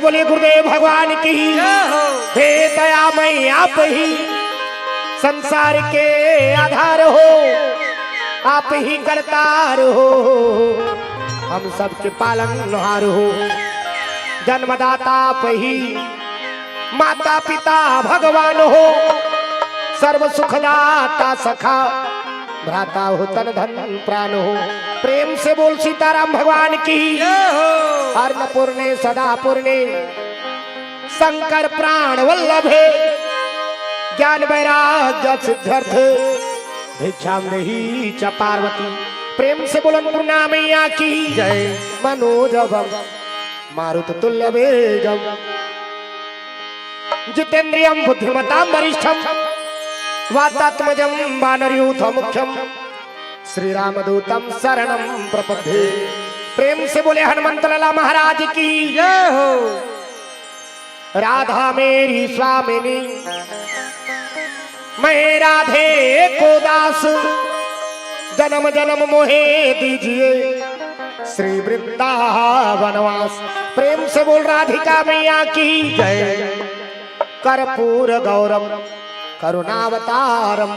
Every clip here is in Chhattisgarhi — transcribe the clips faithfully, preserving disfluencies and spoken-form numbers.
बोले गुरुदेव भगवान की। जय हो। हे दयामय आप ही संसार के आधार हो, आप ही करतार हो, हम सबके पालनहार हो, जन्मदाता आप ही, माता पिता भगवान हो, सर्व सुखदाता सखा भ्राता हो, तन धन प्राण हो। प्रेम से बोल सीताराम भगवान की। जय हो। अन्नपूर्णे सदा पूर्णे शंकर प्राण वल्लभे, ज्ञान वैराग्य सिद्ध्यर्थे भिक्षाम देही च पार्वती। प्रेम से बोल अन्नपूर्णा मैया की। जय। मनोजवम मारुत तुल्य वेगम जितेंद्रियम बुद्धिमताम वरिष्ठम वातात्मजम वानरयूथ मुख्यम श्री रामदूतम शरणम प्रपद्ये। प्रेम से बोले हनुमंत लाला महाराज की। जय हो। राधा मेरी स्वामिनी, मैं राधे को दास, जन्म जन्म मोहे दीजिए श्री वृंदावनवास। प्रेम से बोल राधिका मैया की। जय। कर्पूर गौरम करुणावतारम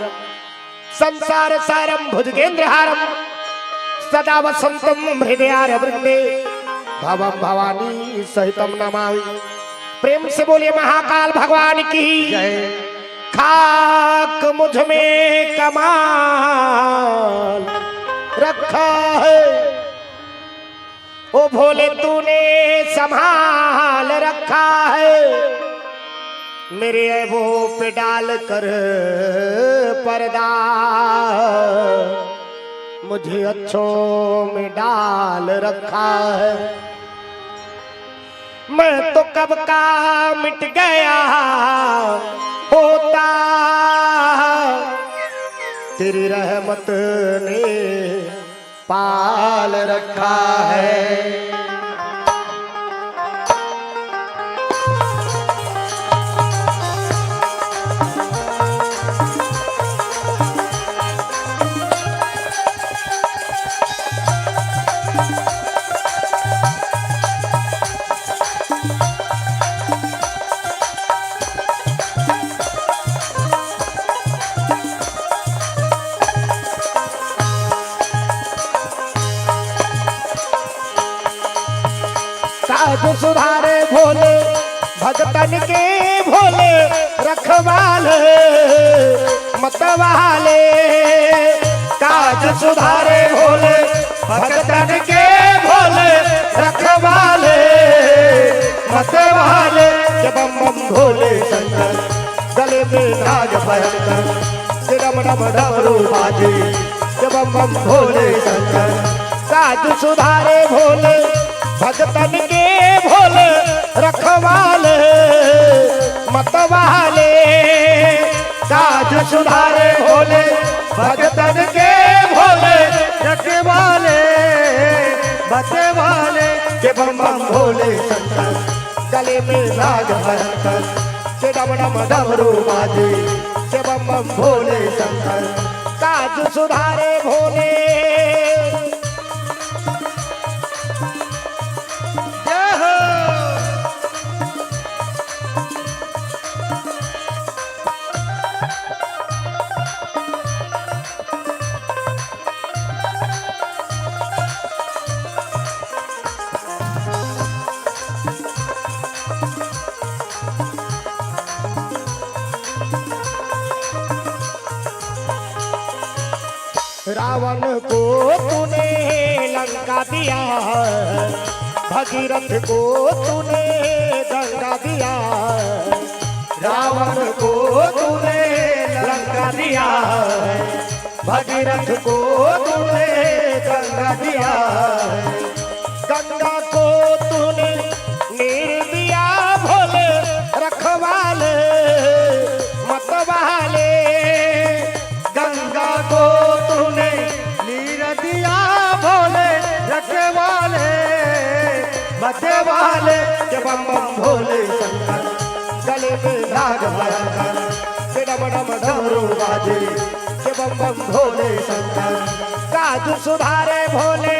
संसार सारम भुजगेंद्र हारम सदा वसंतम हृदयार वृंदे भवम भवानी सहितम नमामि। प्रेम से बोलिए महाकाल भगवान की। जय। खाक मुझ में कमाल रखा है, ओ भोले तूने संभाल रखा है, मेरे ऐबों पे डाल कर पर्दा मुझे अच्छों में डाल रखा है। मैं तो कब का मिट गया होता, तेरी रहमत ने पाल रखा है। काज सुधारे भोले भगतन के, भोले रखवाले मतवाले। काज सुधारे भोले भगतन के, भोले रखवाले मतवाले। जय बम बम भोले शंकर, गले में नाग भयंकर, जय डम डम डमरू बाजे, जय बम बम भोले शंकर। काज सुधारे भोले भगतन के, भोले रखवाले मतवाले। काज सुधारे भोले भगतन के, भोले रखवाले मतवाले। जय बम बम भोले शंकर, गले में नाग भयंकर, जय डम डम डमरू बाजे, जय बम बम भोले शंकर। काज सुधारे भोले। जय हो। रावण को तूने लंका दिया, भगीरथ को तूने गंगा दिया। रावण को तूने लंका दिया, भगीरथ को तूने गंगा दिया। गंगा को तूने नीर दिया भोले रखवाले मतवाले। गंगा को तूने नीर दिया भोले रखवाले मतवाले। जय बम बम भोले शंकर, गले में नाग भयंकर, जय डम डम डमरू बाजे, जय बम बम भोले शंकर। काज सुधारे भोले।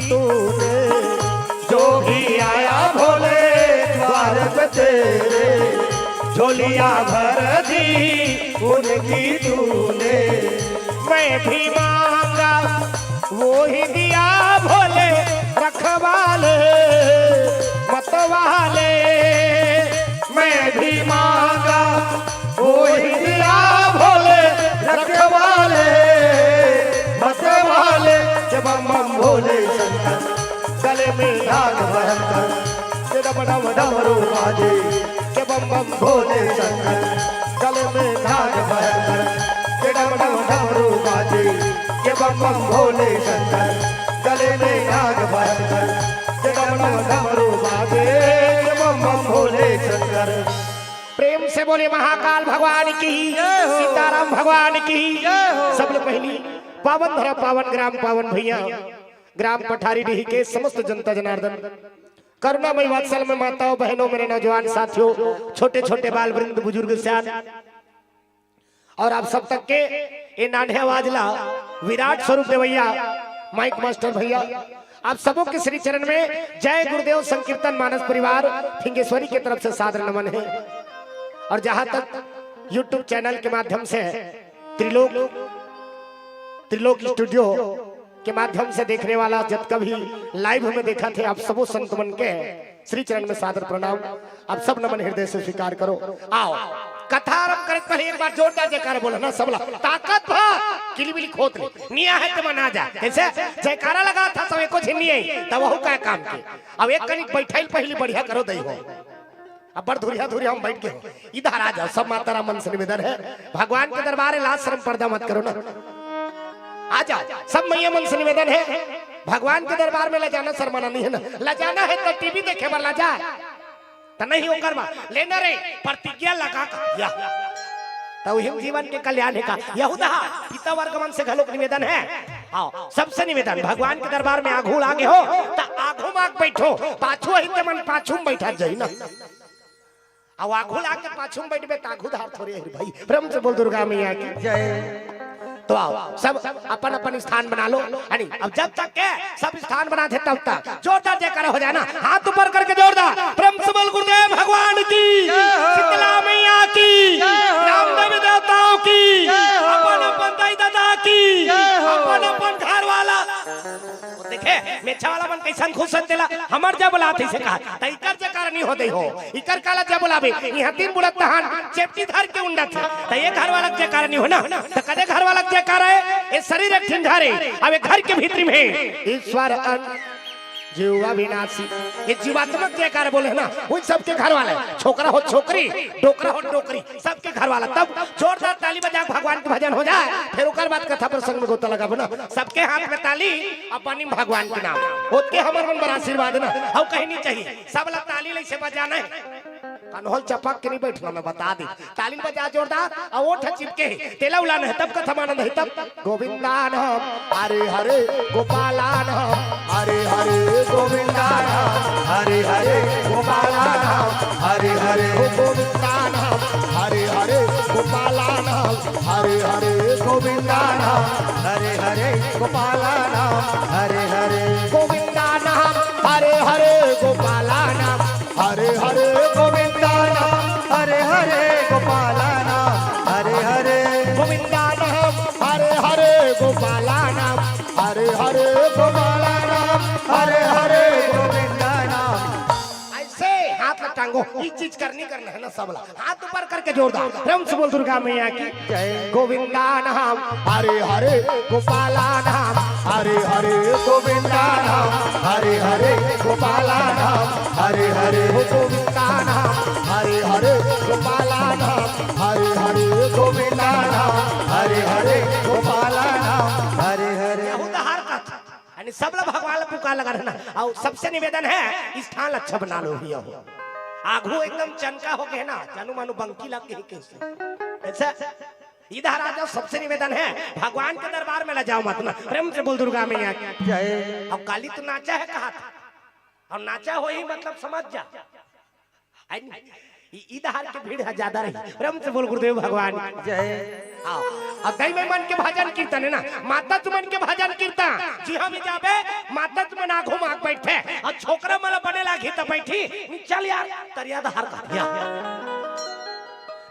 तूने। जो भी आया भोले द्वार पे तेरे, झोलियां भर दी उनकी तूने। मैं भी मांगा वो ही दिया भोले रखवाले, मतवाले। मैं भी मांगा वो ही दिया भोले रखवाले, मतवाले। के बम बम भोले शंकर, गले में नाग भयंकर, के डम डम डमरू बाजे। के बम बम भोले शंकर, गले में नाग भयंकर, के डम डम डमरू बाजे। के बम बम भोले शंकर, गले में नाग भयंकर, के डम डम डमरू बाजे। के बम बम भोले शंकर। प्रेम से बोले महाकाल भगवान की, जय हो। सीताराम भगवान की, जय हो। सब लोग पहली पावन धरा पावन ग्राम पावन भैया, ग्राम पठारी डीह के समस्त जनता जनार्दन, करुणामय वात्सल्य में माताओं बहनों, मेरे नौजवान साथियों, छोटे छोटे बाल वृंद, बुजुर्ग सियान, और आप सब तक के ये नान्हे आवाज ला विराट स्वरूप देवैया, माइक मास्टर भैया, आप सबों के श्री चरण में जय गुरुदेव संकीर्तन मानस परिवार फिंगेश्वरी के तरफ से सादर नमन है। और जहां तक YouTube चैनल के माध्यम से त्रिलोक, त्रिलोक स्टूडियो के माध्यम से देखने वाला जतका भी लाइव में देखत हे, आप सबो संत मन के श्री चरण में सादर प्रणाम। आप सब नमन हृदय से स्वीकार करो। आओ, कथा आरंभ करे पहले एक बार जोरदार जयकारा बोलो ना सबला। ताकत भा किलिबिली खोत ले, निया है ते मना जा। कैसे जयकारा लगा था सब एको झिन्नी आई, तब वहू का काम के। अब एक कनिक बैठाइल पहली बढ़िया करो दई हो। अब बड़ धुरिया धुरिया हम बैठ गए हो। इधर आ जाओ, सब माता राम मन से निवेदन है, भगवान के दरबार है, लाज शर्म पर्दा मत करो ना। आ जाओ, सब मैया मन से निवेदन है, भगवान के दरबार में लजाना शर्माना नहीं है ना। लजाना है तो टीवी देखे बर लजा, तो नहीं ओकर बा लेना रे, प्रतिज्ञा लगा का या तो उहिम जीवन के कल्याण है का। यहू दहा पिता वर्ग मन से घलोक निवेदन है। आओ, सबसे निवेदन, भगवान के दरबार में आघू लागे हो, तो आघू माग बैठो, पाछू ही ते मन पाछू में बैठा जाई ना। अब आघू लाग के पाछू में बैठबे, त आघू धार थोड़े है भाई। प्रेम से बोल दुर्गा मैया की जय। तो आओ, सब अपन अपन स्थान बना लो। अरे, अब जब तक के सब स्थान बना थे तब तक जोरदार जयकारा हो जाए ना, हाथ ऊपर करके जोरदार। प्रेम से बोल गुरुदेव भगवान की, जय हो। शीतला मैया की, जय हो। रामदेव देवताओं की, जय हो। अपन अपन दाई दादा की, जय हो। अपन अपन घर वाला। देखे, मेछा वाला मन कैसन खुश होते ला, हमर जब बोला थे से कहा, त इकर जयकारा नहीं हो दे हो। इकर काला जब बोलाबे, इहाँ तीन बुढ़त तहान चेपटी धर के उंडत हे। त ये घर वाला के जयकारा नहीं हो ना, त कदे घर वाला के जयकारा है? ये शरीर एक ठिन घर है, अब ये घर के भीतरी में है। ईश्वर अन जीवा विनाशी, ये जीवात्मक जयकारा बोले है ना, उन सबके घर वाला है। छोकरा हो छोकरी, डोकरा हो डोकरी, सबके घर वाला। तब जोरदार ताली बजा के भगवान के भजन हो जाए, फिर ओकर बाद कथा प्रसंग में गोता लगाबो ना। सबके हाथ में ताली, अब बनी भगवान के नाम। ओतके हमर मन बर आशीर्वाद ना, अउ कहीं नहीं चाहिए। सब ला ताली ले से बजाना है। कन्होल चपक के नहीं बैठना, मैं बता दी। ताली बजा जोरदार, अउ ओठ चिपके है। तेला उलाना है, तब कथा मानंद है, तब गोविंदा नाम, हरे हरे गोपाला नाम, हरे हरे गोविंदा नाम, हरे हरे गोपाला नाम, हरे हरे गोविंदा नाम, हरे हरे गोपाला नाम, हरे हरे गोविंदा नाम, हरे हरे गोपाला नाम, हरे हरे गोविंदा नाम, हरे हरे गोपाला नाम, हरे हरे गोविंदा नाम, हरे हरे गोपाला नाम, हरे हरे गोविंदा नाम, हरे हरे गोपाला नाम, हरे हरे गोपाला नाम, हरे हरे गोविंदा नाम। ऐसे हाथ ला टांगो, ये चीज करनी करना है ना सबला। हाथ ऊपर करके जोरदार प्रेम से बोल दुर्गा मैया की जय। गोविंदा नाम, हरे हरे गोपाला नाम, हरे हरे गोविंदा नाम, हरे हरे गोपाला नाम, हरे हरे गोविंदा नाम, हरे हरे गोपाला नाम, हरे हरे गोविंदा नाम, हरे हरे गोपाला नाम, हरे हरे। बहुत हार का था। यानी सबला भगवान ला पुकार लगा रहना। अउ सबसे निवेदन है, स्थान अच्छा बना लो भैया हो। आघू एकदम चनका हो गए ना, जानू मानू बंकी लग गई कैसे। ऐसा इधर आ जाओ, सबसे निवेदन है, भगवान के दरबार में ला जाओ मत ना। प्रेम से बोल दुर्गा मैया की जय। अब काली तू नाचा है कहा था, और नाचा हो ही मतलब समझ जा। आई नहीं, इ-, इधर के भीड़ है ज्यादा रही। प्रेम से बोल गुरुदेव भगवान की जय। हाँ, अब दई में मन के भजन कीर्तन हे ना, माता तुमन के भजन कीर्तन, जिहाँ भी जाबे, माता तुमन आघू म आके बइठे, अउ छोकरा मन ला बने लागही त बइठही, चल यार, तरिया धार कर, या।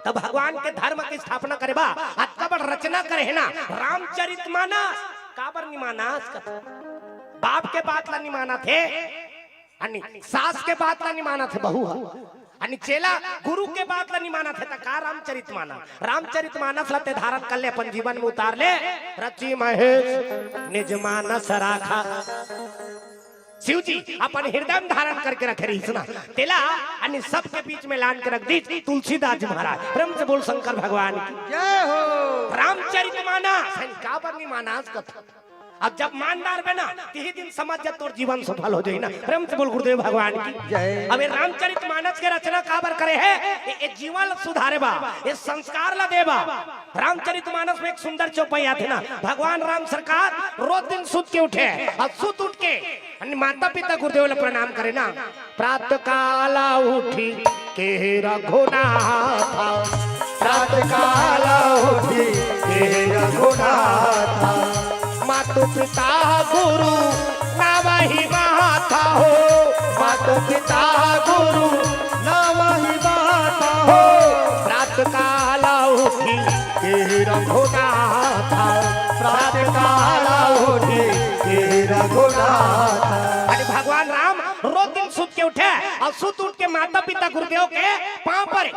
त भगवान के धर्म के स्थापना करे बर, अतका बड़ रचना करे हे ना, रामचरित मानस, काबर नि मानस कथे? बाप के बात ला नि मानत हे, अनि सास के बात ला नि मानत हे बहू ह, अनि चेला गुरु के बात ला नि मानत हे, त का रामचरित मानस? रामचरित मानस ला ते धारण कर ले, अपन जीवन में उतार ले। रचि महेश निज मानस राखा। शिव जी अपन हृदय में धारण करके रखे रहिस ना, तेला अनि सबके बीच में लान के रख दीस तुलसीदास जी महाराज। प्रेम से बोल शंकर भगवान की। जय हो। रामचरित मानस, काबर नि मानस कथा। अब जब मान डारबे ना, तिही दिन समझ जा तोर जीवन सफल हो जाही ना। प्रेम से बोल गुरुदेव भगवान की। जय। अब ये रामचरित मानस के रचना काबर करे हे? ये, ये जीवन ला सुधारे बर, ये संस्कार ला दे बर। रामचरित मानस में एक सुंदर चौपाई आथे ना, भगवान राम सरकार रोज दिन सुत के उठे अउ सुत उठ के अनि माता पिता गुरुदेव ला प्रणाम करे ना। प्रातः काल उठी के रघुनाथा, प्रातः काल उठी के रघुनाथा, मातु पिता गुरु नावहि माथा हो, मातु पिता गुरु नावहि माथा हो। प्रातः काल उठी के रघुनाथा, प्रातः काल उठी के रघुनाथा। अरे भगवान राम रोज दिन सुत के उठे अउ सुत उठ के माता पिता गुरुदेव के पाँव परे।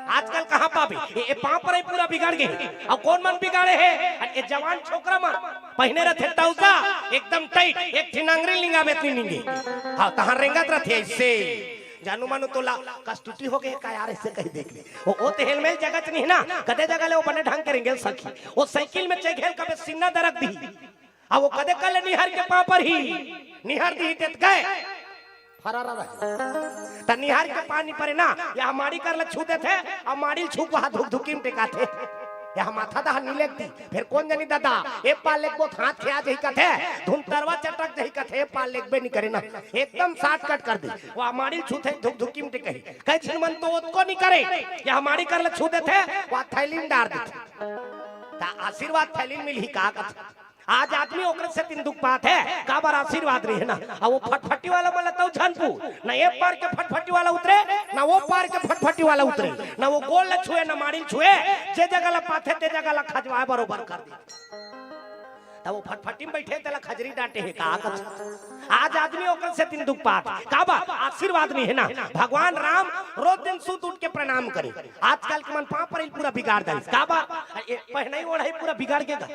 आजकल कहाँ पाबे? ये, ये पाँव परे पूरा बिगड़ गे। अउ कोन मन बिगाड़े हे? अरे ये जवान छोकरा मन पहिने रथे टउजा, एकदम tight, एक ठिन अंगरी लिंगाबे त नि निंगे। हाँ, तहाँ रेंगत रथे अइसे। जानू मानू तोला कस्तूती हो गे का यार, अइसे कहि देख ले। ओ, ओ ते हेलमेट जगह च नहीं ना, कते जगह ले ओ बने ढंग के रेंगे ल सकही। ओ साइकिल में चघे ल कबे सीना दरक दिही। अब ओ कते कल निहार के पाँव परही, निहार दिही ते त गय। फरार रहे। त निहार के पाँव नि परे ना, या माड़ी कर ल छू देथे, अउ माड़ी ल छू के वहाँ धुकधुकी में टेकाथे। या माथा दहा नि लेगती, फेर कोन जनी ददा, ए पार लेगबो त हाथ खिया जही कथे, धुंतरवा चटक जही कथे, ए पार लेगबे नि करे ना। एकदम shortcut कर दे। वहाँ माड़ी ल छूथे, धुकधुकी में टेकही। कई झिन मन तो ओतको नि करे, या माड़ी कर ल छू देथे, वहाँ थैली में डार देथे। त आशीर्वाद थैली में मिलही का कथे? आज आदमी ओकरे सेती दुख पात हे, काबर आशीर्वाद नइ हे ना। अउ ओ फटफटी वाला मन ल तउ झन पूछ, न ए पार के फटफटी वाला उतरे, न ओ पार के फटफटी वाला उतरे, न ओ गोड़ ल छुए, न माड़ी ल छुए, जे जगह ल पाथे, ते जगह ल खजवाए बरोबर कर दे। तब ओ फटफटी में बइठे तेला खजरी डांटे हे का कथे? आज आदमी ओकर सेती दुख पात हे। काबर? आशीर्वाद नइ हे ना। भगवान राम रोज दिन सुत उठ के प्रणाम करे। आजकल के मन पाँव परई ल पूरा बिगाड़ डारिस। काबर? ए, पहनई ओढ़ई पूरा बिगड़ गे गा।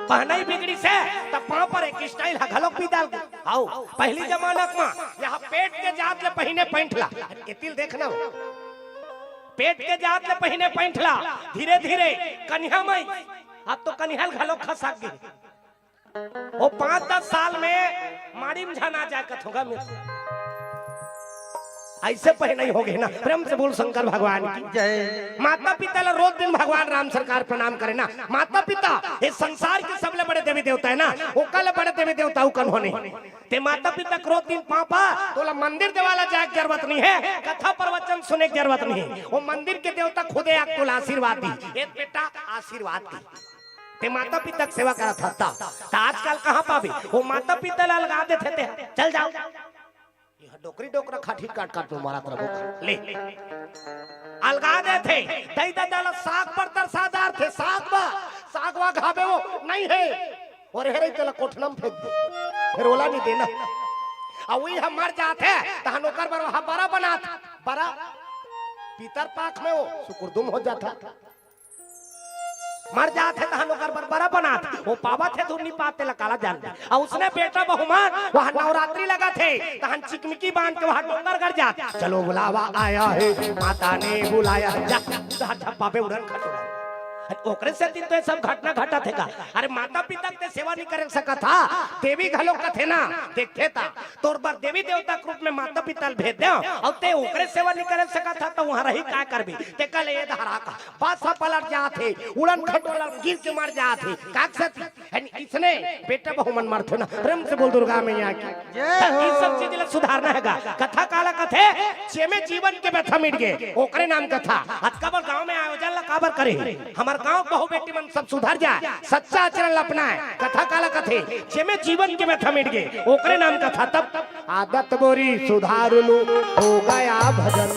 पहनई बिगड़िस हे, त पाँव परे के style ह घलोक बिगड़ गे। आओ, पहिली जमाना म यहाँ पेट के जात ले पहिने पैंट ला। एती ल देखना हो। पेट के जात ले पहिने पैंट ला। धीरे धीरे कनिहा मइस, अब तो कनिहा ल घलोक खसक गे। ओ पाँच दस साल में माड़ी में झन आ जाए कथों गा में। अइसे पहनई हो गे ना। प्रेम से बोल शंकर भगवान की। जय। माता पिता ला रोज दिन भगवान राम सरकार प्रणाम करे ना। माता पिता ए संसार के सबले बड़े देवी देवता हे ना, ओकर ले बड़े देवी देवता अउ कोनो नइ हे। ते माता पिता के रोज दिन पाँव पर, तोला मंदिर देवाला जाए के जरूरत नइ हे, कथा प्रवचन सुने के जरूरत नइ हे। ओ मंदिर के देवता खुदे आके तोला आशीर्वाद दिही। ए बेटा, आशीर्वाद दिही। ते माता पिता के सेवा करत हस त, त आजकल कहाँ पाबे? ओ माता पिता ला अलगा देथे ते, चल जाओ। इहाँ डोकरी डोकरा खाठी काट काट में मारत रहो। ले। अलगा देथे, दई ददा ला साग बर तरसा डारथे, साग बर, साग वा घाबे ओ, नइ हे। अउ हे रही तेला कोठना में फेंक दे। फेर ओला नइ देना। अउ उही ह मर जाथे, तहन ओकर बर ओहा बरा बनात, बरा। पितर पाख में ओ, सुकुरदुम हो जाथा। मर जात हे तहन ओकर बर बरा बनात, ओ पावत हे धुन नि पावत तेला काला जानबे। अउ उसने बेटा बहू मन, वहाँ नवरात्रि लगत हे, तहन चिकमिकी बांध के वहाँ डोंगरगढ़ जात। चलो बुलावा आया है, माता ने बुलाया है, जा, उधर झप्पा पे उड़न खटोला। अरे ओकरे सेती तो ये सब घटना घटत हे गा। अरे माता पिता के सेवा नइ करे सकत हा, देवी घलो कथे ना, देखथे ता, तोर बर देवी देवता के रूप में माता पिता ल भेज देव, अउ ते ओकरे सेवा नइ करे सकत हा, त उहाँ रही का करबे? ते कल ए धरा का बस ह पलट जात हे, उड़न खटोला गिर के मर जात हे। काकसती, यानी इसने बेटा बहू मन मरथे ना। प्रेम से बोल दुर्गा मैया की। जय त ई हो। सब चीज ला सुधारना हे गा। कथा काला कथे, जेमे जीवन के व्यथा मिट गे, ओकरे नाम कथा। अतका बड़ गांव में आयोजन ला काबर करे हे? हमर गांव के बहू बेटी मन सब सुधर जाए, सच्चा आचरण ल अपनाए। कथा काला कथे? जेमे जीवन के व्यथा मिट गे, ओकरे नाम कथा। तब आदत बोरी सुधार लो, हो गया भजन।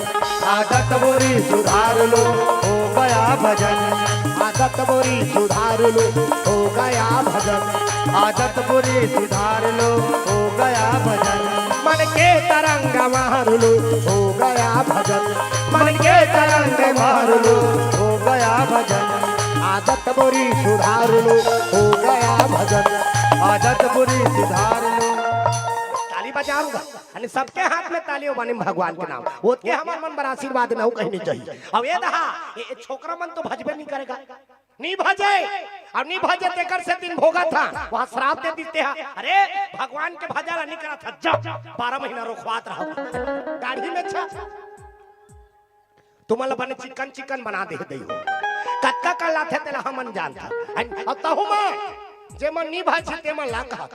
आदत बोरी सुधार लो, हो गया भजन। आदत बोरी सुधार लो, हो गया भजन। आदत बोरी सुधार लो, हो गया भजन। मन के तरंग मार लो, हो गया भजन। मन के तरंग मार लो, हो गया भजन। आदत बोरी सुधार लो, हो गया भजन। आदत बोरी सुधार लो। ताली बजाऊंगा, यानी सबके हाथ में ताली हो, मानिम भगवान के नाम। ओतके हमर मन बर आशीर्वाद न हो, कहीं नहीं चाहिए। अब ये दहा, ये, ये छोकरा मन तो भजबे नहीं करेगा, नहीं भजे, अब नहीं भजे, तेकर से दिन भोगत हा, वहाँ श्राप दे दीते हा। अरे, भगवान के भजन नहीं करा था, जब बारह महीना रोखवात रहो, दाढ़ी में छा। तुमन ल बने चिकन चिकन बना दे दई हो। कतका कन लाथे तेला हमन जानथन। अउ तहु म जेमन नी भाजही तेमन ला कहत।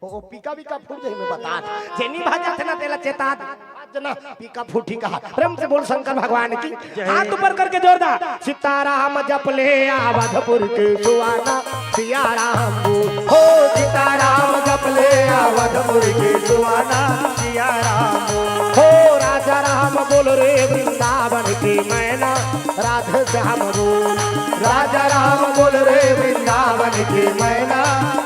ओ, ओ पीका बीका फूट जही में बतात। जे नी भाजत हे ना तेला चेतात। आज ना पीका फूटी कहा। प्रेम से बोल शंकर भगवान की। जय। हाथ ऊपर करके जोरदार। सीताराम जप ले अवधपुर के सुहाना। सिया राम बोल। हो सीताराम जप ले अवधपुर के सुहाना। सिया राम बोल। हो राजा राम बोल रे वृंदावन की मैना। राधे श्याम बोल। राजा राम बोल रे वृंदावन की मैना।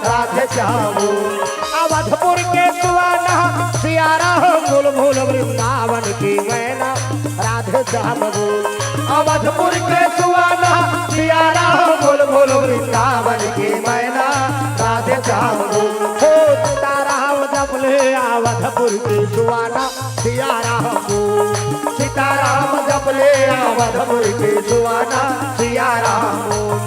राधे श्याम बोल। अवधपुर के सुहाना। सिया राम बोल बोल वृंदावन की मैना। राधे श्याम बोल। अवधपुर के सुहाना। सिया राम बोल बोल वृंदावन की मैना। राधे श्याम बोल। हो सीताराम जप ले अवधपुर के सुहाना। सिया राम बोल। सीताराम जप ले अवधपुर के सुहाना। सिया राम बोल।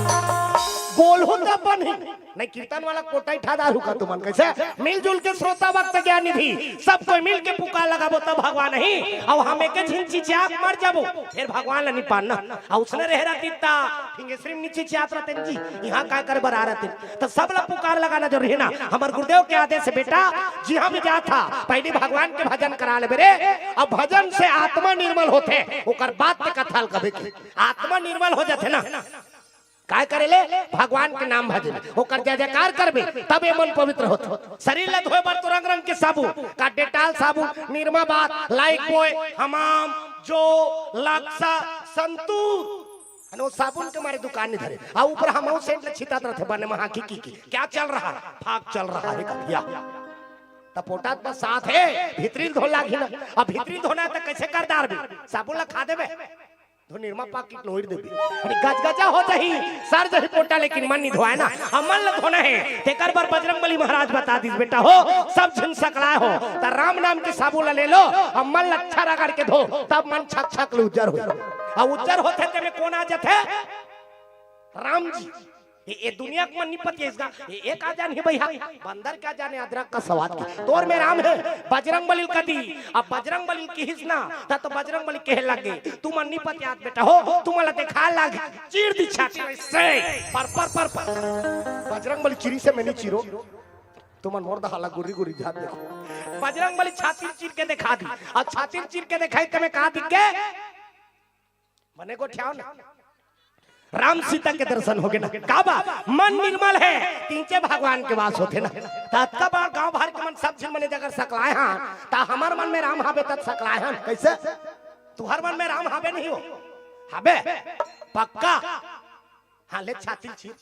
बोलहू त बनही। नहीं, कीर्तन वाला कोटा ही ठादार हुका तुमन। कैसे? मिलजुल के श्रोता भक्त ज्ञान निधि, सब कोई मिल के पुकार लगाबो तब भगवान ही। अउ हम एके झिन चिचिया के मर जाबो, फिर भगवान ला नी पान ना। अउ उसने रहे रहती ता, फिंगेश्वरी में नी चिचियात रहते जी, यहाँ काय करे बर आ रहते। तो सब ला पुकार लगाना जरूरी है ना। हमर गुरुदेव के आदेश है बेटा, जिहाँ भी जात हा, पहली भगवान के भजन करा लेबे रे। अब भजन से आत्मा निर्मल होथे, ओकर बाद ते कथा ल कबे की। आत्मा निर्मल हो जाथे ना। काय करे ले? भगवान के नाम भजे ले। ओकर जय जयकार करबे, तब ये मन पवित्र होथे। शरीर ला धोए बर तो रंग रंग के साबुन, का डेटॉल साबुन, निरमा बाथ, लाइफ बॉय, हमाम, जो, लक्सा, संतूर। अने वो साबुन के मारे दुकान नहीं धरे। आ ऊपर हम सेंट ले छितात रहते, बने महा की, की, की। क्या चल रहा है? फाक चल रहा है, कथिया। त पोटात बस साथ है, भीतरी धो लागी ना। अब भीतरी धोना त कैसे कर डारबे? साबुन ला खा देबे। धो निरमा पाकिट लोइर देबे। अरे गजगजा हो जाही, सर जाही पोटा, लेकिन मन नहीं धोए ना। हमन ल धोना है। तेकर बर बजरंग बली महाराज बता दिस, बेटा हो, सब झिन सकलाए हो, त राम नाम के साबुन ल ले लो, अउ मन ल अच्छा रगड़ के धो, तब मन छक छक ले उज्जर हो। अउ उज्जर होथे तेमे कोन आ जाथे? राम जी। ये, ये दुनिया के मन नहीं पतियाइस गा। ये, ये का जान है भैया, बंदर का जाने अदरक का स्वाद की। तोर में राम है, बजरंग बली ल कती। अब बजरंग बली ल किहिस ना, त तो बजरंग बली कहे लगे, तुमन नहीं पतियात बेटा हो, तुमन ला देखा लग, चीर दी छाती में से, पर, पर, पर, पर। बजरंग बली चीरी से मैं नहीं चीरो, तुमन मोर दहा ला गुरी गुरी जात देखो। बजरंग बली छाती चीर के देखा दी, अउ छाती चीर के देखाई तमे का दिख गे? बने गोठियाव ना। राम सीता के दर्शन होगे ना। का बा? मन निर्मल है, तीचे भगवान के वास होथे ना। त अतका बार गांव भर के मन सब झिन मने जगर सकलाए हन, त हमर मन में राम हाबे तब सकलाए हन। कैसे? तुहर मन में राम हाबे नहीं हो? हाबे? पक्का? हाँ, ले छाती ल चीर।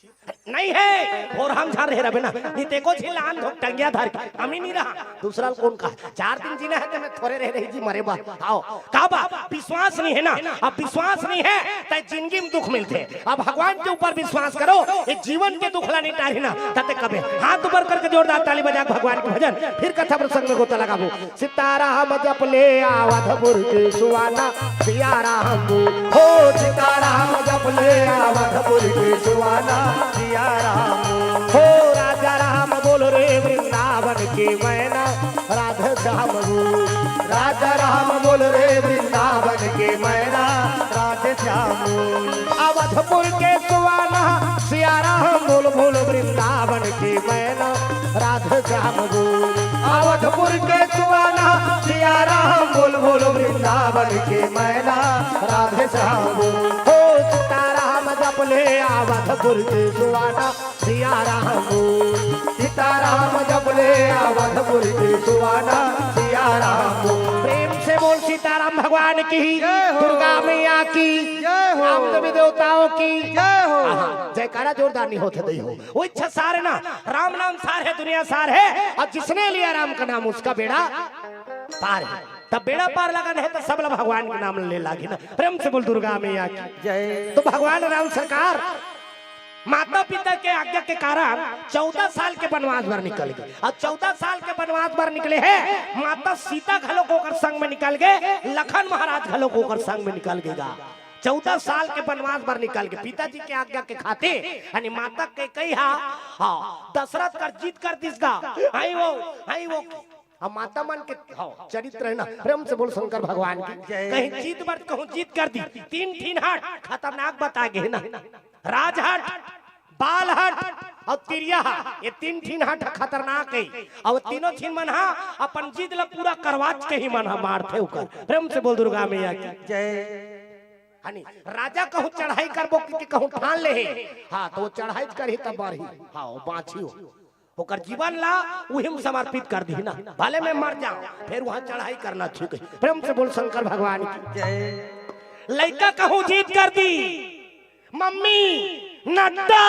नहीं है, भोर हम झार रहे रबे ना। नहीं ते को झिन लान धोक टंगिया धर के। हम ही नहीं रहा। दूसरा ल कोन कहा? चार दिन जीना है त मैं थोरे रहे रही जी मरे बा। आओ, का बा? विश्वास नहीं है ना। अब विश्वास नहीं है, त जिंदगी में दुख मिलथे। अब भगवान के ऊपर विश्वास करो, ये जीवन के दुख ला नहीं टारी ना। तते कबे हाथ ऊपर करके जोरदार ताली बजा के भगवान के भजन, फिर कथा प्रसंग में गोता लगाबो। सीताराम जप ले अवधपुर के सुहाना, सिया राम बोल। हो सीताराम जप ले अवधपुर के सुहाना, सिया राम बोल। हो राजा राम बोल रे वृंदावन के मैना, राधे श्याम बोल। राजा राम बोल रे वृंदावन के मैना, राधे श्याम बोल। अवधपुर के सुहाना, सिया राम बोल, बोल वृंदावन के मैना, राधे श्याम बोल। अवधपुर के सुहाना, सिया राम बोल, बोल वृंदावन के मैना, राधे श्याम बोल। हो सीताराम जब ले अवधपुर के सुहाना सिया राम बोल, सीताराम जब ले अवधपुर के सुहाना सिया राम बोल। प्रेम से बोल सीताराम भगवान की, जय हो। दुर्गा मैया की, जय हो। राम देवी देवताओं की। जय हो। आहा, जयकारा जोरदार नहीं होथे दई हो। वो इच्छा सार हे ना, राम नाम सार हे, दुनिया सार हे, और जिसने लिया राम का नाम उसका बेड़ा पार हे। तब बेड़ा पार लगना हे तो सब ला भगवान के नाम ले लागी ना। प्रेम से बोल दुर्गा मैया की। जय। तो भगवान राम सरकार माता पिता के आज्ञा के कारण चौदह साल के बनवास बर निकल गे। अउ चौदह साल के बनवास बर निकले हे, माता सीता घलो ओकर संग में निकल गे, लखन महाराज घलो ओकर संग में निकल गे गा। चौदह साल के बनवास बर निकल गे, पिताजी के आज्ञा के खातिर। यानी माता कैकई हा, हाँ, दशरथ कर जिद कर दिस गा। हई वो, हई वो। अब माता मन के, हाँ, चरित्र हे ना। प्रेम से बोल शंकर भगवान की। जय। कहीं जिद बर कहूँ जिद कर दी, तीन ठिन हट खतरनाक बता गे हे ना। राजहट, बालहट अउ तिरिया हा, ये तीन ठिन हट खतरनाक हे। अउ तीनों झिन मन हा अपन जिद ला पूरा करवाच के ही मन हा मारथे ओकर। प्रेम से बोल दुर्गा मैया की। जय। हनी राजा कहूँ चढ़ाई करबो कि, कि कहूँ ठान ले हे, हाँ, तो वो चढ़ाई करही तब बारही, हाँ, वो बाँचही हो। ओकर जीवन ला उही में समर्पित कर दिही ना, भले मैं मर जाऊं, फिर वहां चढ़ाई करना ठीक है। प्रेम से बोल शंकर भगवान की। जय। लइका कहूँ जिद कर दी, मम्मी, नड्डा।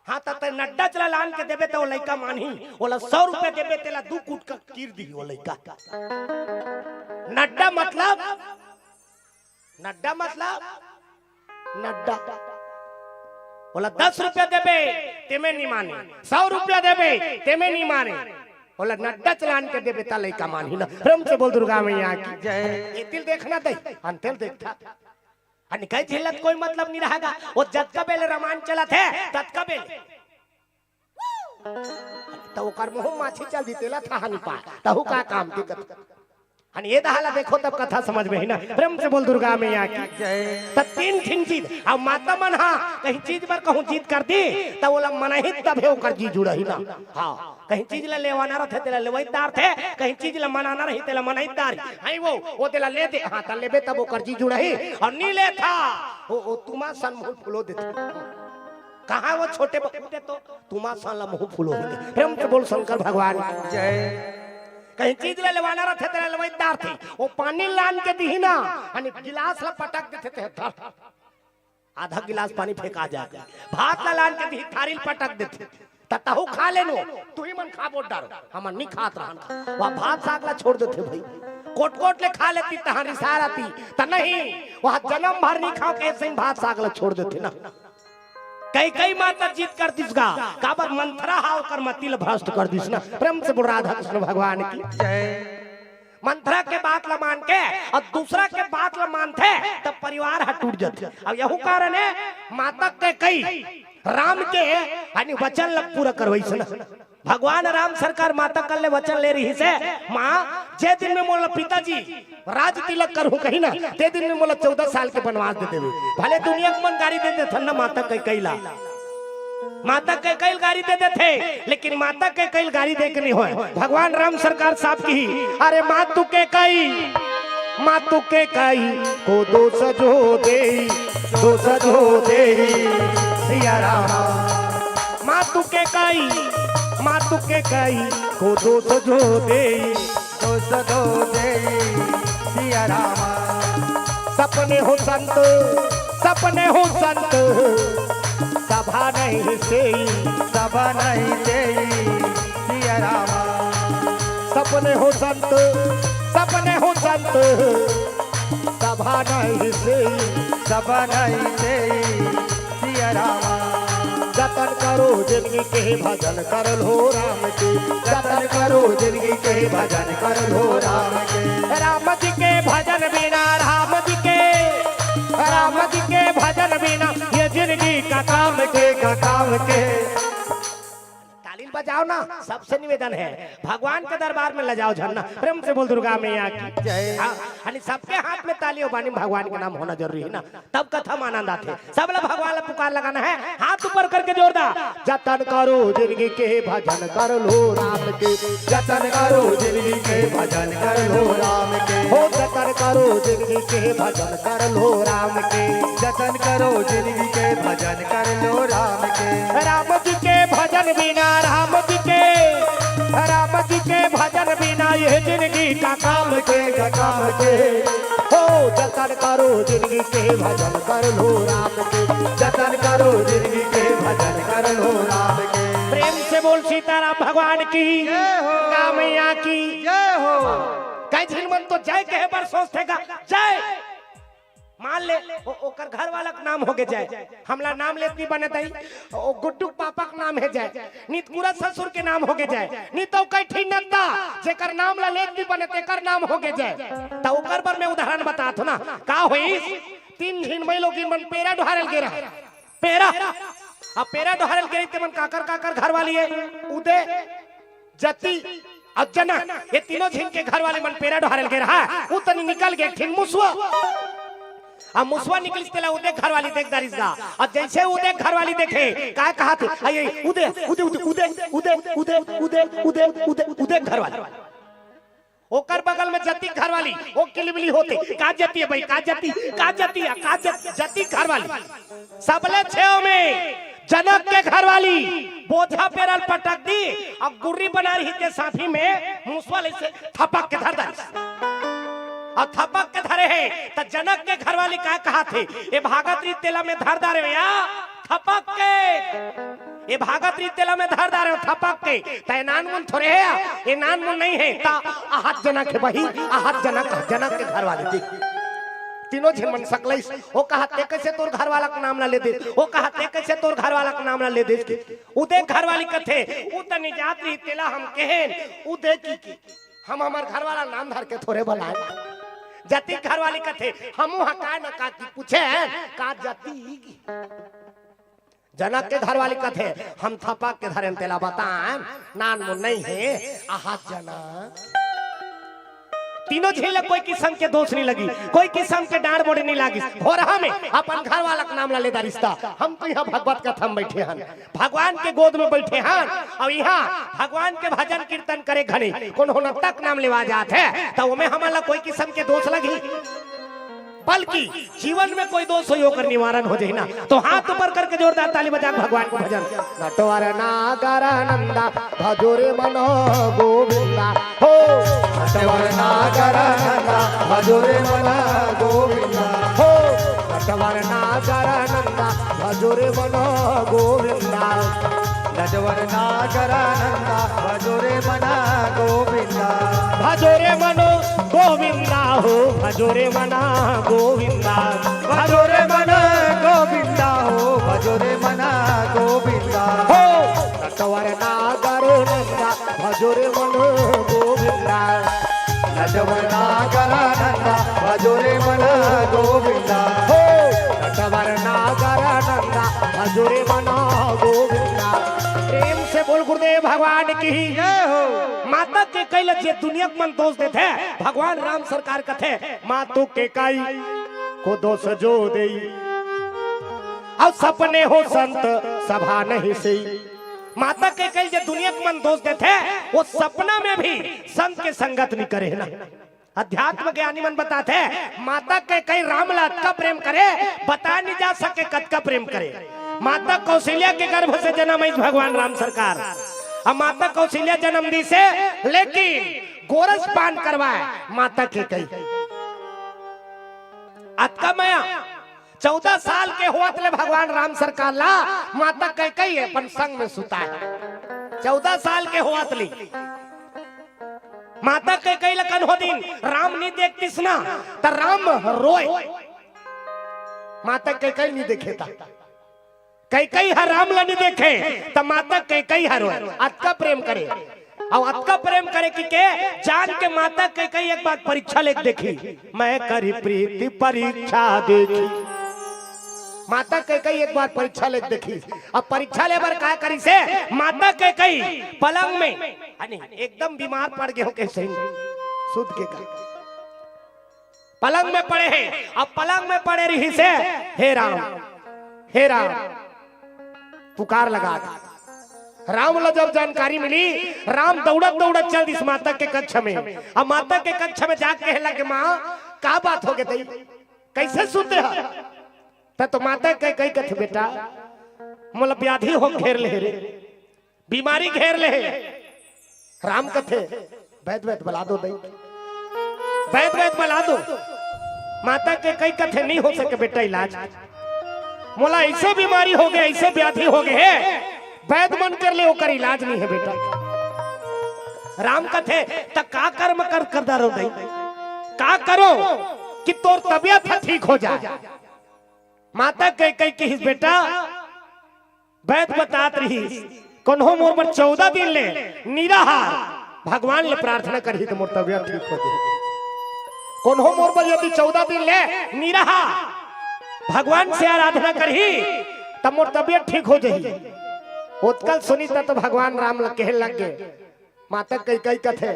हाँ, त तैं नड्डा चला लान के देबे त वो लइका मानही, ओला सौ रुपया देबे तेला दू कुटका कीर दिही वो लइका। नड्डा मतलब, नड्डा मतलब नड्डा। ओला दस रुपया देबे, तेमे नी माने, सौ रुपया देबे, तेमे नी माने। ओला नड्डा चलान के देबे, त लइका मानही ना। प्रेम से बोल दुर्गा मैया की। जय। ए तिल देखना दई, अंतेल देखता। अन कई झेलत कोई मतलब नी रहेगा। वो जतका बेले रामायण चलत हे, ततका बेले। त ओकर मुंह माछी चल दी, तेला थाहा नी पाय। तहू का काम दिक्कत। अन ये दहा ला देखो तब कथा समझ में ही ना। प्रेम से बोल दुर्गा मैया की। जय। त तीन ठिन जिद, अब माता मन हा, कहीं चीज बर कहूँ जिद कर दी, त ओला मनही तभे ओकर जी जुड़ही ना। हाँ, कहीं चीज ला लेवाना रथे, तेला लेवई दार थे, कहीं चीज ला मनाना रही, तेला मनई दार। हई वो, वो तेला ले दे, हाँ, त लेबे तब ओकर जी जुड़ही, अउ नी लेथा, ओ, ओ, तुमा सन मुंह फुलो देथे। कहाँ वो छोटे बखूते तो तुमा सन ला मुंह फुलो होते। प्रेम से बोल शंकर भगवान की। जय। कहीं चीज ला लेवाना रथे, तेला लेवई दार थे, वो पानी लान के दिही ना, अने गिलास ला पटक देथे, ते धर। आधा गिलास पानी फेंका जाए। भात ला लान के दिही, थारी ल पटक देथे। त तहू खा लेनो, तुही मन खा बोट डारो। हमन नी खात रहन। वह भात साग ला छोड़ देथे भई। कोट कोट ले खा लेती, तहां रिसार आती। त नहीं, वह जनम भर नी खाओ के ऐसे ही भात साग ला छोड़ देथे ना। कई कई माता जिद कर दिस गा, काबर मंथरा हा ओकर मति ला भ्रष्ट कर दिस ना। प्रेम से बोल राधा कृष्ण भगवान की। जय। मंथरा के बात ला मान के अउ दूसरा के बात ला मानथे, तब परिवार ह टूट जथे। अब यहू कारण हे, माता कैकई राम के यानी वचन ला पूरा करवइस ना। भगवान राम सरकार माता कर ले वचन ले रहिस हे, माँ, जे दिन में मोला पिताजी राज तिलक करहूँ कही ना, ते दिन में मोला चौदह साल के बनवास दे देबे। भले दुनिया के मन गारी दे देथन ना माता कैकई ला। माता कैकई ल गारी दे देथे, लेकिन माता कैकई ल गारी दे के नहीं होय। भगवान राम सरकार साफ किही, अरे मातु कैकई, मातु कैकई को दोष जो देई, दोष जो देई सिया रामा। मातु कैकई, मातु कैकई को दोष जो देई, दोष जो देई सिया रामा। सपने हो संत, सपने हो संत, सभा नहीं सेई, सभा नहीं सेई सिया रामा। सपने हो संत, सपने हो संत, सभा नहीं सेई, सभा नहीं सेई सिया रामा। जतन करो जिनगी के भजन कर लो राम के, जतन करो जिनगी के भजन कर लो राम के। राम जी के भजन बिना, राम जी के, राम जी के भजन बिना ये जिनगी का काम के, का काम के। ताली बजाओ ना, सबसे निवेदन हे, भगवान के दरबार में लजाओ झन ना। प्रेम से बोल दुर्गा मैया की। जय। हाँ, यानी सबके हाथ में ताली हो, बानी भगवान के नाम होना जरूरी हे ना, तब कथा में आनंद आथे। सब ला भगवान ला पुकार लगाना हे, हाथ ऊपर करके जोरदार। जतन करो जिनगी के भजन कर लो राम के, जतन करो जिनगी के भजन कर लो राम के। हो जतन करो जिंदगी के भजन कर लो राम के। जतन करो जिंदगी के भजन कर लो राम के। राम जी के भजन बिना, राम जी के, राम जी के भजन बिना ये जिंदगी का काम के, का काम के। हो जतन करो जिंदगी के भजन कर लो राम के। जतन करो जिंदगी के भजन कर लो राम के। प्रेम से बोल सीताराम भगवान की, जय हो। दुर्गा मैया की। जय हो। कई झिन मन तो जय कहे बर सोचथे गा, जय। मान ले, ओ, ओकर घर वाला के नाम होगे जय, हमला नाम लेत नहीं बने दई, ओ गुड्डू के पापा के नाम हे जय, नितकुरा ससुर के नाम होगे जय, नी तो कई ठिन नंदा जेकर नाम ला लेत नहीं बने तेकर नाम होगे जय। त ओकर बर मैं उदाहरण बतात हूं ना, का होइस? तीन झिन मई लोगिन मन पेरा डोहारे ल गे रहा, पेरा। अब पेरा डोहारे ल गे रही ते मन काकर काकर घर वाली हे, उदय, जती अउ जनक, ये तीनों झिन के घर वाली मन पेरा डोहारे ल गे रहा। उ तनी निकल गे एक ठिन मुसवा। अब मुसवा निकलिस तेला उदय घर वाली देख डारिस गा। अब जैसे उदय घर वाली देखे, का कहाथे? अये उदय, उदय, उदय, उदय, उदय, उदय, उदय, उदय, उदय, उदय घर वाली। ओकर बगल में जती घर वाली, ओ किलबिली होथे, का जती हे भाई, का जती, का जती हे, का जत-, जती घर वाली। सबले छेव में जनक के घर वाली बोझा पेरा ल पटक दी, अउ गुर्री बना रही ते साथी में मुसवा ल अइसे थपक के धर डारिस। अउ थपक के धरे हे, त जनक के घर वाली का कहाथे, ए भागत रही तेला में धर डारे या थपक के, ए भागत रही तेला में धर डारे हंव थपक के, त ए नानमुन थोरे हे, ए नानमुन नहीं हे, त आहत जनक हे बही, आहत जनक, जनक के घर वाली देख। तीनों झिन मन सकलइस, ओ कहाथे कइसे तोर घर वाला के नाम ला ले देस, ओ कहाथे कइसे तोर घर वाला के नाम ला ले देस के। उदय घर वाली कथे, उ तनी जात रही तेला हम कहेन, उदय की, की, हम हमर घर वाला नाम धर के थोरे बलाए। जती घर वाली कथे, हमू हा का न का की पूछे, का जती की। जनक के घर वाली कथे, हम थपक के धरेन तेला बताएन, नानमुन नहीं हे, आहत जनक। तीनों झिन ल कोई किसम के दोष नहीं लगी, कोई किसम के डांड़ बोड़े नहीं लागिस। होरहा में अपन घर वाला के नाम ला ले डारिस त हम तो इहां भगवत कथा में बइठे हन, भगवान के गोद में बइठे हन, अउ इहां भगवान के भजन कीर्तन करे घनी कोनो नंदा के नाम लेवा जात हे, त ओमे हमन ला कोई किसम के दोष लगही। बल्कि जीवन में कोई दोष होही, ओकर निवारण हो जाही ना। तो हाथ ऊपर करके जोरदार ताली बजा के भगवान के भजन। नटवर नागर नंदा भजो रे मन गोविंदा हो। नटवर नागर नंदा भजो रे मन गोविंदा हो। नटवर नागर नंदा भजो रे मन गोविंदा। नटवर नागर नंदा भजो रे मन गोविंदा। भजो रे मन गोविंदा हो, भजो रे मन गोविंदा। भजो रे मन गोविंदा हो, भजो रे मन गोविंदा। हो। नटवर नागर नंदा भजो रे मन गोविंदा। नटवर नागर नंदा भजो रे मन गोविंदा। हो। नटवर नागर नंदा भजो रे मन गोविंदा। प्रेम से बोल गुरुदेव भगवान की। जय हो। माता कैकई ल जे दुनिया के मन दोष देथे, भगवान राम सरकार कथे, मातु कैकई को दोष जो देई, अउ सपने हो संत सभा नहीं सेई। माता कैकई ल जे दुनिया के मन दोष देथे, वो सपना में भी संत के संगत नहीं करे ना। अध्यात्म ज्ञानी मन बताथे, माता कैकई राम ला अतका प्रेम करे, बता नहीं जा सके कतका प्रेम करे। माता कौशल्या के गर्भ से जन्म आइस भगवान राम सरकार। अब माता कौशल्या जन्म दीस हे, लेकिन गोरस पान करवाए माता कैकई। अतका मया, चौदह साल के होवत ले भगवान राम सरकार ला माता कैकई अपन संग में सुताए। चौदह साल के होवत ले माता कैकई ल कन्हो दिन राम नी देखतिस ना, त राम रोए। माता कैकई नी देखे त कैकई ह राम ल नी देखे, त माता कैकई ह रोए। अतका प्रेम करे, अउ अतका प्रेम करे कि के जान के माता कैकई एक बार परीक्षा लेके देखी, मैं करी प्रीति परीक्षा देखी। माता कैकई एक बार परीक्षा लेके देखी। अब परीक्षा ले बर का करिस हे? माता कैकई पलंग में, अरे, एकदम बीमार पड़ गे हो कइसे, सुध के का पलंग में पड़े हे। अब पलंग में पड़े रहिस हे, हे राम, हे राम, पुकार लगा। राम ला जब जानकारी मिली, राम दउड़त दउड़त चल दिस माता के कक्ष में। अब माता के कक्ष में जाके कहे लगे, माँ, का बात हो गे तई? कइसे सुते ह? त तो माता कैकई कथे, "बेटा, मोला व्याधि हो घेर ले हे रे, बीमारी घेर ले हे।" राम कथे, "वैद, वैद बला दो दई, वैद, वैद बला दो।" माता कैकई कथे, "नइ हो सके बेटा इलाज, मोला अइसे बीमारी हो गे, अइसे व्याधि हो गे हे, वैद मन कर ले, ओकर इलाज नइ हे बेटा।" राम कथे, "त का कर्म कर, कर डारो दई, का करो कि तोर तबियत ह ठीक हो जाए?" माता कैकई कहिस, "बेटा, वैद बतात रिहिस, कोनो मोर बर चौदह दिन ले निराहार भगवान ले प्रार्थना करही त मोर तबियत ठीक हो जाही। कोनो मोर बर यदि चौदह दिन ले निराहार भगवान से आराधना करही त मोर तबियत ठीक हो जाही।" ओतका ल सुनिस त तो भगवान राम ल कहे लग गे। माता कैकई कथे,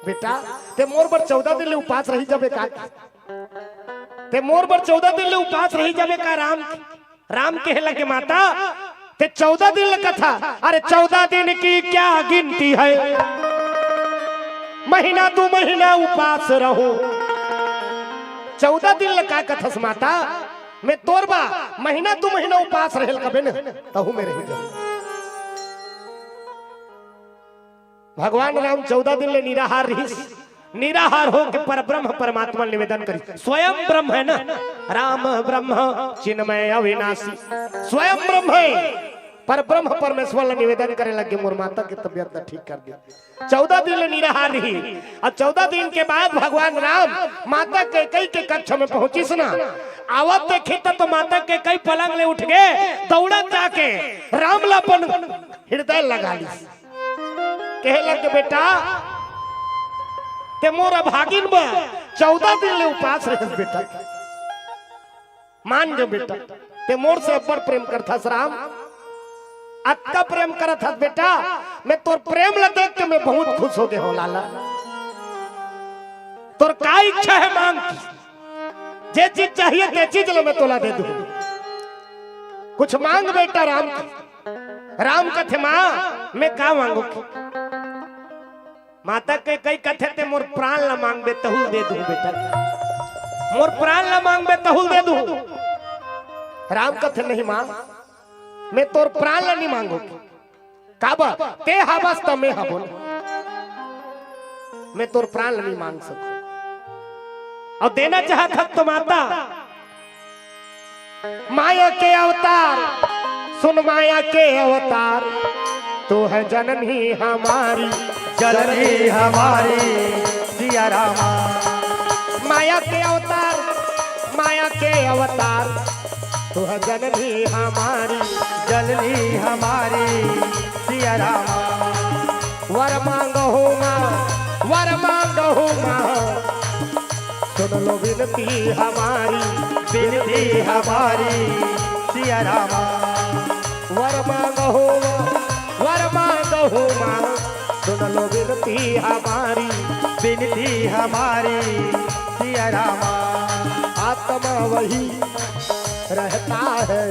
"बेटा, ते मोर बर चौदह दिन ले उपास रहि जाबे का? ते मोर बर चौदह दिन ले उपास रहि जाबे का राम?" राम कहे लगे, "माता, ते चौदह दिन ले कथा, अरे चौदह दिन की क्या गिनती है, महीना दू महीना उपास रहूं।" चौदह दिन ले का कथस माता, मैं तोर बर महीना दू महीना उपास रहे ल कबे न, तहू में रहि जाहूं। भगवान राम चौदह दिन ले निराहार रिहिस। निराहार होके परब्रह्म परमात्मा ल निवेदन करिस। स्वयं ब्रह्म हे ना, राम ब्रह्म चिन्मय अविनाशी, स्वयं ब्रह्म हे। परब्रह्म परमेश्वर ल निवेदन करे लगे, "मोर माता के तबियत ल ठीक कर दे।" चौदह दिन ले निराहार रिहिस। अब चौदह दिन के बाद भगवान राम माता कैकई के कक्ष में पहुंचिस ना, आवत देखिस त तो माता कैकई पलंग ले उठ गे, दौड़त जाके राम ल अपन हृदय लगा लिस। कहे लगे, "बेटा, ते मोर अभागिन बर चौदह दिन ले उपास रहेस बेटा, मान गेंव बेटा, ते मोर से अब्बड़ प्रेम करथस राम, अतका प्रेम करत हस बेटा, मैं तोर प्रेम ल देख के मैं बहुत खुश हो गे हों लाला। तोर का इच्छा हे मांग, जे चीज चाहिए ते चीज ल मैं तोला दे दूं, कुछ मांग बेटा।" राम राम कथे, "माँ, मैं का मांगों?" माता कैकई कथे, "ते मोर प्राण ल मांगबे, तहू ल दे दूं बेटा, मोर प्राण ल मांगबे, तहू ल दे दूं।" राम कथे, "नहीं माँ, मैं तोर प्राण ल नइ मांगों।" "काबर? ते हवस त मैं हवों ना, मैं तोर प्राण ल नइ मांग सकूं।" अउ देना चाहत हस तो माता, माया के अवतार, सुन माया के अवतार, तू है जननी हमारी, जननी हमारी सिया रामा। माया के अवतार, माया के अवतार, तू है जननी हमारी, जननी हमारी सिया रामा। वर मांगहूं माँ, वर मांगहूं माँ, सुन लो विनती हमारी, विनती हमारी सिया रामा। वर मांगहूं माँ, वर मांगहूं माँ, सुन लो विनती हमारी, विनती हमारी सिया रामा। आत्मा वही रहता है,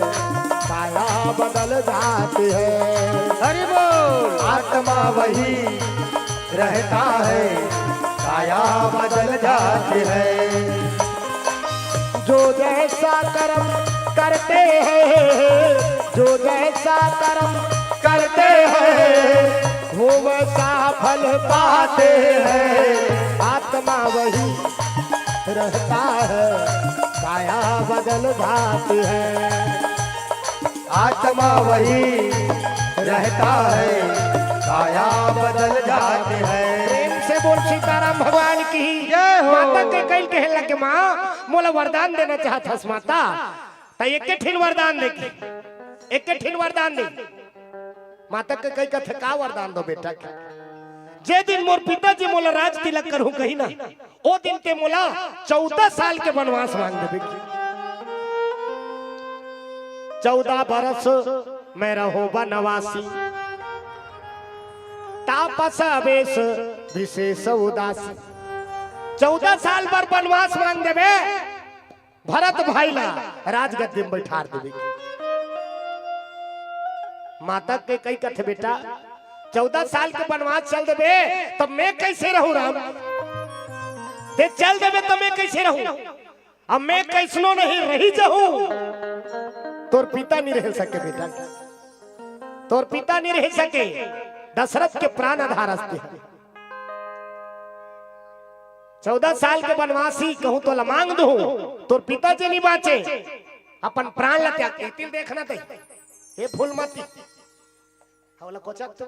काया बदल जाती है। हरि बोल। आत्मा वही रहता है, काया बदल जाती है। जो जैसा कर्म करते हैं, जो जैसा कर्म करते हैं, वो वैसा फल पाते हैं। आत्मा वही रहता है, काया बदल जाती है। आत्मा वही रहता है, काया बदल जाती है। प्रेम से बोल सीताराम भगवान की। जय हो। माता कैकई कहे लगे, "माँ, मोला वरदान देना चाहत हस माता, त एके ठिन वरदान दे, एके ठिन वरदान दे।" माता कैकई कथे, "का वरदान दो बेटा के? जे दिन मोर पिताजी मोला राज तिलक करहूं कही ना, ओ दिन ते मोला चौदह साल के वनवास मांग देबे।" चौदह बरस मैं रहो वनवासी, तापस अवेश विशेष उदासी। चौदह साल बर वनवास मांग देबे, भरत भाई ला राजगद्दी में बैठार देबे। माता कैकई कथे, "बेटा, चौदह साल के वनवास चल देबे, तब मैं कैसे रहूं राम?" ते चल देबे त मैं कइसे रहूं? अब मैं कइसनो नहीं रहि जाहूं। तोर पिता नहीं रह सके बेटा, तोर पिता नहीं रह सके। दशरथ के प्राण आधार अस ते। चौदह साल के बनवासी कहूं तोला मांग दूं, तोर पिता जे नहीं बांचे, अपन प्राण ला त्याग। एती ल देखना तहीं, हे फूलमती, हवला कोचक तो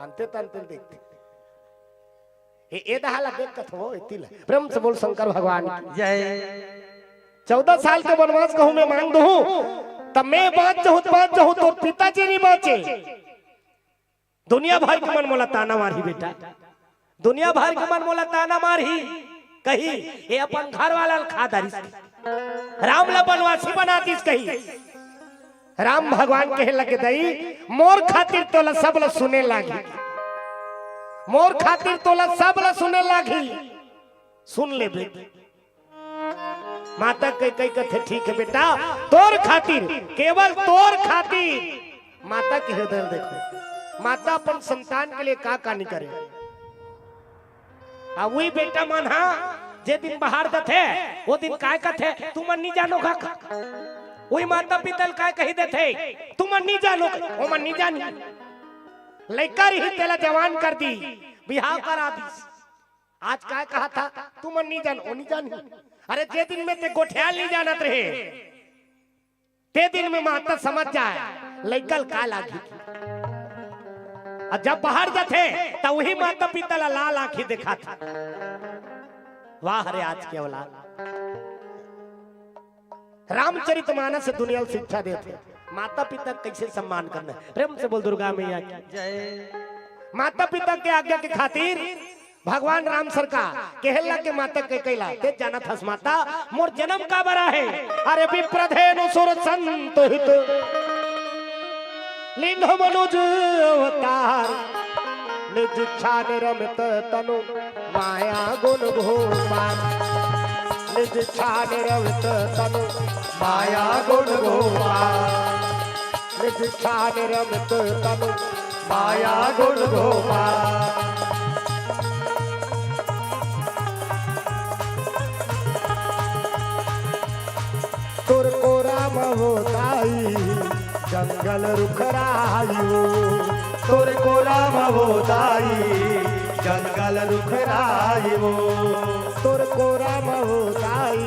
अंते तंते देखते। ए, ए दहा ला देख कथो, एती ला। प्रेम से बोल शंकर भगवान की। जय। चौदह साल के बनवास कहूं मैं मांग दूं, त मैं बांच जाहूं, बांच जाहूं, तोर पिता जे नहीं बांचे। दुनिया भर के मन मोला ताना मारही बेटा, दुनिया भर के मन मोला ताना मारही, कही, "ए अपन घर वाला ल खा डारिस, राम ला बनवासी बना दिस," कही। राम भगवान कहे लगे, "दई, मोर खातिर तोला सब ला सुने लागी, मोर खातिर तोला सब ला सुने लागी, सुन लेबे।" माता कैकई कथे, "ठीक हे बेटा, तोर खातिर, केवल तोर खातिर।" माता के हृदय ल देखो, माता अपन संतान के लिए का का नहीं करे। आ उही बेटा मन हा जे दिन बाहर जथे, ओ दिन काय कथे, "तुमन नहीं जानो का?" उही माता पिता ल काय कही देथे, "तुमन नहीं जानो का?" ओमन नहीं जानी। लइका रही तेला जवान कर दी, बिहाव करा दी। आज काय कहा था, "तुमन नहीं जान, ओ नहीं जानी।" अरे जे दिन में ते गोठियाल नहीं जानत रहे, ते दिन में माता समझ जाए, लइका ल का लागी। अउ जब बाहर जाथे, त उही माता पिता ला लाल आंखी देखाथे। वाह रे आज के औलाद। रामचरित मानस दुनिया ल शिक्षा देथे, माता पिता के कैसे सम्मान करना है। प्रेम से बोल दुर्गा मैया की। जय। माता पिता के आज्ञा के खातिर भगवान राम सरकार कहे लगे माता कैकई ला, "ते जानत हस माता, मोर जन्म काबर आहे?" "अरे विप्रधेनु सुर संत हित, लीन्ह मनुज अवतार, निज इच्छा निरमित तनु माया गुण भूपार, निज इच्छा निरमित तनु माया गुण भूपार, निज इच्छा निरमित तनु माया गुण भूपार।" तोर कोरा म हो दाई जंगल रुख राई हो, तोर कोरा म हो दाई जंगल रुख राई हो, तोर कोरा म हो दाई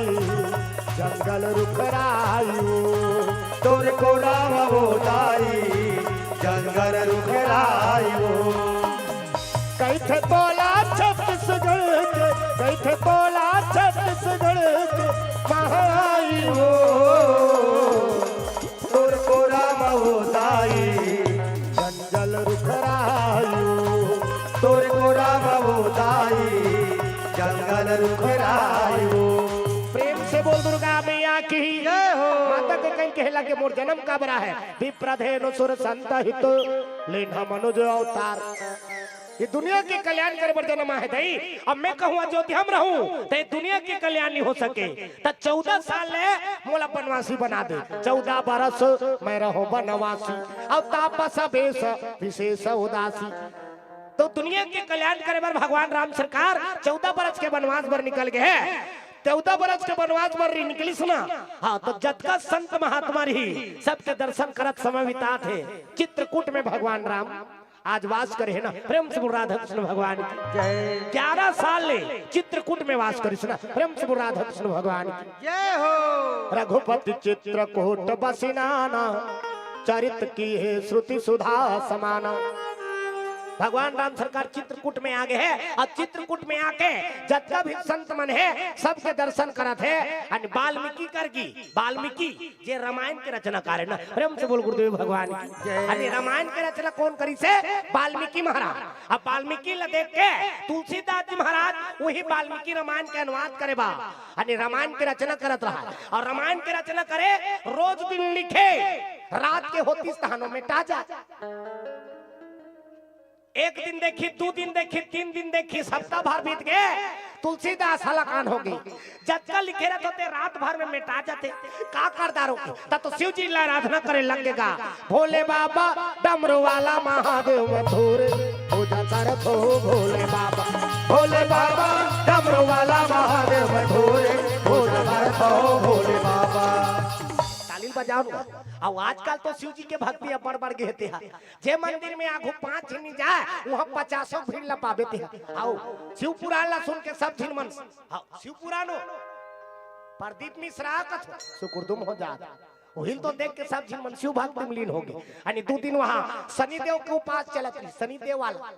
जंगल रुख राई हो, तोर कोरा म हो दाई जंगल रुख राई हो। कहिथे तोला छत्तीसगढ़ के, कहिथे तोला छत्तीसगढ़ के महाई हो। तोर कोरा म हो दाई जंगल रुख राई हो, तोर कोरा म हो दाई जंगल रुख राई हो। प्रेम से बोल दुर्गा मैया की। जय हो। माता के कहीं कहला के मोर जन्म काबर आहे, विप्रधेनु सुर संत हित, लीन्ह मनुज अवतार। ये दुनिया के कल्याण करे बर जन्म आहे दई। अब मैं कहूँ अयोध्या म रहूँ, त ये दुनिया के कल्याण नहीं हो सके। त चौदह साल ले मोला बनवासी बना दे। चौदह बरस मैं रहूँ बनवासी, अउ तापस बेस विशेष उदासी। त दुनिया के कल्याण करे बर भगवान राम सरकार चौदह बरस के बनवास बर निकल गे हे। चौदह बरस के बनवास बर निकलिस ना। हाँ, त जतका संत महात्मा रही, सबके दर्शन करत समय बिताथे चित्रकूट में भगवान राम आज वास करे हे ना। प्रेम से बोल राधा कृष्ण भगवान की। जय। ग्यारह साल ले चित्रकूट में वास करिस ना। प्रेम से बोल राधा कृष्ण भगवान की। जय हो। रघुपति चित्रकूट बसि नाना, चरित कीन्हे श्रुति सुधा समाना। भगवान राम सरकार चित्रकूट में आ गे हे, अउ चित्रकूट में आके जतका भी संत मन हे, सबके दर्शन करत हे। अउ वाल्मीकि कर गी, वाल्मीकि जे रामायण के रचनाकार हे ना, प्रेम से बोल गुरुदेव भगवान की। जय। अरे रामायण के रचना कोन करिस हे? वाल्मीकि महाराज। अब वाल्मीकि ला देख के तुलसीदास जी महाराज उही वाल्मीकि रामायण के अनुवाद करे बा, अने रामायण के रचना करत रहा। अउ रामायण के रचना करे, रोज दिन लिखे, रात के होतिस तहानो मेटा जाय। एक दिन देखिस, दू दिन देखिस, तीन दिन देखिस, हफ्ता भर बीत गे, तुलसीदास हलाकान हो गे। जतका लिखे रहत होते, रात भर में मेटा जाथे। का कर डारो? त तो शिव जी ला आराधना करे लग गे गा। भोले बाबा, डमरू वाला महादेव मथुर, पूजा करथो भोले बाबा, भोले बाबा, डमरू वाला महादेव भोले, पूजा करथो भोले बाबा। ताली बजाओ ना। अउ आजकल तो शिव जी के भक्ति अब्बड़ बढ़ गे हे तेहा। जे मंदिर में आघू पांच झिन नइ जाय, उहां पचासों भीड़ ला पाबे तेहा। अउ शिव पुराण ला सुन के सब झिन मन, हाँ, शिव पुराण हो। प्रदीप मिश्रा कथो, सुकुरदुम हो जात। उहिल तो देख के सब झिन मन शिव भक्ति में लीन हो गे। अने दू दिन उहां शनिदेव के उपास चलत रहिस, शनिदेव वाला।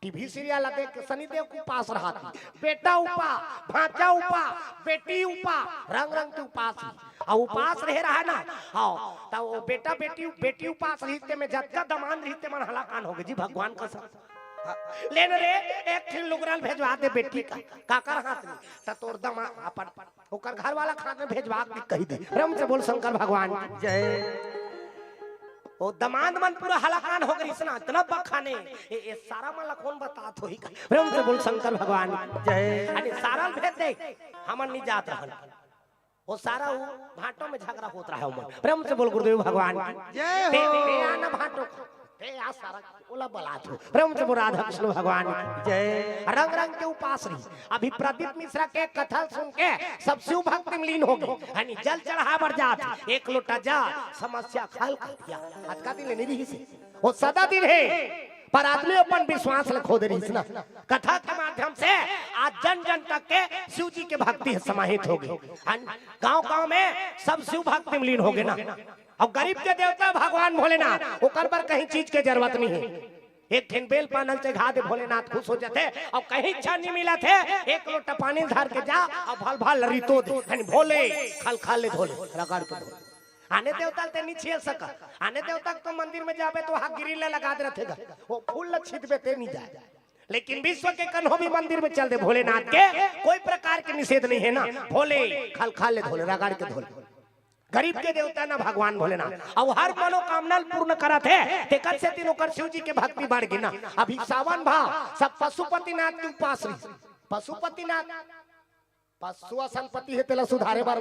टीवी सीरियल ला देख के शनिदेव के उपास रहत रहिस। बेटा उपा, भांचा उपा, बेटी उपा, रंग रंग के उपास रहिस। अउ उपास रहे रहा ना, हाँ, त वो बेटा बेटी, बेटी उपास रहिस, तेमे जतका दमांद रहिस, ते मन हलाकान हो गे जी, भगवान कसम। हाँ, ले न रे, एक ठिन लुगरा ल भेजवा दे बेटी का, काकर हाथ में, त तोर दमा-, अपन, ओकर घर वाला खाना भेजवा के कहि दे। प्रेम से बोल शंकर भगवान की। जय। ओ दमांद मन पूरा हलाकान हो गे रहिस ना, इतना बखाने, ए, ए सारा मन ला कोन बतात होही का? प्रेम से बोल शंकर भगवान की। जय। अने सारा ल भेज दे, हमन नइ जात रहन। ओ सारा उ भांटो में झगरा होत रहा ओमन। प्रेम से बोल गुरुदेव भगवान की। जय ते, हो। ते आना भांटो, ते आ सारा ओला बलात हो। प्रेम से बोल राधा कृष्ण भगवान की। जय। रंग रंग के उपास रहिस। अभी प्रदीप मिश्रा के कथा सुन के सब शिव भक्ति में लीन हो गे। हनी जल चढ़ाय बर जात, एक लोटा जल, समस्या खल कर दिया। अतका दिन ले नइ रहिस हे। वो सदा दिन हे, पर आदमी अपन विश्वास ल खो दे रहिस ना। कथा के माध्यम से आज जन जन तक के शिव जी के भक्ति ह समाहित हो गे। अन गांव गांव में सब शिव भक्ति में लीन हो गे ना। अउ गरीब के देवता भगवान भोलेनाथ, ओकर बर कहीं चीज के जरूरत नइ हे। एक ठिन बेल पाना ल चघा दे, भोलेनाथ खुश हो जाथे। अउ कहीं इच्छा नइ मिलत हे, एक लोटा पानी धर के जा अउ भल भल रितो दे, यानी भोले खल खल ले धो ले, रगड़ के धो ले। आने देवता ल ते नइ छील सकत। आने देवता के तो मंदिर में जाबे तो हाथ गिरी ले लगा दे रथे गा। वो फूल ल छीतबे ते नइ जाय। लेकिन विश्व के कन्हो भी मंदिर में चल दे भोलेनाथ के, कोई प्रकार के निषेध नइ हे ना। भोले खल खल ले धो ले, रगड़ के धो ले। गरीब के देवता ना भगवान भोलेनाथ, अउ हर मनोकामना ल पूर्ण करत हे। तेकर सेती ओकर शिव जी के भक्ति बढ़ गे ना। अभी सावन भा सब पशुपतिनाथ के उपास रहिस। पशुपतिनाथ, पशु असन पति हे तेला सुधारे बर,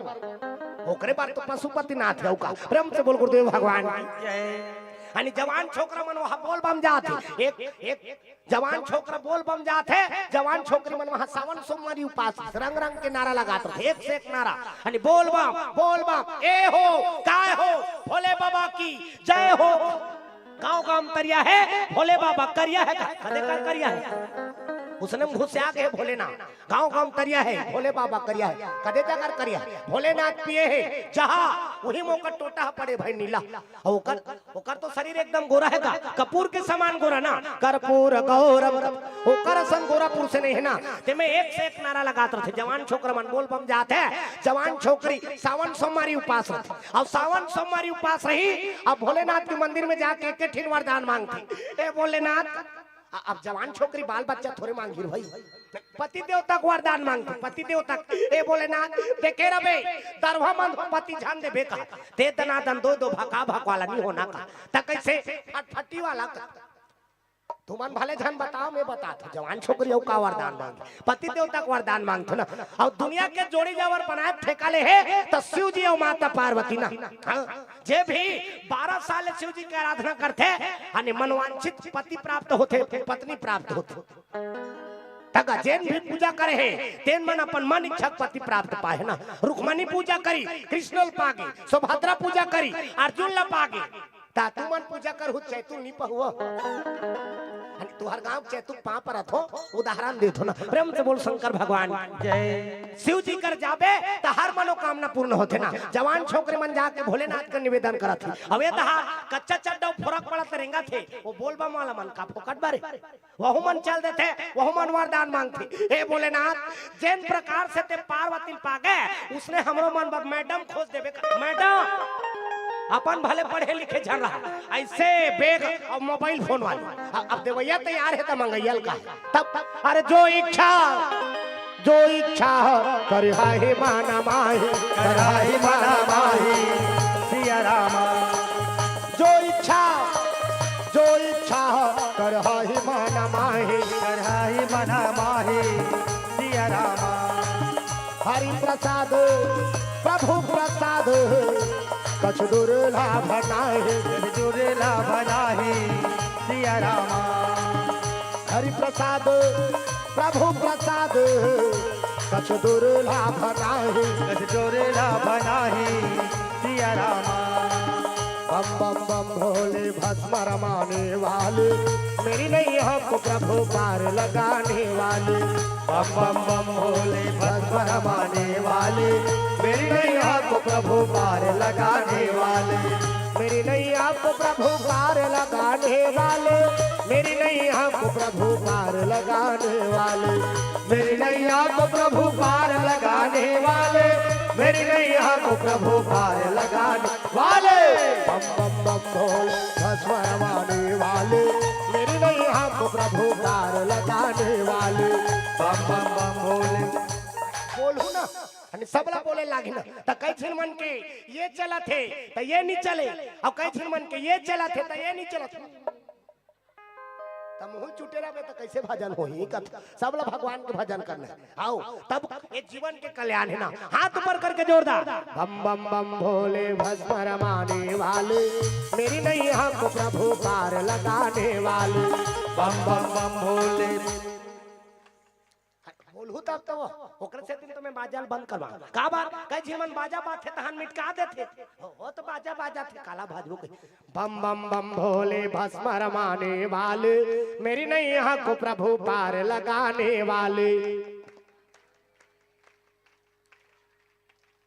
ओकरे बर तो पशुपतिनाथ हे। अउ का? प्रेम से बोल गुरुदेव भगवान की। जय। यानी जवान छोकरा मन वहां बोल बम जात हे। एक, एक जवान छोकरा बोल बम जात हे, जवान छोकरी मन वहां सावन सोमवारी उपास रंग रंग के नारा लगात रथे, एक से एक नारा। यानी बोल बम, बोल बम, ए हो, काय हो, भोले बाबा की जय हो। गांव गांव तरिया हे, भोले बाबा करिया हे, कदे कर करिया हे। उसने में घुसिया गे भोलेनाथ। गांव गांव तरिया हे, भोले बाबा करिया हे, कदे जाकर करिया हे। भोलेनाथ पिए हे जहां, उही में ओकर टोटा ह पड़े भाई नीला। अउ ओकर, ओकर तो शरीर एकदम गोरा हे का, कपूर के समान गोरा ना, कर्पूर गौरम। ओकर असन गोरा पुरुष नइ हे ना। तेमे एक से एक नारा लगात रथे। जवान छोकरा मन बोल बम जात हे, जवान छोकरी सावन सोमवारी उपास रथे। अउ सावन सोमवारी उपास रही, अब भोलेनाथ के मंदिर में जाके एक ठिन वरदान मांगथे, ए भोलेनाथ, अ-, अब जवान छोकरी बाल बच्चा थोरे मांगही रे भाई, पति देवता के वरदान मांगथे, पति देवता के, ए भोलेनाथ, देखे रबे, दरवा मन पति झन देबे का, ते दनादन दो दो भका भक वाला नइ होना का, त कइसे फटफटी वाला का? तुमन भले झन बताव, मैं बतात हंव, जवान छोकरी अउ का वरदान मांगे? पति देवता के वरदान मांगथे ना। अउ दुनिया के जोड़ी जावर बनाए ठेका ले हे, त शिव जी अउ माता पार्वती ना। हाँ, जे भी बारह साल ले शिव जी के आराधना करथे, यानी मनवांछित पति प्राप्त होथे, पत्नी प्राप्त होथे। तगा जेन भी पूजा करे हे, तेन मन अपन मन इच्छा के पति प्राप्त पाए ना। रुक्मणी पूजा करी, कृष्ण ल पागे, सुभद्रा पूजा करी, अर्जुन ल पागे। ता तुमन पूजा करहू, चैतुल नी पहुआ। अरे, तुहर गांव चैतुल पांव परत हो, उदाहरण देत हो ना। प्रेम से बोल शंकर भगवान की। जय। शिव जी कर जाबे, त हर मनोकामना पूर्ण होथे ना। जवान छोकरे मन जाके भोलेनाथ का निवेदन करत ही। अबे तहार कच्चा चड्डा फोरक पड़त रेंगत हे, वो बोल बम वाला मन का फोकट बारे। वहू मन चल देथे, वहू मन वरदान मांगथे। हे भोलेनाथ, जेन प्रकार से ते पार्वती ल पागे, उसने हमरो मन बर मैडम खोज देबे का। मैडम, अपन भले पढ़े लिखे झन रहा, अइसे बैग अउ मोबाइल फोन वाली। अ-, अब देवैया तैयार हे त मंगैया ल का। तब, अरे जो इच्छा, जो इच्छा हो, करिहा ही मन माही, करिहा ही मन माही, सिया रामा। जो इच्छा, जो इच्छा हो, करिहा ही मन माही, करिहा ही मन माही, सिया रामा। हरि प्रसाद, प्रभु प्रसाद, कछु दुर्लभ नाही, कछु दुर्लभ नाही, सिया रामा। हरि प्रसाद, प्रभु प्रसाद, कछु दुर्लभ नाही। कछु दुर्लभ नाही, सिया रामा। बम बम बम भोले भस्म रमाने वाले, मेरी नैया को प्रभु पार लगाने वाले। बम बम बम भोले भस्म रमाने वाले, मेरी नैया को प्रभु पार लगाने वाले। मेरी नैया को प्रभु पार लगाने वाले, मेरी नैया को प्रभु पार लगाने वाले। मेरी नैया को प्रभु पार लगाने वाले, मेरी नैया को प्रभु पार लगाने वाले। बम बम बम भोले भस्म रमाने वाले, मेरी नैया को प्रभु पार लगाने वाले। बम बम बम भोले। बोलहू ना, यानी सबला बोले लागी ना। त कई झिन मन के ये चलत हे, त ये नी चले, अउ कई झिन मन के ये चलत हे, त ये नी चलत। त मुँह चुटे रहबे त कइसे भजन होही? कत-, सबला भगवान के भजन करना हे। आओ, तब ये जीवन के कल्याण हे ना। हाथ ऊपर करके जोरदार। बम बम बम भोले भस्म रमाने वाले, मेरी नैया को प्रभु पार लगाने वाले। बम बम बम भोले। बोलहू तब तो वो, ओकरे सेती तो मैं बाजा ल बंद करवांव। का बात? कई झिन मन बाजा बाजथे तहान मिटका देथे। हो, हो तो बाजा बाजथे, काला भाजबो कही। बम बम बम भोले भस्म रमाने वाले, मेरी नैया को प्रभु पार लगाने वाले।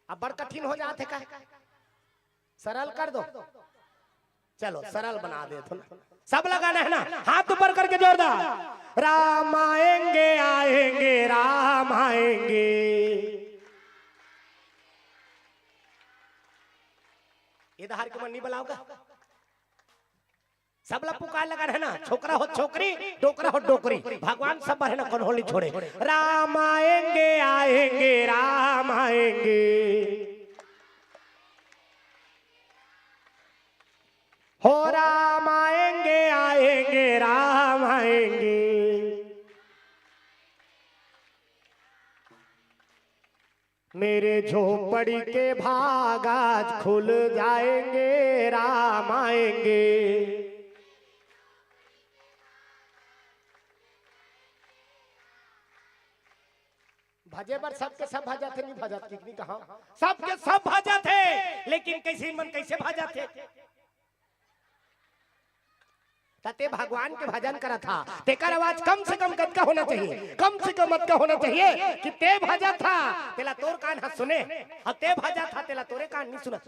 अब बड़ कठिन हो जाथे का? सरल कर दो। चलो, सरल बना देथों ना। सबला गाना हे ना, हाथ ऊपर करके जोरदार। राम आएंगे, आएंगे, राम आएंगे। ये डहर के मन नी बलाव का? सबला पुकार लगा हे ना, छोकरा हो छोकरी, डोकरा हो डोकरी, भगवान सब बर हे ना, कोनो ल नी छोड़े। राम आएंगे, आएंगे, राम आएंगे। हो राम आएंगे, आएंगे, राम आएंगे। मेरे झोपड़ी के भाग आज खुल जाएंगे, राम आएंगे। भजे बर सबके सब भजथे, नी भजत कि नी कहा? सबके सब भजथे, लेकिन कइसे मन कइसे भजथे? त ते भगवान के भजन करत हा, तेकर आवाज कम से कम कतका होना चाहिए? कम से कम अतका होना चाहिए कि ते भजत हा, तेला तोर कान ह सुने, अउ ते भजत हा, तेला तोरे कान नी सुनत।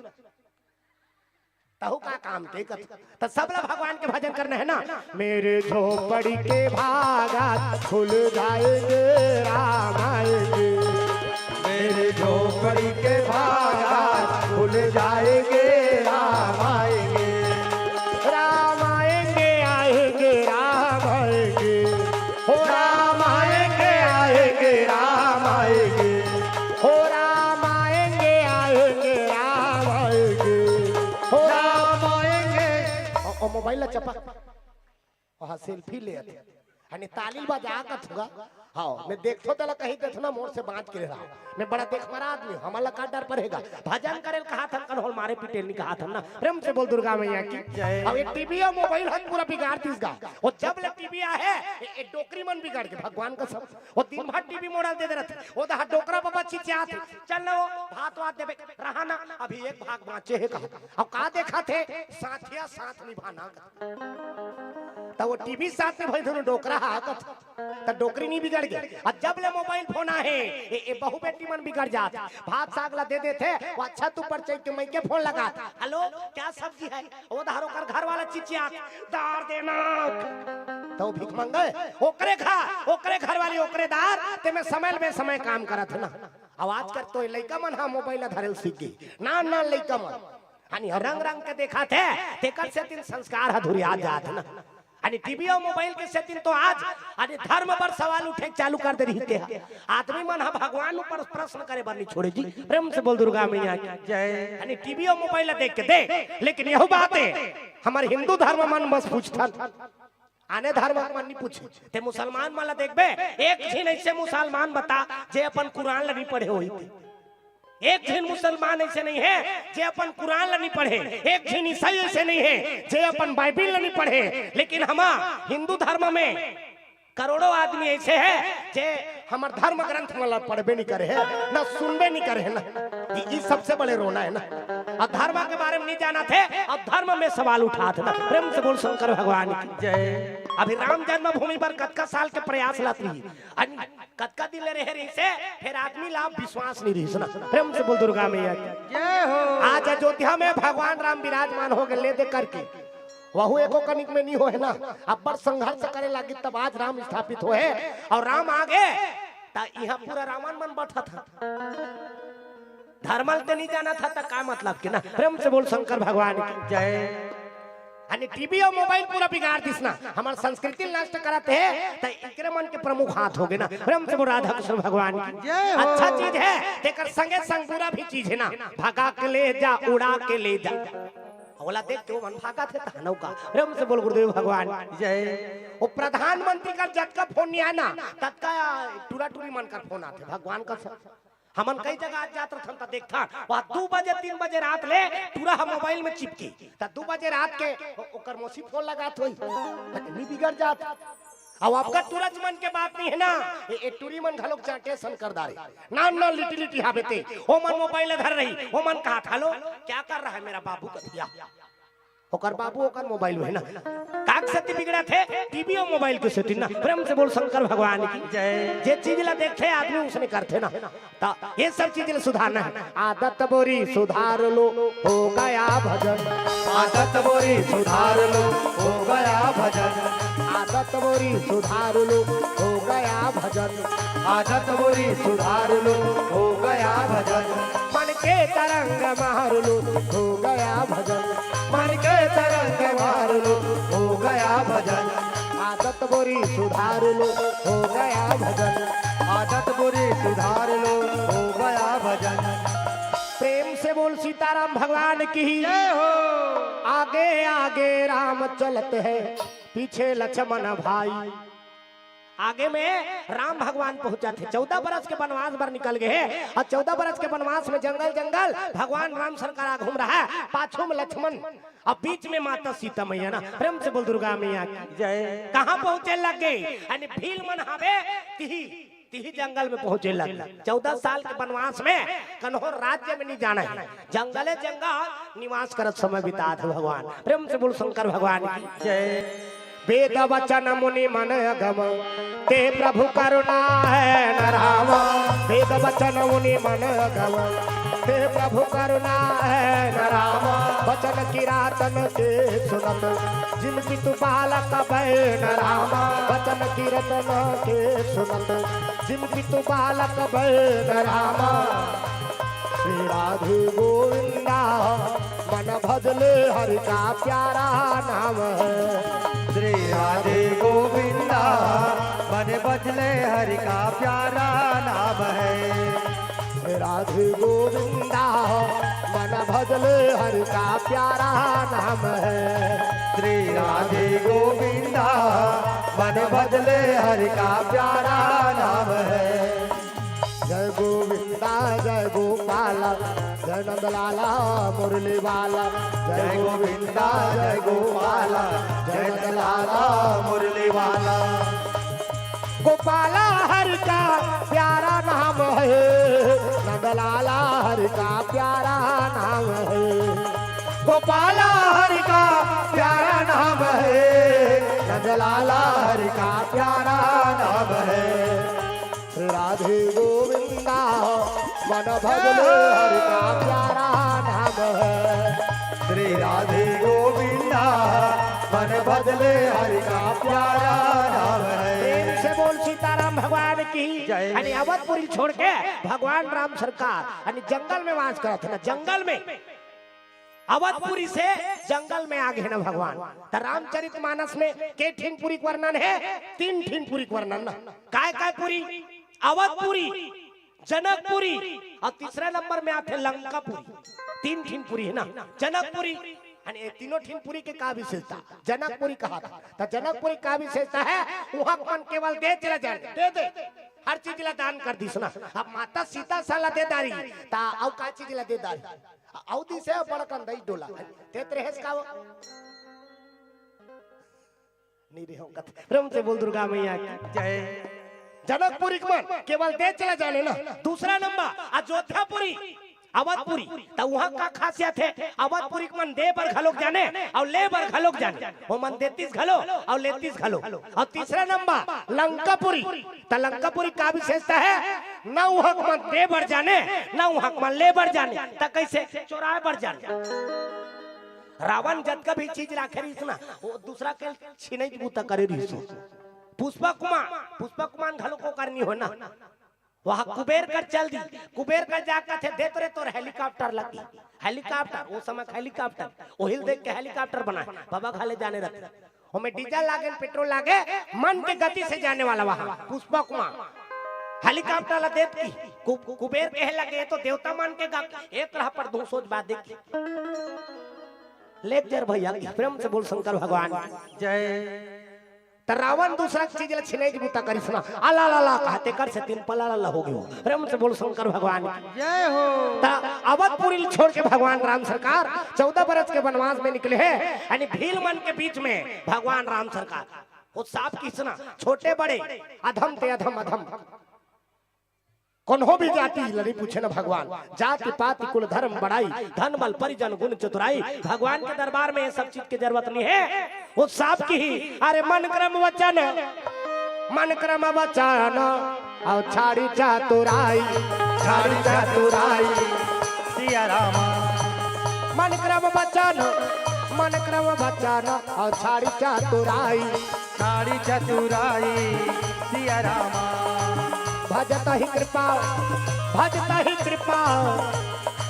तहू का काम के कत-, त सबला भगवान के भजन करना हे ना। मेरे झोपड़ी के भाग आज खुल जाएंगे, राम आएंगे। मेरे झोपड़ी के भाग आज खुल जाएंगे, राम आएंगे। राम आएंगे, आएंगे, राम आएंगे। हो राम आएंगे, आएंगे, राम आएंगे। हो राम आएंगे, आएंगे, राम आएंगे। हो राम आएंगे। ओ, ओ, मोबाइल ला चपा। वहाँ सेल्फी लेत हे। हने ताली बजा कथुगा। हाँ, मैं देखथों तेला कही देथों ना, मोर से बाँच के रहा। मैं बड़ा देखमरा आदमी हूँ, हमन ला का डर परेगा? भजन करे ल कहाथन, कनहो ल मारे पीटे ल नी कहाथन ना। प्रेम से बोल दुर्गा मैया की जय। अब ये टीवी अउ मोबाइल ह पूरा बिगाड़ दिस गा। वो जब ले टीवी आहे, ये, ये डोकरी मन बिगड़ गे, भगवान कसम। वो दिन भर टीवी मोबाइल दे दे रहिथे। वो डहर डोकरा बाबा चिचियाथे, चल ना वो भात वात देबे, रहा ना, अभी एक भाग बाँचे हे कहा। अब का देखाथे? साथिया साथ निभाना। त वो टीवी साथ में भाई दोनों डोकरा हा कथे, त डोकरी नी बिगड़ गे। अउ जब ले मोबाइल फोन आहे, ए, ए बहू बेटी मन बिगड़ जात। भात साग ला दे देथे, वो छत ऊपर चढ़ के मइके फोन लगाथे, "हेलो, क्या सब्जी है?" वो डहर ओकर घर वाला चिचियाथे, "दार देना।" त वो भीख मंगे, ओकरे घर, ओकरे घर वाली, ओकरे दार, ते में समय में समय काम करत हे ना। आवाज कर तो लइका मन हा मोबाइल ला धरे ल सीख गे, नान नान लइका मन। हानि रंग रंग के देखाथे, तेकर सेती संस्कार ह धुरिया जात हे ना। हानि टीवी अउ मोबाइल के सेती तो आज, हानि धर्म बर सवाल उठे चालू कर दे रहिथे। आदमी मन ह भगवान ऊपर प्रश्न करे बर नी छोड़े जी। प्रेम से बोल दुर्गा मैया की जय। हानि टीवी अउ मोबाइल ला देख के दे, लेकिन यहू बात हे, हमर हिंदू धर्म मन बस पूछथन। आने धर्म के मन नी पूछे। ते मुसलमान मन ला देखबे, एक झिन अइसे मुसलमान बता, जे अपन कुरान ला नी पढ़े होही ते। एक झिन मुसलमान अइसे नइ हे, जे अपन कुरान ला नी पढ़े। एक झिन ईसाई अइसे नइ हे, जे अपन बाइबिल ला नी पढ़े। लेकिन हमर हिंदू धर्म में करोड़ों आदमी ऐसे हे जे हमर धर्म ग्रंथ मन ला पढ़बे नहीं करे हे, न सुनबे नहीं करे हे ना। ई, ई सबसे बड़े रोना हे ना। अउ धर्म के बारे में नहीं जानत हे, अउ धर्म में सवाल उठात हे ना। प्रेम से बोल शंकर भगवान की। जय। अभी राम जन्मभूमि पर कतका साल के प्रयास लत रही, अन-, कतका दिन ले रहे रहिसे, फिर आदमी ला विश्वास नहीं रहिस ना। प्रेम से बोल दुर्गा मैया की। जय हो। आज अयोध्या में भगवान राम विराजमान हो गए, ले दे करके। वहू एको कनिक में नहीं होहे ना, अब्बड़ संघर्ष करे लागिस तब आज राम स्थापित होहे। अउ राम आगे त इहाँ पूरा रावण मन बैठत हे। धर्म ल ते नहीं जानत हे त का मतलब के ना। प्रेम से बोल शंकर भगवान की। जय। यानी टीवी अउ मोबाइल पूरा बिगाड़ दिस ना, हमर संस्कृति ल नष्ट करत हे, त एकरे मन के प्रमुख हाथ होगे ना। प्रेम से बोल राधा कृष्ण भगवान की। जय हो। अच्छा चीज हे, तेकर संगे संग बुरा भी चीज हे ना। भगा के ले जा, उड़ा के ले जा। ओला देख के ओमन भागत हे तहनऊ का। प्रेम से बोल गुरुदेव भगवान की। जय। वो प्रधानमंत्री कर जतका फोन नहीं आए ना, ततका टूरा टूरी मन कर फोन आथे। भगवान का स-, हमन कई जगह आज जात रथन त देखथन, वहाँ दू बजे, तीन बजे रात ले टूरा ह मोबाइल में चिपकी, त दू बजे रात के ओ-, ओकर मौसी फोन लगात होई, त नहीं बिगड़ जात। अब आपका टूरा मन के बात नहीं हे ना, ए, ए टूरी मन घलोक चांटे सन कर डारे। नान नान लिटी लिटी हावे ते, ओमन मोबाइल धर रही, ओमन कहा, "हेलो, क्या कर रहा है मेरा बाबू?" कथिया, ओकर बाबू ओकर मोबाइल में हे ना। काक सेती बिगड़त हे, टीवी अउ मोबाइल के सेती ना। प्रेम से बोल शंकर भगवान की। जय। जे चीज ला देखथे आदमी उसने करथे ना। त ये सब चीज ला सुधारना हे। आदत बोरी सुधार लो, हो गया भजन। आदत बोरी सुधार लो, हो गया भजन। आदत बोरी सुधार लो, हो गया भजन। आदत बोरी सुधार लो, हो गया भजन। मन के तरंग मार लो, हो गया भजन। मन के तरंग मार लो, हो गया भजन। आदत बोरी सुधार लो, हो गया भजन। आदत बोरी सुधार लो, हो गया भजन। प्रेम से बोल सीताराम भगवान की। जय हो। आगे आगे राम चलत हे, पीछे लक्ष्मण भाई। आगे में राम भगवान पहुंचत हे, चौदह बरस के बनवास बर निकल गए हे, अउ चौदह बरस के बनवास में जंगल जंगल भगवान राम सरकार घूम रहा हे, पाछू में लक्ष्मण, अउ बीच में माता सीता मैया ना। प्रेम से बोल दुर्गा मैया की। जय। कहाँ पहुंचे लग गए? यानी भील मन हावे तिही, तिही जंगल में पहुंचे लग गए। चौदह साल के बनवास में कन्हो राज्य में नहीं जाना हे, जंगले जंगल निवास करत समय बितात हे भगवान। प्रेम से बोल शंकर भगवान की। जय। वेद वचन मुनि मन अगम, ते प्रभु करुणा है न राम। वेद वचन मुनि मन अगम, ते प्रभु करुणा है न राम। वचन किरातन के सुनत, जिम पितु बालक भय न राम। वचन किरातन के सुनत, जिम पितु बालक भय न राम। श्री राधे गोविंदा, मन भजले हरि का प्यारा नाम है। श्री राधे गोविंदा, मन भजले हरि का प्यारा नाम है। श्री राधे गोविंदा, मन भजले हरि का प्यारा नाम है। श्री राधे गोविंदा, मन भजले हरि का प्यारा नाम है। जय गोविंदा, जय गोपाला, जय नंदलाला मुरली वाला। जय गोविंदा, जय गोपाला, जय नंदलाला मुरली वाला। गोपाला हरि का प्यारा नाम है, नंदलाला हरि का प्यारा नाम है। गोपाला हरि का प्यारा नाम है, नंदलाला हरि का प्यारा नाम है। राधे गोविंदा, मन भजले हरि का प्यारा नाम है। श्री राधे गोविंदा, मन भजले हरि का प्यारा नाम है। प्रेम से बोल सीताराम भगवान की। जय। यानी अवधपुरी छोड़ के भगवान राम सरकार यानी जंगल में वास करत हे ना, जंगल में। अवधपुरी से जंगल में आ गए ना भगवान। त रामचरित मानस में के ठिन पुरी के वर्णन हे? तीन ठिन पुरी के वर्णन ना। काय काय पुरी? अवधपुरी, जनकपुरी अउ तीसरा नंबर में आथे लंकापुरी। तीन ठिन पुरी हे ना, जनकपुरी। अने ये तीनों ठिन पुरी के का विशेषता? जनकपुरी कहाथे। त जनकपुरी का विशेषता हे? उहाँ के मन केवल दे चला जाए, दे दे, हर चीज ला दान कर दिस ना। अब माता सीता सन ला दे डारी, त अउ का चीज ला दे डारी? अउ दिस हे बड़कन दई डोला। तेत रहेस का वो? नहीं रे, हम कथे, प्रेम से बोल दुर्गा मैया की। जय। जनकपुरी के मन केवल दे चला जाने ना। दूसरा नंबर अयोध्यापुरी, अवधपुरी। त उहाँ का खासियत हे? अवधपुरी के मन दे बर घलोक जाने अउ ले बर घलोक जाने। ओ मन देतिस घलो अउ लेतिस घलो। अउ तीसरा नंबर लंकापुरी। त लंकापुरी का विशेषता हे? न उहाँ के मन दे बर जाने, न उहाँ के मन ले बर जाने, त कइसे चोराए बर जाने। रावण जतका भी चीज राखे रहिस ना, वो दूसरा के छीने के बूता करे रहिस। पुष्पक विमान, पुष्पक विमान घलो को करनी हो ना। वहाँ कुबेर कर चल दी, कुबेर कर जा कथे, "दे तोरे तोर हेलीकॉप्टर लगी।" हेलीकॉप्टर, वो समय के हेलीकॉप्टर, ओहिल देख के हेलीकॉप्टर बनाए, बाबा घाले जाने रथे। ओमे डीजल लागे, पेट्रोल लागे, मन के गति से जाने वाला वहाँ पुष्पक विमान। हेलीकॉप्टर ला देत की कु-, कुबेर कहे लगे, "ये तो देवता मन के गा-, एक रहा पर दो सोच बात देखी।" लेक जर भैया की प्रेम से बोल शंकर भगवान की। जय। त रावण दूसरा चीज ला छिने के बूता करिस ना, अला ला ला कहते कर से तीन पला ला हो गयो। प्रेम से बोल शंकर भगवान की। जय हो। त अवधपुरी ल छोड़ के भगवान राम सरकार चौदह बरस के वनवास में निकले हे, यानी भील मन के बीच में भगवान राम सरकार। वो साफ किसना, छोटे बड़े, अधम ते अधम, अधम। कोनो भी जाति ल नइ पूछे न भगवान, जाति पाति कुल धर्म बड़ाई, धन बल परिजन गुण चतुराई। भगवान के दरबार में ये सब चीज के जरूरत नइ हे। वो साफ किही, अरे मन क्रम वचन, मन क्रम वचन अउ छाड़ी चतुराई, छाड़ी चतुराई। सिया रामा। मन क्रम वचन, मन क्रम वचन अउ छाड़ी चतुराई। छाड़ी चतुराई सिया रामा। भजत ही कृपा, भजत ही कृपा,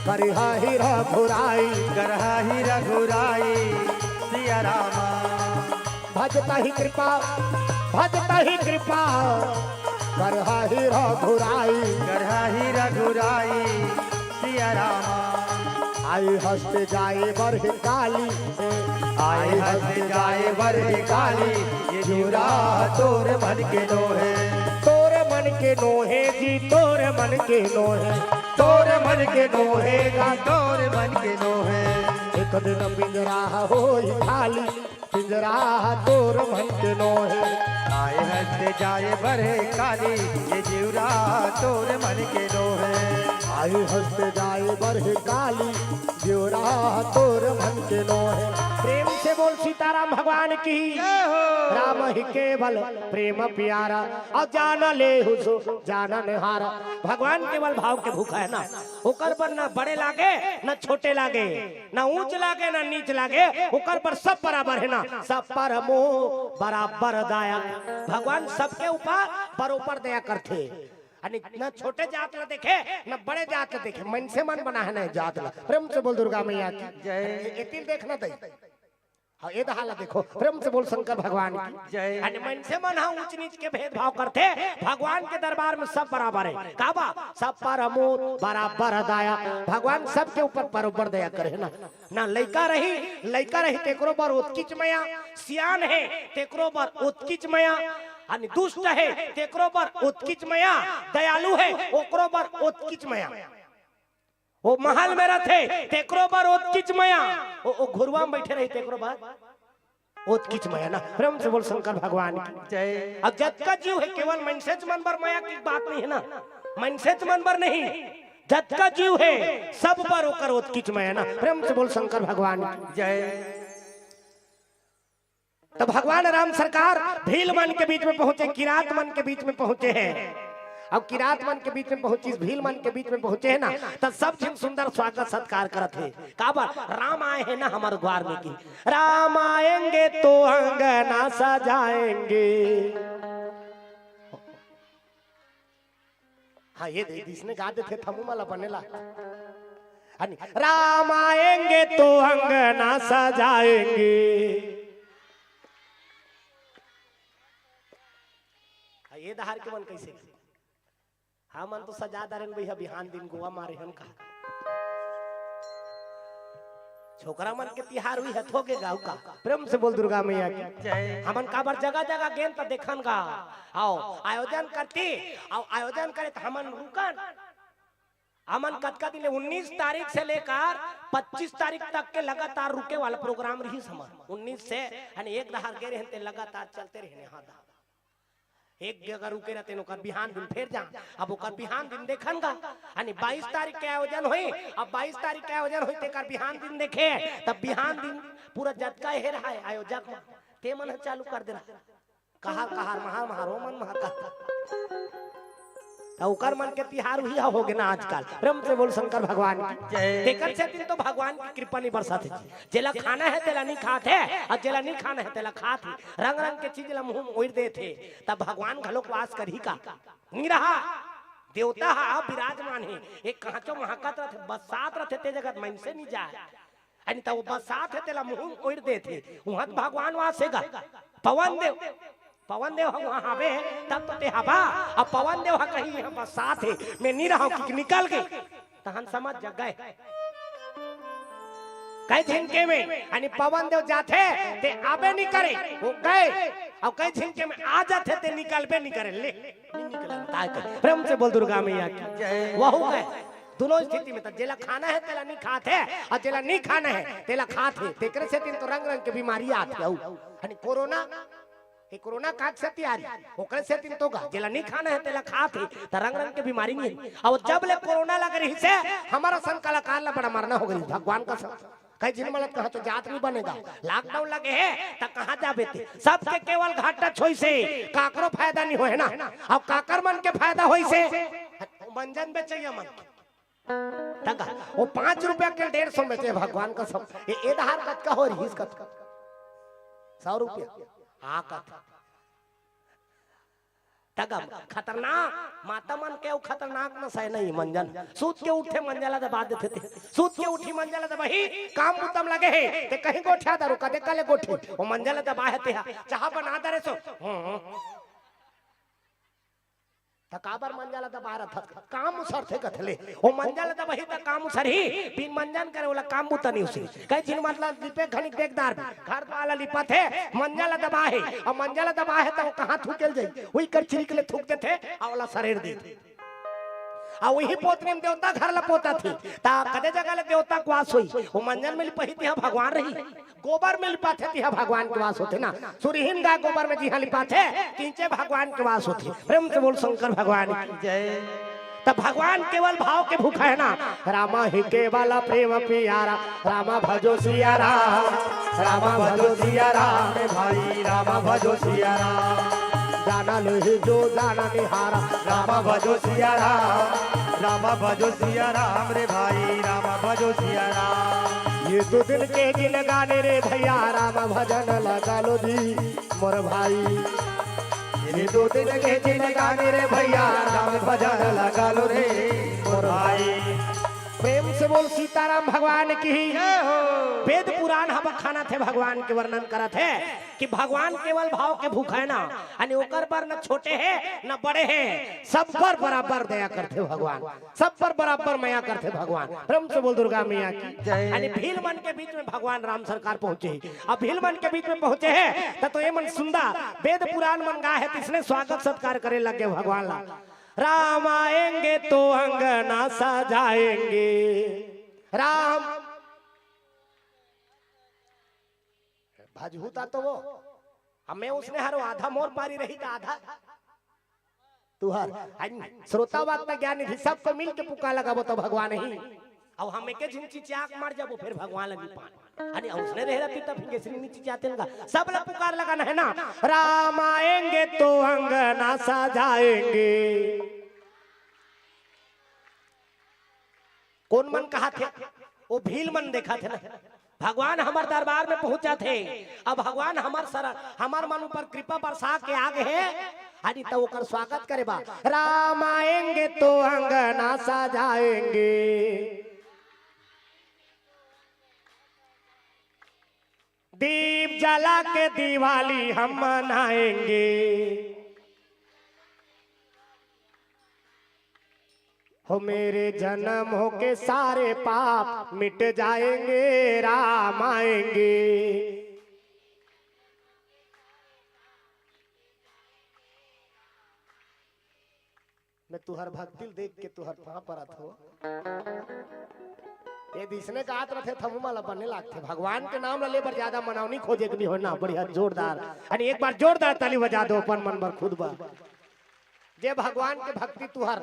करहा ही रघुराई। करहा ही रघुराई सिया रामा। भजत ही कृपा, भजत ही कृपा, करहा ही रघुराई। करहा ही रघुराई सिया रामा। आई हस्त जाए बर हे काली, आई हस्त जाए बर हे काली, ये जुरा तोर मन के नोहे। तोर मन के नोहे जी, तोर मन के नोहे। तोर मन के नोहे जी, तोर मन के नोहे। एक दिन पिंजरा होई खाली, पिंजरा तोर मन के नोहे। आए हस्त जाए बर हे काली, ये जिउरा तोर मन के नोहे। आए हस्त जाए बर हे काली, जिउरा तोर मन के नोहे। प्रेम से बोल सीताराम भगवान की। जय हो। राम ही केवल प्रेम प्यारा, अउ जान लेहु सो जानन हारा। भगवान केवल भाव के भूखा हे ना, ओकर बर ना बड़े लागे ना छोटे लागे। ना ऊंच लागे, ना नीच लागे, ओकर बर सब बराबर हे ना, सब पर मोह बराबर दया। भगवान सबके ऊपर बरोबर दया करथे। अने ना छोटे जात ला देखे, ना बड़े जात ला देखे, मनसे मन बनाहे ना जात ला। प्रेम से बोल दुर्गा मैया की। जय। ए-, एतिल देखना दई। हाँ, ए दहा ला देखो, प्रेम से बोल शंकर भगवान की। जय। अने मनसे मन हा ऊंच नीच के भेदभाव करथे, भगवान के दरबार में सब बराबर हे। काबर? सब पर मोह बराबर दया। भगवान सबके ऊपर बरोबर दया करे ना। ना लइका रही, लइका रही तेकरो बर ओतकीच मया, सियान हे तेकरो बर ओतकीच मया, अने दुष्ट हे तेकरो बर ओतकीच मया, दयालु हे ओकरो बर ओतकीच मया। वो महल में रथे तेकरो बर ओतकीच मया, वो, वो घुरुवा में बैठे रही तेकरो बर ओतकीच मया ना। प्रेम से बोल शंकर भगवान की। जय। अब जतका जीव हे केवल मनसेच मन बर मया की बात नइ हे ना, मनसेच मन बर नहीं, जतका जीव हे सब बर ओकर ओतकीच मया ना। प्रेम से बोल शंकर भगवान की। जय। त भगवान राम सरकार भील मन के बीच में पहुंचे, किरात मन के बीच में पहुंचे हे। अब किरात मन के बीच में पहुंचिस, भील मन के बीच में पहुंचे हे ना, त सब झिन सुंदर स्वागत सत्कार करत हे। काबर? राम आए हे ना हमर ग्वार में की। राम आएंगे तो अंगना सजाएंगे। हाँ, ये दे, इसने गा देथे, थमू मला बनेला। हनी, राम आएंगे तो अंगना सजाएंगे। हाँ, ये दहार के मन कैसे? हमन तो सजा दारेन भैया, बिहान दिन गोवा मारे हन का। छोकरा मन के तिहार हुई हथो के गाँव का। प्रेम से बोल दुर्गा मैया की। जय। हमन काबर जगह जगह गेन त देखन गा। आओ आयोजन करती, आओ आयोजन करे त हमन रुकन। हमन कतका दिन ले, उन्नीस तारीख से लेकर पच्चीस तारीख तक के लगातार रुके वाला प्रोग्राम रहिस हमर। उन्नीस से, यानी एक दहार गे रहेन ते लगातार चलते रहेन, हाँ दा। एक जगह रुके रहते, ओकर बिहान दिन फेर जा। अब ओकर बिहान दिन देखन गा, यानी बाईस तारीख के आयोजन होई, अब बाईस तारीख के आयोजन होई, तेकर बिहान दिन देखे, तब बिहान दिन पूरा जतका हे रहा है आयोजक मन, ते मन ह चालू कर देना। कहार, कहार, महार, महार, ओ मन महार का। त ओकर मन के तिहार उही ह होगे ना आजकल। प्रेम से बोल शंकर भगवान की। जय। तेकर सेती तो भगवान की कृपा नहीं बरसत हे जी। जेला खाना हे, तेला नहीं खात हे, अउ जेला नहीं खाना हे, तेला खात हे। रंग रंग के चीज ला मुंह म ओइर देत हे। तब भगवान घलोक वास करही का? नहीं रहा। देवता ह विराजमान हे। एक कहांचो महकत रथे, बसात रथे, ते जगत मनसे नहीं जाय। अरे त वो बसात हे, तेला मुंह ओइर देत हे, उहां त भगवान वास हे गा। पवन देव, पवन देव ह उहां हावे, तब तो ते हवा। अब पवन देव ह कहीं इहां बसात हे, मैं नी रहंव कि निकल गे, तहन समझ जा गय। कई झिनके में, यानी पवन देव जाथे, ते आबे नी करे, वो गय। अउ कई झिनके में आ जाथे, ते निकलबे नी करे, ले, नी निकलन, ताय के। प्रेम से बोल दुर्गा मैया की। जय। वहू गय। दोनों स्थिति में त जेला खाना हे, तेला नी खात हे, अउ जेला नी खाना हे, तेला खात हे। तेकरे सेती तो रंग रंग के बीमारी आत हे। अउ हनी कोरोना, ये कोरोना काज से तैयारी, ओकरे सेती तो गा, जेला नी खाना हे, तेला खात हे, त रंग रंग के बीमारी नहीं हे। अउ जब ले कोरोना लग रहिस हे, हमर असन कलाकार ला बड़ा मरना हो गई, भगवान कसम। कई झिन मन ल कहां तो जात नहीं बने गा, लॉकडाउन लगे हे, त कहां जाबे ते? सबके केवल घाटा छोइस हे, काकरो फायदा नहीं होय ना। अब काकर मन के फायदा होइस हे? मंजन बेचइया मन। त गा, वो पांच रुपया के डेढ़ सौ में बेचे, भगवान कसम। ये, ये दहार कतका हो रहिस, कतका? सौ रुपया। हाँ, कतका? त गा, खतरनाक, माता मन के अउ खतरनाक नशा हे नहीं, मंजन। सूत के उठे, मंजन ला दबा देथे ते। सूत के उठी, मंजन ला दबाही, काम बुता म लगे हे। ते कहीं गोठिया दारू, कदे काले गोठी। वो मंजन ला दबाय हे ते हा। चाहा बना दे रे सो। हम्म। त काबर मंजन ला दबाय रथस? काम उसरथे कथे ले। वो मंजन ला दबाही त काम उसरही, बिन मंजन करे ओला काम बुता नहीं उसरही। कई झिन मन ल लिपे घनी देखदार भी। घर द्वार ला लिपत हे, मंजन ला दबाय हे, अउ मंजन ला दबाय हे त वो कहां थूकेल जाही? उही कर चिरिक ले थूक देथे, अउ ओला सरेर देथे। अउ उही पोतनी म देवता घर ला पोतथे, त कते जगह ले देवता के वास होही? वो मंजन में लिपही तिहां भगवान रही। गोबर में लिपाथे, तिहां भगवान के वास होथे ना। सुरहीन गाय गोबर में जिहां लिपाथे, तिहां भगवान के वास होथे। प्रेम से बोल शंकर भगवान की। जय। त भगवान केवल भाव के भूखा हे ना। रामा ही केवल प्रेम पियारा, रामा भजो सिया राम। रामा भजो सिया राम रे भाई, रामा भजो सिया राम। जाना लो ही जो जाना निहारा, रामा भजो सिया राम। रामा भजो सिया राम रे भाई, रामा भजो सिया राम। ये दो दिन के जिनगानी रे भैया, राम भजन लगा लो जी मोर भाई। ये दो दिन के जिनगानी रे भैया, राम भजन लगा लो रे मोर भाई। प्रेम से बोल सीताराम भगवान की। जय हो। वेद पुराण ह बखानत हे, भगवान के वर्णन करत हे कि भगवान केवल भाव के भूखा हे ना, यानी ओकर बर न छोटे हे न बड़े हे, सब पर बराबर दया करथे भगवान। सब पर बराबर मया करथे भगवान। प्रेम से बोल दुर्गा मैया की। जय। यानी भील मन के बीच में भगवान राम सरकार पहुंचे हे। अब भील मन के बीच में पहुंचे हे, त तो ये मन सुंदा, वेद पुराण मन गाय हे, तिसने स्वागत सत्कार करे लगे भगवान ला। राम आएंगे तो अंगना सजाएंगे। राम भजहू ता तो वो, हमें उसने हरो आधा मोर पारी रही त आधा तुहर। हाय, श्रोता वक्ता ज्ञान निधि सबको मिल के पुकार लगाबो त भगवान ही। अब हम एके झिन चिचिया के मर जाबो, फेर भगवान लगी पान। अरे उसने रहे रहती तब फिर कैसे नहीं चिचियाते ना। सब ला पुकार लगाना हे ना। राम आएंगे तो अंगना सजाएंगे। कोन मन कहाथे? वो भील मन देखाथे ना। भगवान हमर दरबार में पहुंचाथे। अब भगवान हमर सर-, हमर मन ऊपर कृपा बरसा के आ गे हे। हां जी, त ओकर स्वागत करे बर राम आएंगे तो अंगना सजाएंगे। दीप जला के दिवाली हम मनाएंगे। हो मेरे जन्म हो के सारे पाप मिट जाएंगे, राम आएंगे। मैं तुहर भक्ति ल देख के तुहर पाँव परत हो। ये दिसने का आत रथे, थमू माला बने लागथे। भगवान के नाम ला ले बर ज्यादा मनौनी खोजे के नहीं होना। बढ़िया, जोरदार। अरे एक बार जोरदार ताली बजा दो अपन मन बर, खुद बर। जे भगवान के भक्ति तुहर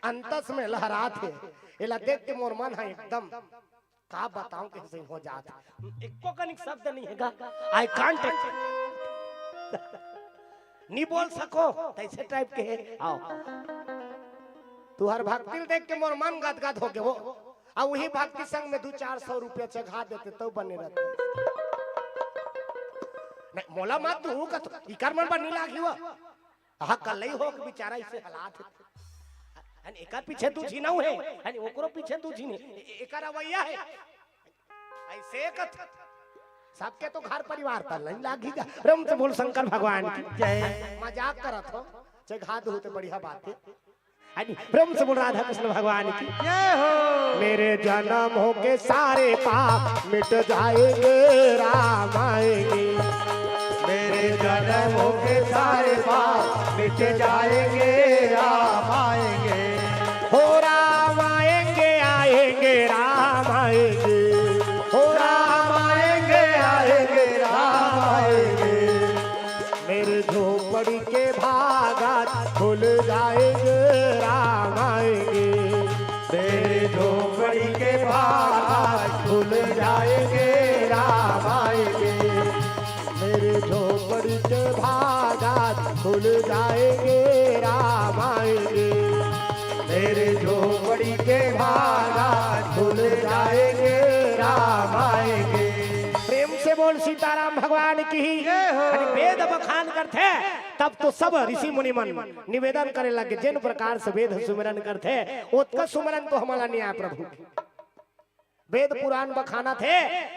अंतस में लहरात हे, एला देख के मोर मन ह एकदम, का बताऊं, कैसे हो जात हे। एको कनिक शब्द नहीं हे गा। I can't, नहीं बोल सको, तैसे टाइप के हे। आओ, तुहर भक्ति ल देख के मोर मन गदगद हो गे वो। अब वही भक्ति संग में दू चार सौ रुपया चघा देते तो बने रहते। नहीं, मोला मत तू कत इकर मन पर नहीं लागी वो। हाँ, कल ही हो के बेचारा इसे हालात हे। हन एकर पीछे दू झिन अउ हे, हन ओकरो पीछे दू झिन हे। ए-, एकर रवैया हे। ऐसे कत सबके तो घर परिवार त नहीं लागी जा। प्रेम से बोल शंकर भगवान की जय। मजाक करत हो, चघा दू ते बढ़िया बात हे। अरे, प्रेम से बोल राधा कृष्ण भगवान की। जय हो। मेरे जन्म होके सारे पाप मिट जाएंगे, राम आएंगे। मेरे जन्म होके सारे पाप मिट जाएंगे, राम आएंगे। हो राम आएंगे, आएंगे, राम आएंगे। हो राम आएंगे, आएंगे, राम आएंगे। मेरे झोपड़ी के भागात खुल जाएंगे, राम आएंगे। मेरे झोपड़ी के भागात खुल जाएंगे, राम आएंगे। मेरे झोपड़ी के भागात खुल जाएंगे, राम आएंगे। मेरे झोपड़ी के भागात खुल जाएंगे, राम आएंगे। प्रेम से बोल सीताराम भगवान की। जय हो। अरे वेद बखान करथे, तब तो सब ऋषि मुनि मन निवेदन करे लगे, जिन प्रकार से वेद सुमिरन करथे, ओतका सुमिरन तो हमला नहीं आय प्रभु। वेद पुराण बखानथे,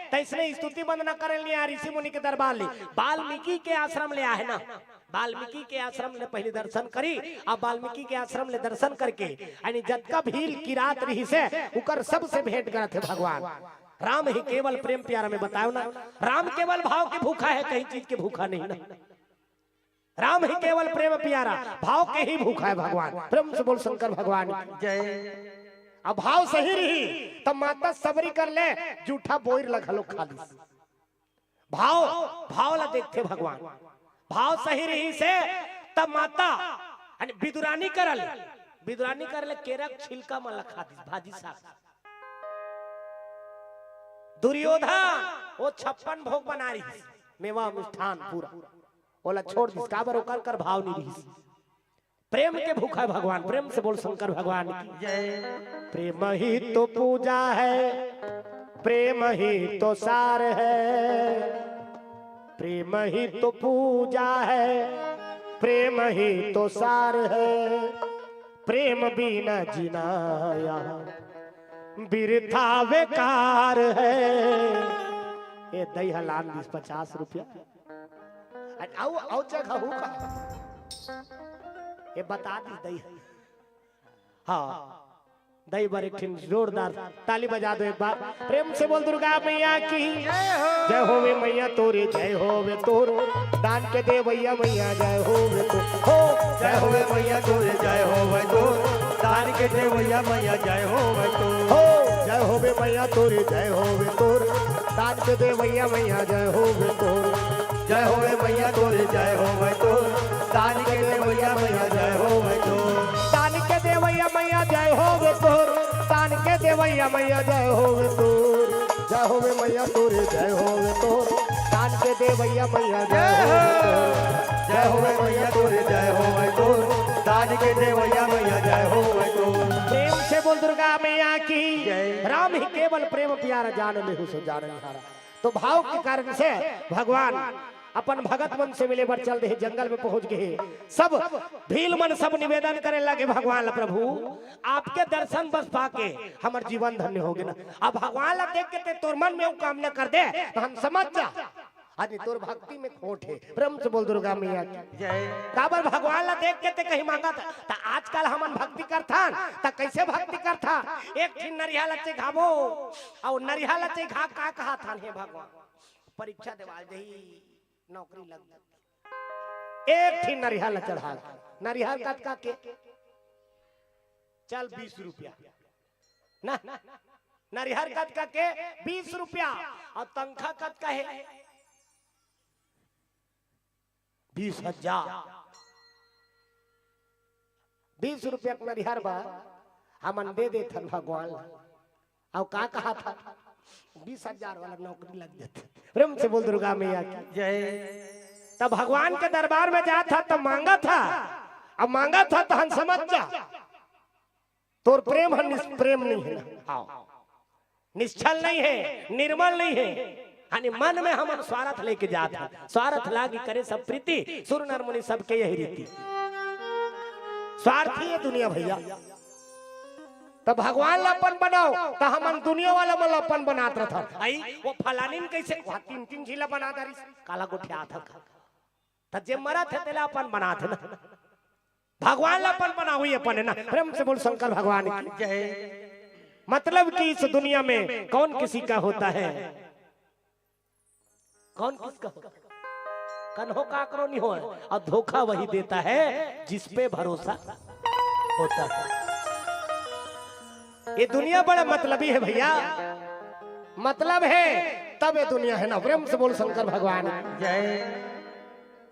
तैसने स्तुति वंदना करे ल नहीं आय ऋषि मुनि के दरबार ले। वाल्मीकि के आश्रम ले आहे ना, वाल्मीकि के आश्रम ले पहली दर्शन करी, अब वाल्मीकि के आश्रम ले दर्शन करके, यानी जतका भील किरात रहिसे, उकर सबसे भेंट करथे भगवान। राम ही केवल प्रेम प्यारा, मैं बतायो ना, राम केवल भाव के भूखा हे, कहीं चीज के भूखा नहीं ना। राम ही केवल प्रेम प्यारा, भाव के ही भूखा हे भगवान। प्रेम से बोल शंकर भगवान की। जय। अब भाव सही रही, तब माता सबरी कर ले, जूठा बोइर ल घलो खा लिस। भाव, भाव ला देखथे भगवान। भाव सही रहिसे, तब माता, यानी बिदुरानी करल, बिदुरानी करल केरा के छिलका मन ला खा दिस, भाजी साग। दुर्योधन, वो छप्पन भोग बना रहिस, मेवा मिष्ठान पूरा, ओला छोड़ दिस, काबर ओकर कर भाव नहीं रहिस। प्रेम के भूखा हे भगवान, प्रेम से बोल शंकर भगवान की। जय। प्रेम ही तो पूजा है, प्रेम ही तो सार है, प्रेम ही तो पूजा है, प्रेम ही तो सार है, प्रेम बिना जीना यहाँ बिरथा बेकार है। ए दई ह लान दिस पचास रुपया। अरे, अउ, अउ जगह हो का? ये बता दी दई। हाँ, दई बर एक ठिन जोरदार ताली बजा दो एक बार। प्रेम से बोल दुर्गा मैया की। जय हो। जय होवे मैया तोरे, जय होवे तोर। दान के देवैया मैया, जय होवे तोर। हो। जय होवे मैया तोरे, जय होवे तोर। दान के देवैया मैया, जय होवे तोर। हो। जय होवे मैया तोरे, जय होवे तोर। दान के देवैया मैया, जय होवे तोर। जय होवे मैया तोरे, जय होवे तोर। दान के देवैया मैया, जय होवे तोर। दान के देवैया मैया, जय होवे तोर। दान के देवैया मैया, जय होवे तोर। जय होवे मैया तोरे, जय होवे तोर। दान के देवैया मैया, जय होवे तोर। जय होवे मैया तोरे, जय होवे तोर। दान के देवैया मैया, जय होवे तोर। प्रेम से बोल दुर्गा मैया की। जय। राम ही केवल प्रेम प्यारा, जान लेहु सो जान हारा। तो भाव के कारण से भगवान अपन भगत मन से मिले बर चल दे, जंगल में पहुंच गए। सब भील मन सब निवेदन करे लगे भगवान ला, "प्रभु, आपके दर्शन बस पाके हमर जीवन धन्य हो गए ना।" अब भगवान ला देख के ते तोर मन में वो कामना कर दे, तो हम समझ जा, आज तोर भक्ति में खोट हे। प्रेम से बोल दुर्गा मैया की। जय। काबर भगवान ला देख के ते कहीं मांगत, त आजकल हमन भक्ति करथन, त कैसे भक्ति करथन? एक ठिन नरिहा ला चघाबो, अउ नरिहा ला चघा का कहत हन, "हे भगवान, परीक्षा देवाल जही, नौकरी लग जाती।" एक ठिन नरिहा ला चढ़ा, नरिहा कतका के? चल बीस रुपया ना, नरिहर कतका के? बीस रुपया। अउ तनखा कतका हे? बीस हजार। बीस रुपया के नरिहर बर हमन दे देथन भगवान ला। अउ का कहा था? बीस हजार वाला नौकरी लग जाथे। प्रेम से बोल दुर्गा मैया की। जय। तब भगवान के दरबार में जात हा, तब मांगत हा। अब मांगत हा, तहन समझ जा, तोर प्रेम ह निष्प्रेम नहीं है ना। हाँ, निश्छल नहीं है, निर्मल नहीं है। यानी मन में हमन स्वार्थ लेके जात हा। स्वार्थ लागी करे सब प्रीति, सुर नर मुनि सबके यही रीति। स्वार्थी है दुनिया भैया। त भगवान ला अपन बनाओ, त हमन दुनिया वाला मन ला अपन बनात रथन। आई, वो फलानी ने कैसे, वहाँ तीन तीन झीला बना डारिस, काला गोठियात हन। त जे मरत हे, तेला अपन बनात हे ना। भगवान ला अपन बनाओ, ये अपन है ना। प्रेम से बोल शंकर भगवान की। जय। मतलब कि इस दुनिया में कौन किसी का होता है? कौन किसका होता है? कन्हो काकरो नहीं हो, और धोखा वही देता है जिस पे भरोसा होता है। ये दुनिया बड़ा मतलबी है भैया, मतलब है तब ये दुनिया है ना। प्रेम से बोल शंकर भगवान की। जय।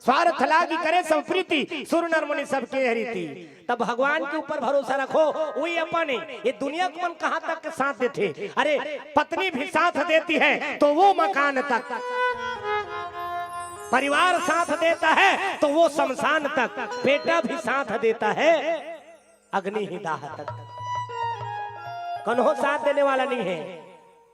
स्वार्थ लागी करे सब प्रीति, सुर नर मुनि सबके यह रीति। तब भगवान के ऊपर भरोसा रखो, वही अपन है। ये दुनिया को मन कहाँ तक के साथ देथे? अरे, पत्नी भी साथ देती है तो वो मकान तक, परिवार साथ देता है तो वो शमशान तक, बेटा भी साथ देता है अग्नि ही दाह तक। कन्हो साथ देने वाला नहीं है,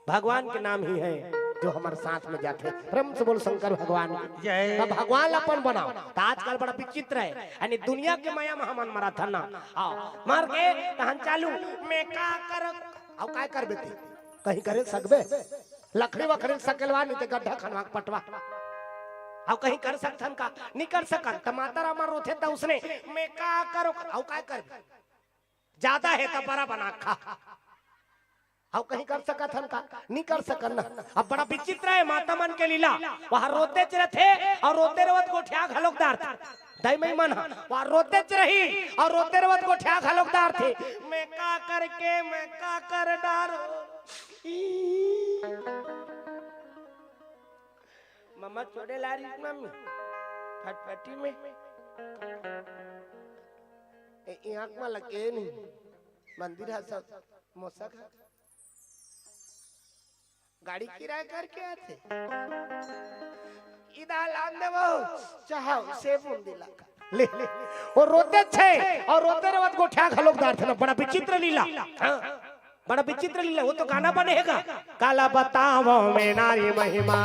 भगवान के नाम ही है जो हमारे साथ में जाते। प्रेम से बोल शंकर भगवान की। जय। तब भगवान ला अपन बनाओ। त आजकल बड़ा विचित्र है, यानी दुनिया के माया में हमन मरत हन ना। आओ, मर के तहन चालू, मैं का कर, अउ काय करबे ते? कहीं करे सकबे? लकड़ी वकड़ी सकेलवा, नहीं ते गड्ढा खनवा के पटवा। अउ कहीं कर सकथन का? नहीं कर सकन। त माता रामा रोथे त उसने, मैं का करो, अउ काय करबे? ज्यादा है त बड़ा बना खा। अउ कहीं कर सकत हन का? नहीं कर सकन ना। अब बड़ा विचित्र है माता मन के लीला। वहाँ रोतेच रथे अउ रोते रवत गोठिया घलोक डारथे। दाई माई मन ह, वहाँ रोतेच रही अउ रोते रवत गोठिया घलोक डारथे। मैं का करके, मैं का कर डारो। ई। मम्मा चोड़े ला रही मम्मी फटफटी में। ए, ए आँख में लगे नहीं। मंदिर ह सब मोसक ह। गाड़ी किराया करके आथे। इदा लान देवो, चाहो से बूंदी लाका। ले, ले। वो रोते छे अउ रोते रवत गोठिया घलोक डारथे ना, बड़ा विचित्र लीला। हाँ, बड़ा विचित्र लीला। वो तो गाना बने हे गा। काला बतावो मैं नारी महिमा,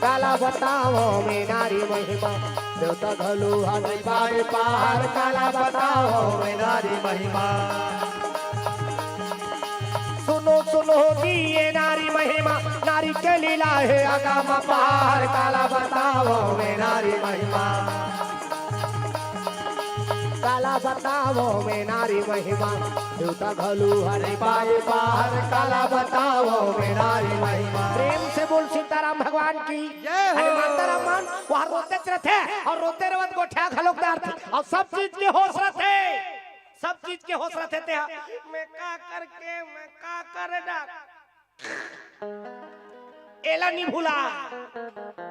काला बतावो मैं नारी महिमा, देवता घलो हर पाए पार, काला बतावो मैं नारी महिमा। सुनो सुनो जी ये नारी महिमा, नारी के लीला हे अगम पार, काला बतावो मैं नारी महिमा, काला बतावो मैं नारी महिमा, देवता घलो हर पाए पार, काला बतावो मैं नारी महिमा। प्रेम से बोल सीताराम भगवान की। जय हो। अरे माता राम मन वहाँ रोतेच रथे अउ रोते रवत गोठिया घलोक डारथे अउ सब चीज के होश रथे, सब चीज के होश रथे ते ह। मैं का करके, मैं का कर डार। एला नहीं भूला।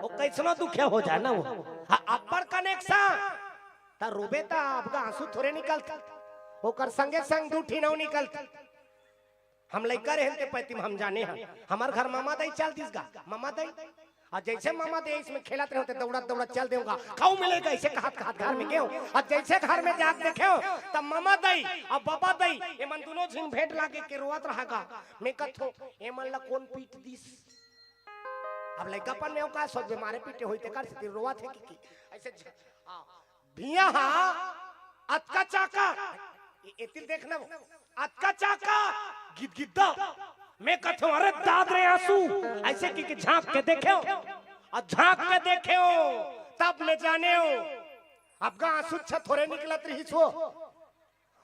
वो कैसनो दुखिया हो जाए ना वो। हाँ, अब्बड़ कनेक्शन। त रोबे त आपका आंसू थोड़े निकलता। ओकर संगे संग दू ठिन अउ निकलता। हम लइका रहेन ते पैती म हम जाने हन। हमर घर ममा दाई चल दिस गा। ममा दाई। अउ जैसे ममा दाई इसमें खेलत रहे ते दौड़त दौड़त चल देवं गा। खाऊ मिलेगा ऐसे कहत कहत घर में गेंव। अउ जैसे घर में जाके देखेंव त ममा दाई अउ बबा दाई एमन दुनों झिन भेंट लागे के रोवत रहा गा। मैं कथों एमन ला कोन पीट दिस? अब लइकापन में का सोचबे, मारे पीटे होई तेकर सेती रोवत हे कि, कि ऐसे झ-, आ, भिया हा अतका चाका, ए-, एतिल देखना वो, अतका चाका, गिदगिद्दा। मैं कथों, "अरे दाद रे आंसू," ऐसे कि, कि झांक के देखेंव, अउ झांक के देखेंव, तब मैं जानेंव, अबगा आंसू छ थोरे निकलत रहिस वो,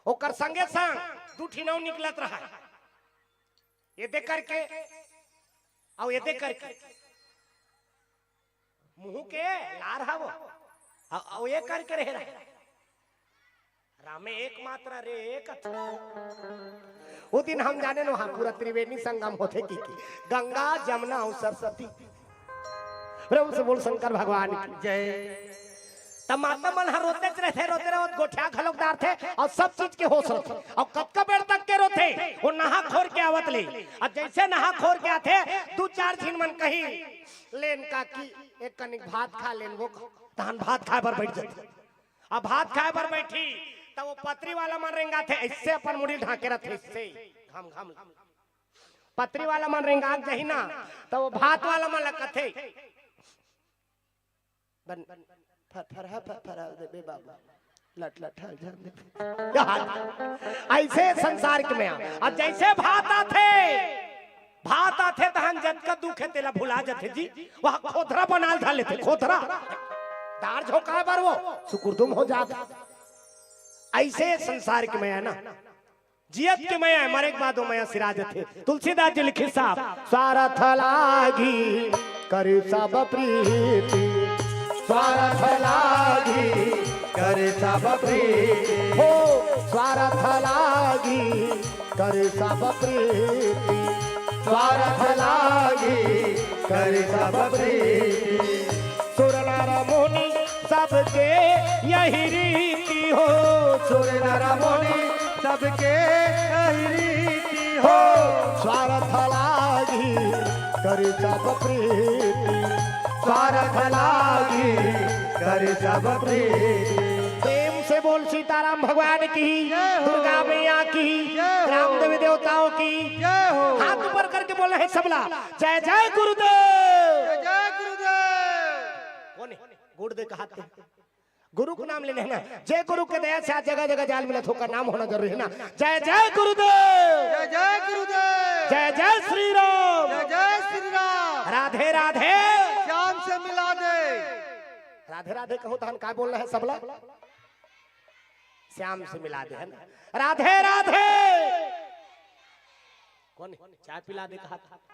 ओकर संगे संग दू ठिन अउ निकलत रहा। ये दे करके, अउ ये दे करके। मुंह के लार हवो। अउ, अउ ये करके रहे रहे। रामे एकमात्र रे एक। वो दिन हम जाने न, वहां पूरा त्रिवेणी संगम होथे कि, कि गंगा, जमुना अउ सरस्वती। प्रेम से बोल शंकर भगवान की। जय। त माता मन ह रोतेच रहिथे, रोते रहोत गोठिया घलोक डारथे अउ सब चीज के होश रहिथे। अउ कतका बेर तक के रोथे, वो नहा खोर के आवत ले। अउ जइसे नहा खोर के आथे, दू चार झिन मन कही, "लेन काकी, एक कनिक भात खा लेन वो।" तहन भात खाए बर बइठ जाथे। अब भात खाए बर बइठही, त वो पतरी वाला मन रेंगाथे, अइसे अपन मुड़ी ढांके रहिथे, अइसे घम घम। पतरी वाला मन रेंगा के जाही ना, त वो भात वाला मन ला कथे, "बन, फर, फरहा, फर, फरहा देबे बाबू, लट, लट, हल जान देबे।" अइसे संसार के मया। अब जइसे भात आथे, भात आथे तहन जतका दुख हे तेला भुला जाथे जी। वहां खोथरा बनाल धर लेथे, खोथरा। दार झोंकाए बर वो सुकुरदुम हो जाथे। अइसे संसार के मया ना, जियत के मया, मरे के बाद वो मया सिरा जाथे। तुलसीदास जी लिखिस साहब, "स्वारथ लागी करी सब प्रीति, स्वारथ लागी करी सब प्रीति, हो स्वारथ लागी करी सब प्रीति, स्वारथ लागी करी सब प्रीति।" सुर नर मुनि सबके यही रीति हो, सुर नर मुनि सबके यही रीति हो। स्वारथ लागी करी सब प्रीति, स्वारथ लागी करी सब प्रीति। प्रेम से बोल सीताराम भगवान की, जय हो। दुर्गा मैया की, जय हो। रामदेव देवताओं की। जय हो। हाथ ऊपर करके बोलना है सबला, "जय जय गुरुदेव।" जय जय गुरुदेव। कोन हे? गुरुदेव कहाथे। गुरु के नाम लेना हे ना। जय गुरु के दया से आज जगह जगह जाल मिलत हे, ओकर नाम होना जरूरी हे ना। जय जय गुरुदेव। जय जय गुरुदेव। जय जय श्री राम। जय जय श्री राम। राधे राधे। श्याम से मिला दे। राधे राधे कहूं तहन का बोलना हे सबला? श्याम से मिला दे, हे ना? राधे राधे। कोन हे? चाय पिला दे कहाथे।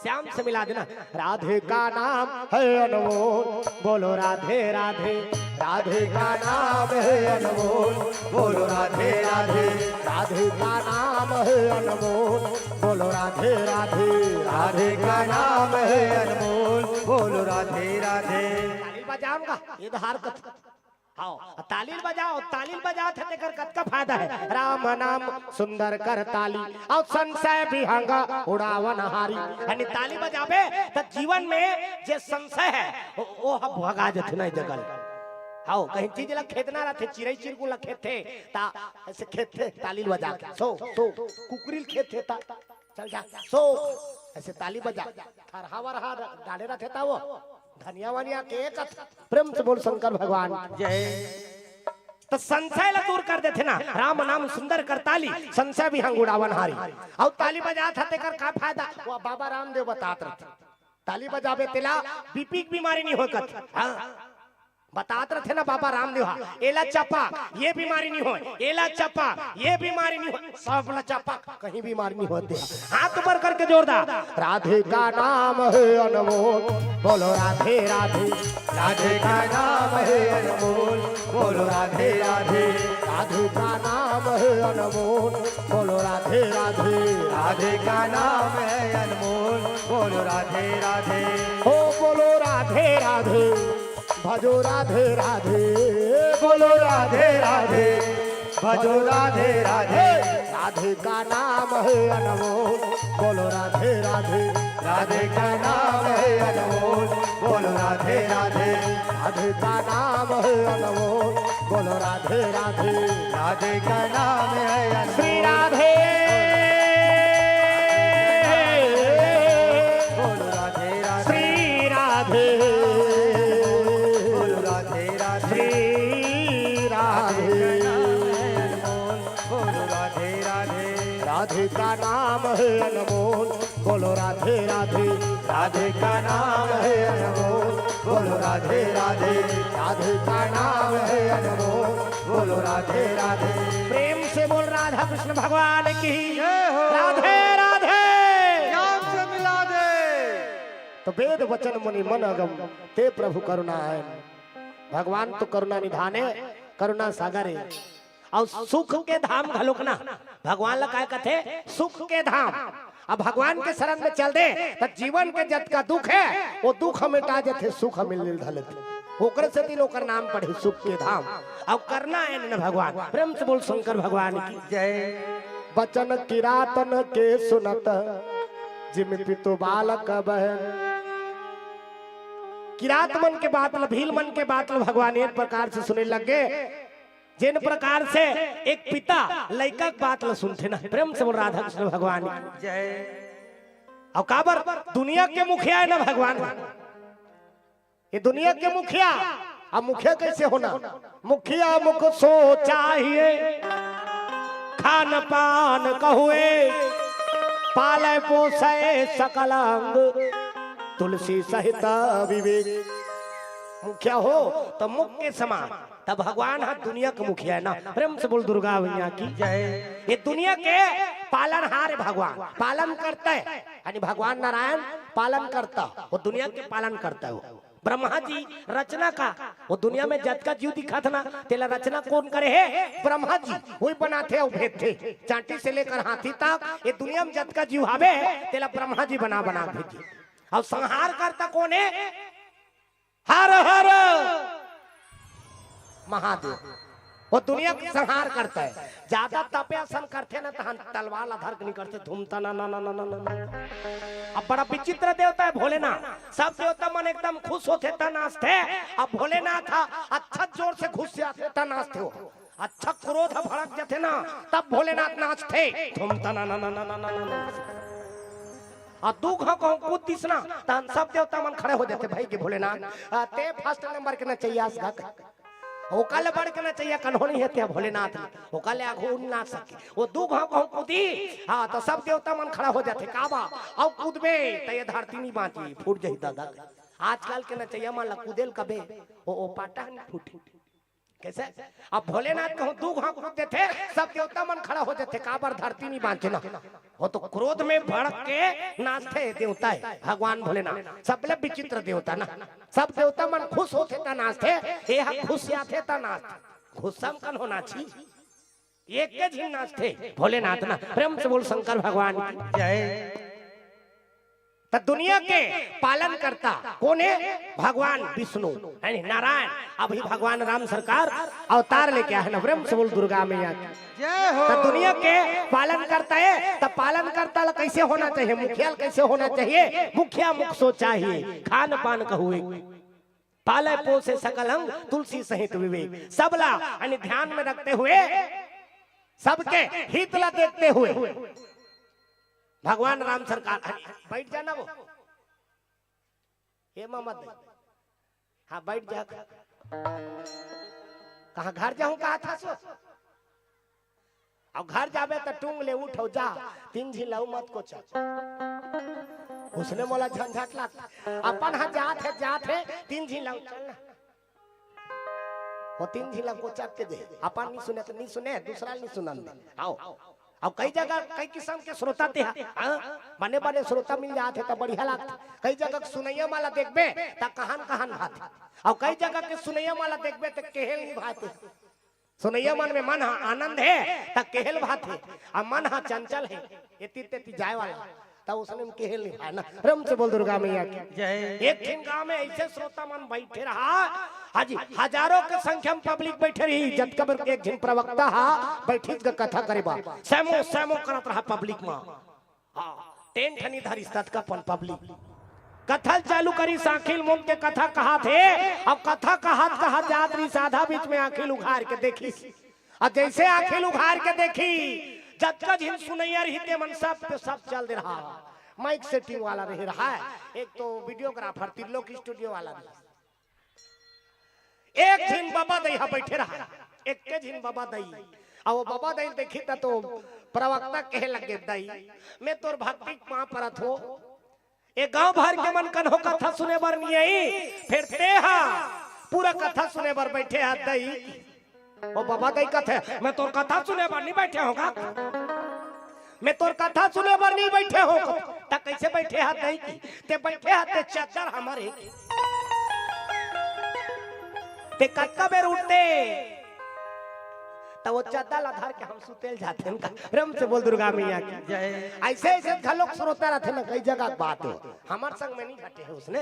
श्याम से मिला देना। राधे का नाम है अनमोल, बोलो राधे राधे। राधे का नाम है अनमोल, बोलो राधे राधे। राधे का नाम है अनमोल, बोलो राधे राधे। राधे का नाम है अनमोल, बोलो राधे राधे। ताली बजाऊंगा, ये तो हार कत-, हाव, ताली ल बजाव, ताली ल बजात हे तेकर कतका फायदा हे। राम नाम सुंदर करताली, अउ संसय बिहंग उड़ावन हारी। यानी ताली बजाबे त जीवन में जे संसय हे, ओ, ओ ह भगा जथे ना जगह ले। हाव, कहीं चीज ला खेदना रथे, चिरई चिरगुन ला खेदथे, त अइसे खेदथे, ताली ल बजा के, सो, सो, कुकरी ल खेदथे, त चल जा, सो, अइसे ताली बजा, थरहा वरहा डाले रथे, त वो धनिया वनिया के कत-, प्रेम से बोल शंकर भगवान। जय। त संसय ला दूर कर देथे ना, राम नाम सुंदर करताली, संसय बिहंग उड़ावन हारी। अउ ताली बजात हे तेकर का फायदा? वो बाबा रामदेव बतात रथे। ताली बजाबे तेला बीपी के बीमारी नइ होय कथे। हां। बतात रथे ना बाबा रामदेव हा, एला चपा, ये बीमारी नइ होय, एला चपा, ये बीमारी नइ होय, सब ला चपा, कहीं बीमारी नइ होय दे। हाथ ऊपर करके जोरदार। राधे का नाम है अनमोल, बोलो राधे राधे। राधे का नाम है अनमोल, बोलो राधे राधे। राधे का नाम है अनमोल, बोलो राधे राधे। राधे का नाम है अनमोल, बोलो राधे राधे। हो बोलो राधे राधे, भजो राधे राधे। बोलो राधे राधे, भजो राधे राधे। राधे का नाम है अनमोल, बोलो राधे राधे। राधे का नाम है अनमोल, बोलो राधे राधे। राधे का नाम है अनमोल, बोलो राधे राधे। राधे का नाम है अनमोल। श्री राधे। बोलो राधे राधे। श्री राधे। बोलो राधे राधे। श्री राधे। बोलो राधे राधे। राधे का नाम है अनमोल, बोलो राधे राधे। राधे का नाम है अनमोल, बोलो राधे राधे। राधे का नाम है अनमोल, बोलो राधे राधे। प्रेम से बोल राधा कृष्ण भगवान की। जय हो। राधे राधे। श्याम से मिला दे। त वेद वचन मुनि मन अगम, ते प्रभु करुणा है। भगवान तो करुणा निधान हे, करुणा सागर हे। अउ सुख के धाम घलोक ना, भगवान ला काय कथे? सुख के धाम। अब भगवान के शरण में चल दे, त जीवन के जतका दुख हे, वो दुख ह मिटा जथे, सुख ह मिल धर लेथे। ओकरे सेती ओकर नाम पड़े सुख के धाम। अउ करना हे न भगवान। प्रेम से बोल शंकर भगवान की। जय। बचन किरातन के सुनत, जिम पितु बालक बहन। किरात मन के बात ल, भील मन के बात ल भगवान एक प्रकार से सुने लग गे, जेन प्रकार से एक पिता लइका के बात ल सुनथे ना। प्रेम से बोल राधा कृष्ण भगवान की। जय। अउ काबर? दुनिया के मुखिया हे ना भगवान। ये दुनिया के मुखिया। अब मुखिया कैसे होना? मुखिया मुख सो चाहिए, खान पान कहुए, पाले पोसे सकल अंग, तुलसी सहित विवेक। मुखिया हो त मुख के समान, त भगवान ह दुनिया के मुखिया हे ना। प्रेम से बोल दुर्गा मैया की। जय। ये दुनिया के पालनहार हे भगवान, पालन करता हे, यानी भगवान नारायण पालन करता, वो दुनिया के पालन करता हे। वो ब्रह्मा जी रचना का, वो दुनिया में जतका जीव दिखत ना, तेला रचना कोन करे हे? ब्रह्मा जी। वही बनाथे अउ भेजथे, चांटी से लेकर हाथी तक, ये दुनिया में जतका जीव हावे, तेला ब्रह्मा जी बना बना के भेजे। अउ संहार करता कोन हे? हर हर महादेव। वो दुनिया के संहार करता हे। ज्यादा तपे असन करथे ना, तहन तलवार ला धर के निकलथे, धूम तना ना ना ना ना ना ना। अब बड़ा विचित्र देवता हे भोलेनाथ। सब देवता मन एकदम खुश होथे त नाचथे। अब भोलेनाथ ह अच्छा जोर से घुसियाथे त नाचथे हो। अच्छा क्रोध भड़क जथे ना, तब भोलेनाथ नाचथे, धूम तना ना ना ना ना ना ना। अउ दू घांव कहूं कूद दिस ना, तहन सब देवता मन खड़े हो जाथे, भाई के भोलेनाथ, आ, ते फर्स्ट नंबर के नचइया अस गा। ओकर ले बढ़ के नचइया कन्हो नइ हे ते भोलेनाथ, ओकर ले आघू नइ नाच सके। वो दू घांव कहूं कूदी, हाँ, त सब देवता मन खड़ा हो जाथे, का बा? अउ कूदबे त ये धरती नइ बांची, फूट जाही दादा। आजकल के नचइया मन ला कूदे ल कबे, ओ, ओ पाटा ह नइ फूटे। कैसे? अब भोलेनाथ कहूं दू घांव कूद देथे, सब देवता मन खड़ा हो जाथे, काबर? धरती नइ बांचे ना। वो तो क्रोध में भड़क के नाचथे देवता हे भगवान भोलेनाथ, सबले विचित्र देवता ना। सब देवता मन खुश होथे त नाचथे, ये ह खुशियाथे त नाचथे। गुस्सा में कन होना छी, एक के झिन नाचथे भोलेनाथ ना। प्रेम से बोल शंकर भगवान की। जय। त दुनिया के पालन करता कोन हे? भगवान विष्णु, यानी नारायण। अभी भगवान राम सरकार अवतार लेके आए हे ना। प्रेम से बोल दुर्गा मैया की। जय हो। त दुनिया के पालन करता हे, त पालन करता ला कैसे होना चाहिए? मुखिया ला कैसे होना चाहिए? मुखिया मुख सो चाहिए, खान पान कहुए, पाले पोसे सकल अंग, तुलसी सहित विवेक। सबला यानी ध्यान में रखते हुए, सबके हित ला देखते हुए भगवान राम सरकार। अरे, बैठ जाना वो। हे ममद, हाँ, बैठ जा। कहाँ घर जाहूं, कहा था सो? अउ घर जाबे त टूंग ले उठ अउ जा, तीन झिन ला अउ मत कोचा। उसने मोला झंझट लगता, अपन हा जात हे, जात हे, तीन झिन ला चल ना। वो तीन झिन ला कोचक के दे, अपन नइ सुने त नइ सुने, दूसरा नइ सुनन दे। आओ। अउ कई जगह कई किसम के श्रोता ते हा, हाँ? बने बने श्रोता मिल जात हे त बढ़िया लागथे। कई जगह सुनइया मन ला देखबे त कहान कहान भाथे, अउ कई जगह के सुनइया मन ला देखबे त केहेल नइ भाथे। सुनइया मन में मन ह आनंद हे त केहेल भाथे, अउ मन ह चंचल हे, एती तेती जाय वाला, त उसने में केहेल नइ भाय ना। प्रेम से बोल दुर्गा मैया की। जय। एक ठिन गांव में ऐसे श्रोता मन बैठे रहा, हाजी, हजारों के संख्या में पब्लिक बैठे रही, जतका बेर एक झिन प्रवक्ता हा बैठिस गा कथा करे बर, सैमो सैमो करत रहा पब्लिक म। हाँ, टेंट नइ धरिस ततका पन पब्लिक। कथा ल चालू करिस, आँखी ल मूंद के कथा कहात हे। अब कथा कहात कहात जात रहिस, आधा बीच में आँखी ल उघार के देखिस। अब जैसे आँखी ल उघार के देखिस, जतका झिन सुनइया रहिस ते मन सब के सब चल दे रहा। माइक सेटिंग वाला रहे रहा, एक तो वीडियोग्राफर त्रिलोक स्टूडियो वाला रहिस। एक झिन बबा दई हा बैठे रहा, एक के झिन बबा दई। अउ वो बबा दई देखिस त तो प्रवक्ता कहे लगे, "दई, मैं तोर भक्ति के पाँव परत हों। ए गांव भर के मन कन्हो कथा सुने बर नइ आई, फेर ते हा पूरा कथा सुने बर बैठे हा दई।" वो बबा दई कथे, "मैं तोर कथा सुने बर नइ बैठे हों गा।" मैं तोर कथा सुने बर नइ बैठे हों, त कइसे बैठे हा दई की? ते बैठे हा ते चद्दर हमर हे। ते कतका बेर उठते? त वो चद्दा ला धर के हम सुते ल जाथन का। प्रेम से बोल दुर्गा मैया की। जय। ऐसे ऐसे घलोक श्रोता रहिथे ना, कई जगह के बात हे। हमर संग में नहीं घटे हे उसने,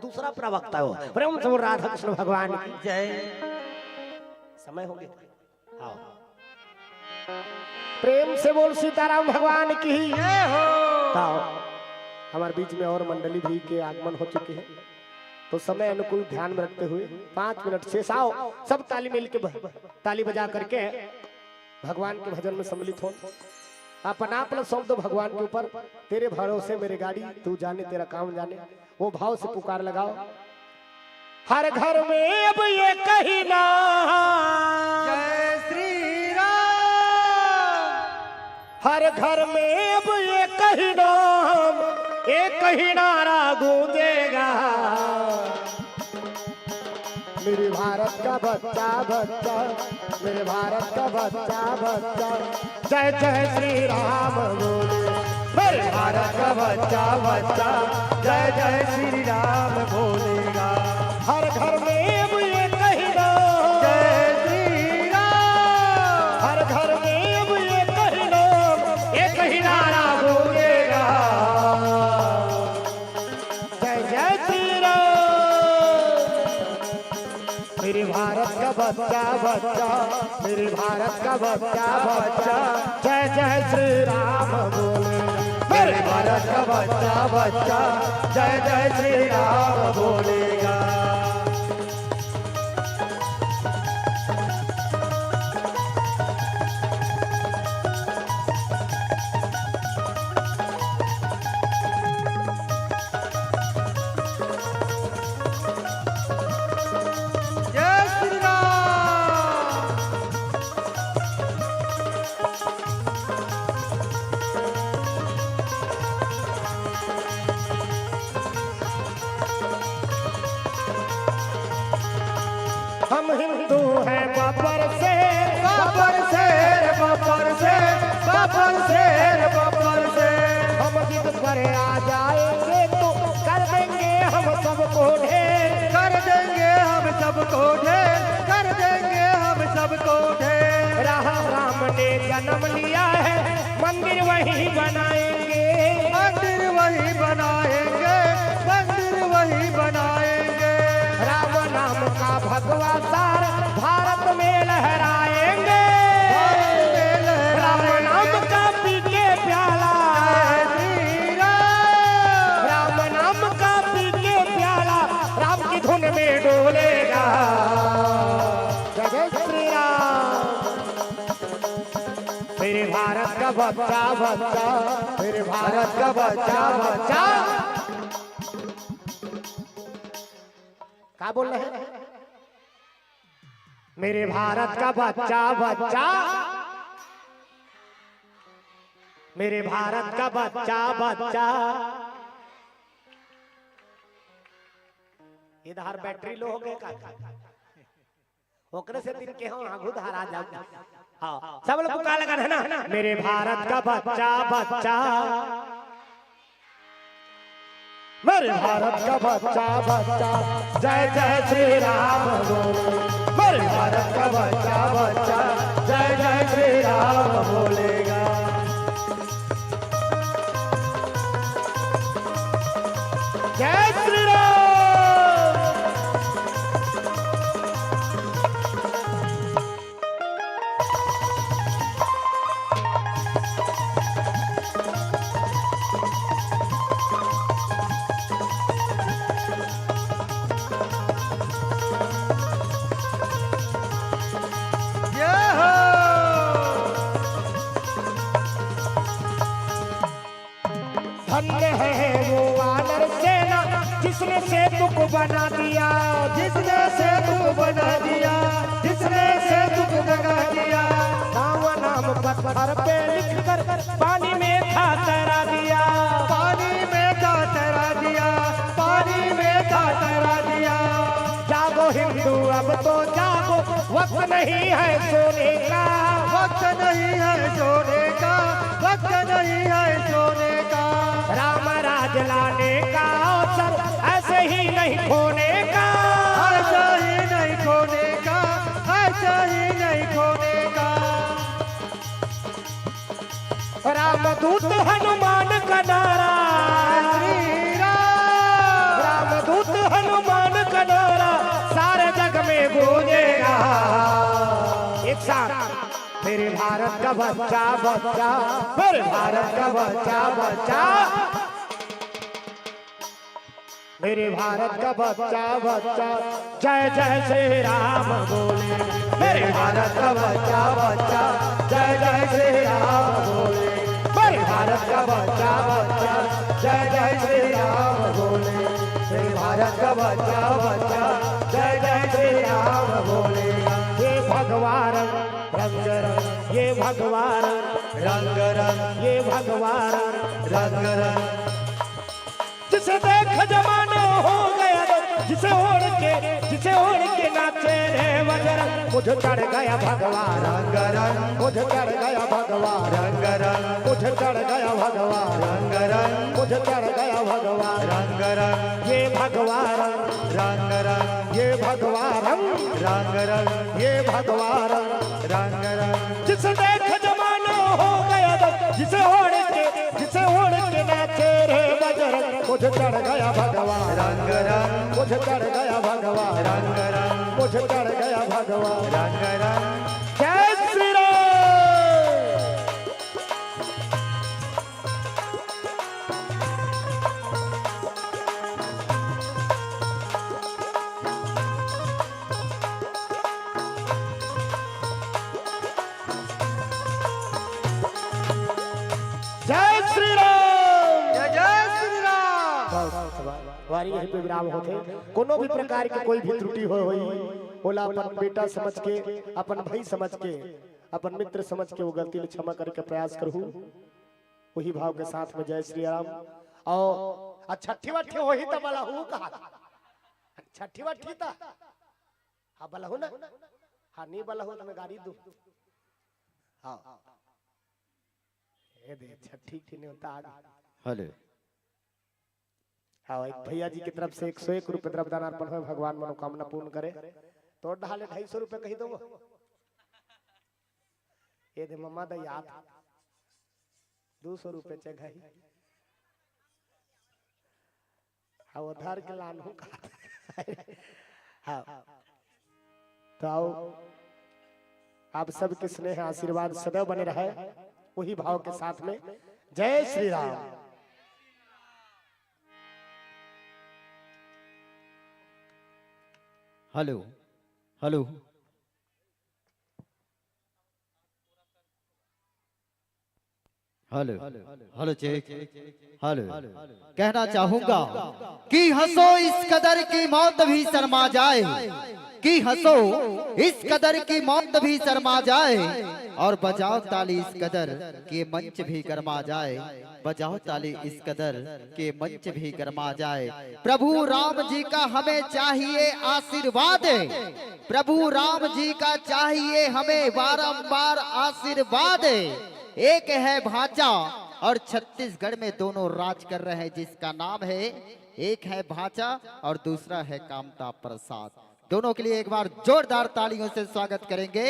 दूसरा प्रवक्ता हो। प्रेम से बोल राधा कृष्ण भगवान की। जय। समय हो गया। हाँ। प्रेम से बोल सीताराम भगवान की। जय हो। तो हमारे बीच में और मंडली भी के आगमन हो चुके हैं, तो समय अनुकूल ध्यान में रखते हुए पाँच मिनट शेष आओ, सब ताली मिल के ब-, ताली बजा करके भगवान के भजन में सम्मिलित हो। अपन आप ला सौंप दो भगवान के ऊपर। तेरे भरोसे मेरी गाड़ी, तू जाने तेरा काम जाने, वो भाव से पुकार लगाओ। हर घर में अब एक ही नाम, जय श्री राम। हर घर में अब एक ही नाम, एक ही नारा गूंजेगा। मेरे भारत का बच्चा, बच्चा, मेरे भारत का बच्चा, बच्चा, जय जय श्री राम बोले। मेरे भारत का बच्चा, बच्चा, जय जय श्री राम बोलेगा। हर घर में अब एक ही नाम, जय श्री राम। हर घर में अब एक ही नाम, एक ही नारा गूंजेगा। जय जय श्री राम। मेरे भारत का बच्चा, बच्चा, मेरे भारत का बच्चा, बच्चा, जय जय श्री राम बोले। मेरे भारत का बच्चा, बच्चा, जय जय श्री राम बोलेगा। जय श्री राम। हम हिंदू हैं बब्बर शेर, बब्बर शेर, बब्बर शेर, बब्बर शेर, बब्बर शेर। हम जिद पर आ जाएंगे तो कर देंगे हम सबको ढेर। कर देंगे हम सबको ढेर, कर देंगे हम सबको ढेर। राम ने जन्म लिया है, मंदिर वहीं बनाएंगे। मंदिर वहीं बनाएंगे, मंदिर वहीं बनाएंगे। राम नाम का भगवा सार भारत में लहराएंगे। भारत में लहराएंगे। राम नाम का पी के प्याला। जय श्री राम। राम नाम का पी के प्याला, राम की धुन में डोलेगा। जय जय श्री राम। मेरे भारत का बच्चा, बच्चा, मेरे भारत का बच्चा, बच्चा। का बोल रहे हैं? मेरे भारत का बच्चा, बच्चा, मेरे भारत का बच्चा, बच्चा। इधर बैटरी लो हो गए का? ओकरे से दिन के हम आगू धारा जाऊ। हाँ, सब लोग पुकार लगा है ना? मेरे भारत का बच्चा, बच्चा, मेरे भारत का बच्चा, बच्चा, जय जय श्री राम बोले। मेरे भारत का बच्चा, बच्चा, जय जय श्री राम बोलेगा। जय श्री राम। जय हो। धन्य है वो वानर सेना, जिसने सेतु को बना दिया, जिसने सेतु को बना दिया, जिसने सेतु को बना दिया। राम नाम पत्थर पे लिखकर पानी में था तैरा दिया। पानी में था तैरा दिया, पानी में था तैरा दिया। जागो हिंदू, अब तो जागो, वक्त नहीं है सोने का। वक्त नहीं है सोने का, वक्त नहीं है सोने का। राम राज लाने का अवसर ऐसे ही नहीं खोने का। ऐसे ही नहीं खोने का, ऐसे ही नहीं खोने दूत हनुमान का नारा, रामदूत हनुमान का नारा सारे जग में गूंजेगा। एक साथ, मेरे भारत का बच्चा, बच्चा, मेरे भारत का बच्चा, बच्चा। मेरे भारत का बच्चा, बच्चा, जय जय श्री राम बोले। मेरे भारत का बच्चा, बच्चा, जय जय श्री राम बोले। मेरे भारत का बच्चा, बच्चा, जय जय श्री राम बोले। मेरे भारत का बच्चा, बच्चा, जय जय श्री राम बोले। ये भगवान रंग रंग, ये भगवान रंग रंग, ये भगवान रंग रंग। जिसे देख जमाना हो गया दंग, जिसे ओढ़ के, जिसे ओढ़ के नाचे रे बजरंग। मुझे चढ़ गया भगवान रंग रंग, मुझे चढ़ गया भगवान रंग रंग, मुझे चढ़ गया भगवान रंग रंग, मुझे चढ़ गया भगवान रंग रंग। ये भगवान रंग रंग, ये भगवान रंग रंग, ये भगवान रंग रंग। जिसे देख जमाना हो गया दंग, जिसे ओढ़ के, जिसे ओढ़ के नाचे रे बजरंग। मुझे चढ़ गया भगवान रंग रंग, मुझे चढ़ गया भगवान रंग रंग, मुझे चढ़ गया भगवान रंग रंग। जय श्री राम। जय श्री राम। जय जय श्री राम। बस, बस, बस। हमारी यहीं पे विराम होथे। कोनो भी प्रकार के कोई भी त्रुटि हो होई, ओला अपन बेटा समझ के, अपन भाई समझ के, अपन मित्र समझ के वो गलती ले क्षमा करे के प्रयास करहू। वही भाव के साथ में जय श्री राम। और आ छठी वट्ठी होही त बलहू कहा। छठी वट्ठी त, हाँ, बलहू ना। हाँ, नी बलहू त मैं गारी दूँ। हाँ। ए दे, छठी के नेवता आ गई। हेलो। हाँ, एक भैया जी की तरफ से एक सौ एक रुपये द्रव्यदान अर्पण होय, भगवान मनोकामना पूर्ण करे। तोर डहाले ढाई सौ रुपये कही दो। ए दे मम्मा दा याद, दो सौ रुपये चघाही। हाँ, उधार के लानहूँ कहा। हाँ, तो आओ, आप सबके स्नेह आशीर्वाद सदैव बने रहे, वही भाव के साथ में जय Shri Ram. Hello, hello. Hello, hello, check. Hello. कहना चाहूंगा कि हंसो इस कदर कि मौत भी शर्मा जाए, कि हंसो इस कदर कि मौत भी शर्मा जाए, और बजाओ ताली इस कदर कि मंच भी गरमा जाए, बजाओ ताली इस कदर कि मंच भी गरमा जाए। प्रभु राम जी का हमें चाहिए आशीर्वाद, प्रभु राम जी का चाहिए हमें बारंबार आशीर्वाद। एक है भांचा और छत्तीसगढ़ में दोनों राज कर रहे हैं, जिसका नाम है, एक है भांचा और दूसरा है कामता प्रसाद। दोनों के लिए एक बार जोरदार तालियों से स्वागत करेंगे।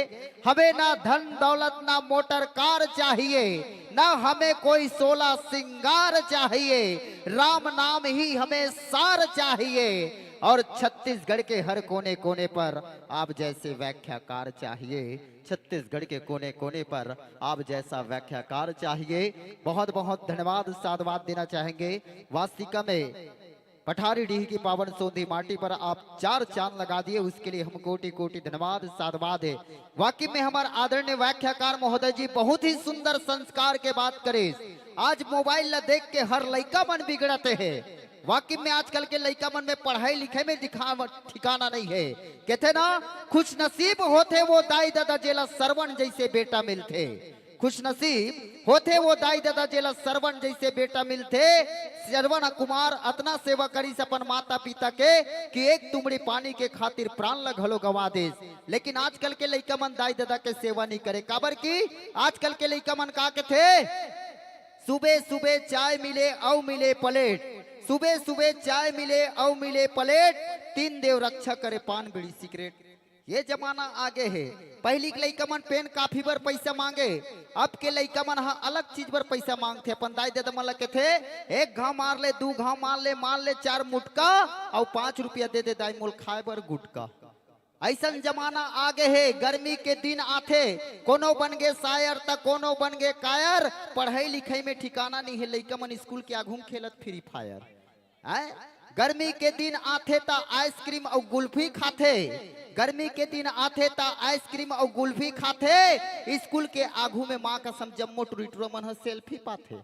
हमें ना धन दौलत, ना मोटर कार चाहिए, ना हमें कोई सोलह सिंगार चाहिए, राम नाम ही हमें सार चाहिए। और छत्तीसगढ़ के हर कोने कोने पर आप जैसे व्याख्याकार चाहिए, छत्तीसगढ़ के कोने कोने पर आप जैसा व्याख्याकार चाहिए। बहुत बहुत धन्यवाद, साधुवाद देना चाहेंगे। वासिका में पठारी डीह की पावन सोंधी माटी पर आप चार चांद लगा दिए, उसके लिए हम कोटि कोटि धन्यवाद साधुवाद है। वाकई में हमारे आदरणीय व्याख्याकार महोदय जी बहुत ही सुंदर संस्कार के बात करे। आज मोबाइल ला देख के हर लइका मन बिगड़ते हैं। वाकई में आजकल के लइका मन में पढ़ाई लिखाई में दिखा-, ठिकाना नहीं है। कहते ना, खुश नसीब होथे वो दाई ददा जेला सरवण जैसे बेटा मिलथे। खुशनसीब होथे वो दाई ददा जेला सरवण जैसे बेटा मिलथे। सरवण कुमार अतना सेवा करिस अपन माता पिता के कि एक तुमड़ी पानी के खातिर प्राण ल घलो गंवा देस। लेकिन आजकल के लइका मन दाई ददा के सेवा नहीं करे, काबर कि आजकल के लइका मन का कथे, सुबह सुबह चाय मिले अउ मिले प्लेट, सुबह सुबह चाय मिले अउ मिले प्लेट, तीन देव रक्षा करे पान बीड़ी सिगरेट। ये जमाना आगे हे। पहिली के लइका मन पेन काफी बर पइसा मांगे, अब के लइका मन ह अलग चीज बर पइसा मांगथे। अपन दाई ददा मन ल कथे, "एक घाव मार ले, दू घाव मार ले, मार ले चार मुटका, अउ पाँच रुपया दे दे दाई मोल खाए बर गुटका।" अइसन जमाना आगे हे। गर्मी के दिन आथे, कोनो बन गे शायर त कोनो बन गे कायर। पढ़ई लिखई में ठिकाना नइ हे, लइका मन स्कूल के आघू म खेलत फ्री फायर। हैं? गर्मी के दिन आथे त आइसक्रीम अउ गुल्फी खाथे, गर्मी के दिन आथे त आइसक्रीम अउ गुल्फी खाथे। स्कूल के आघू में माँ कसम जम्मो टुरी टुरा मन ह सेल्फी पाथे।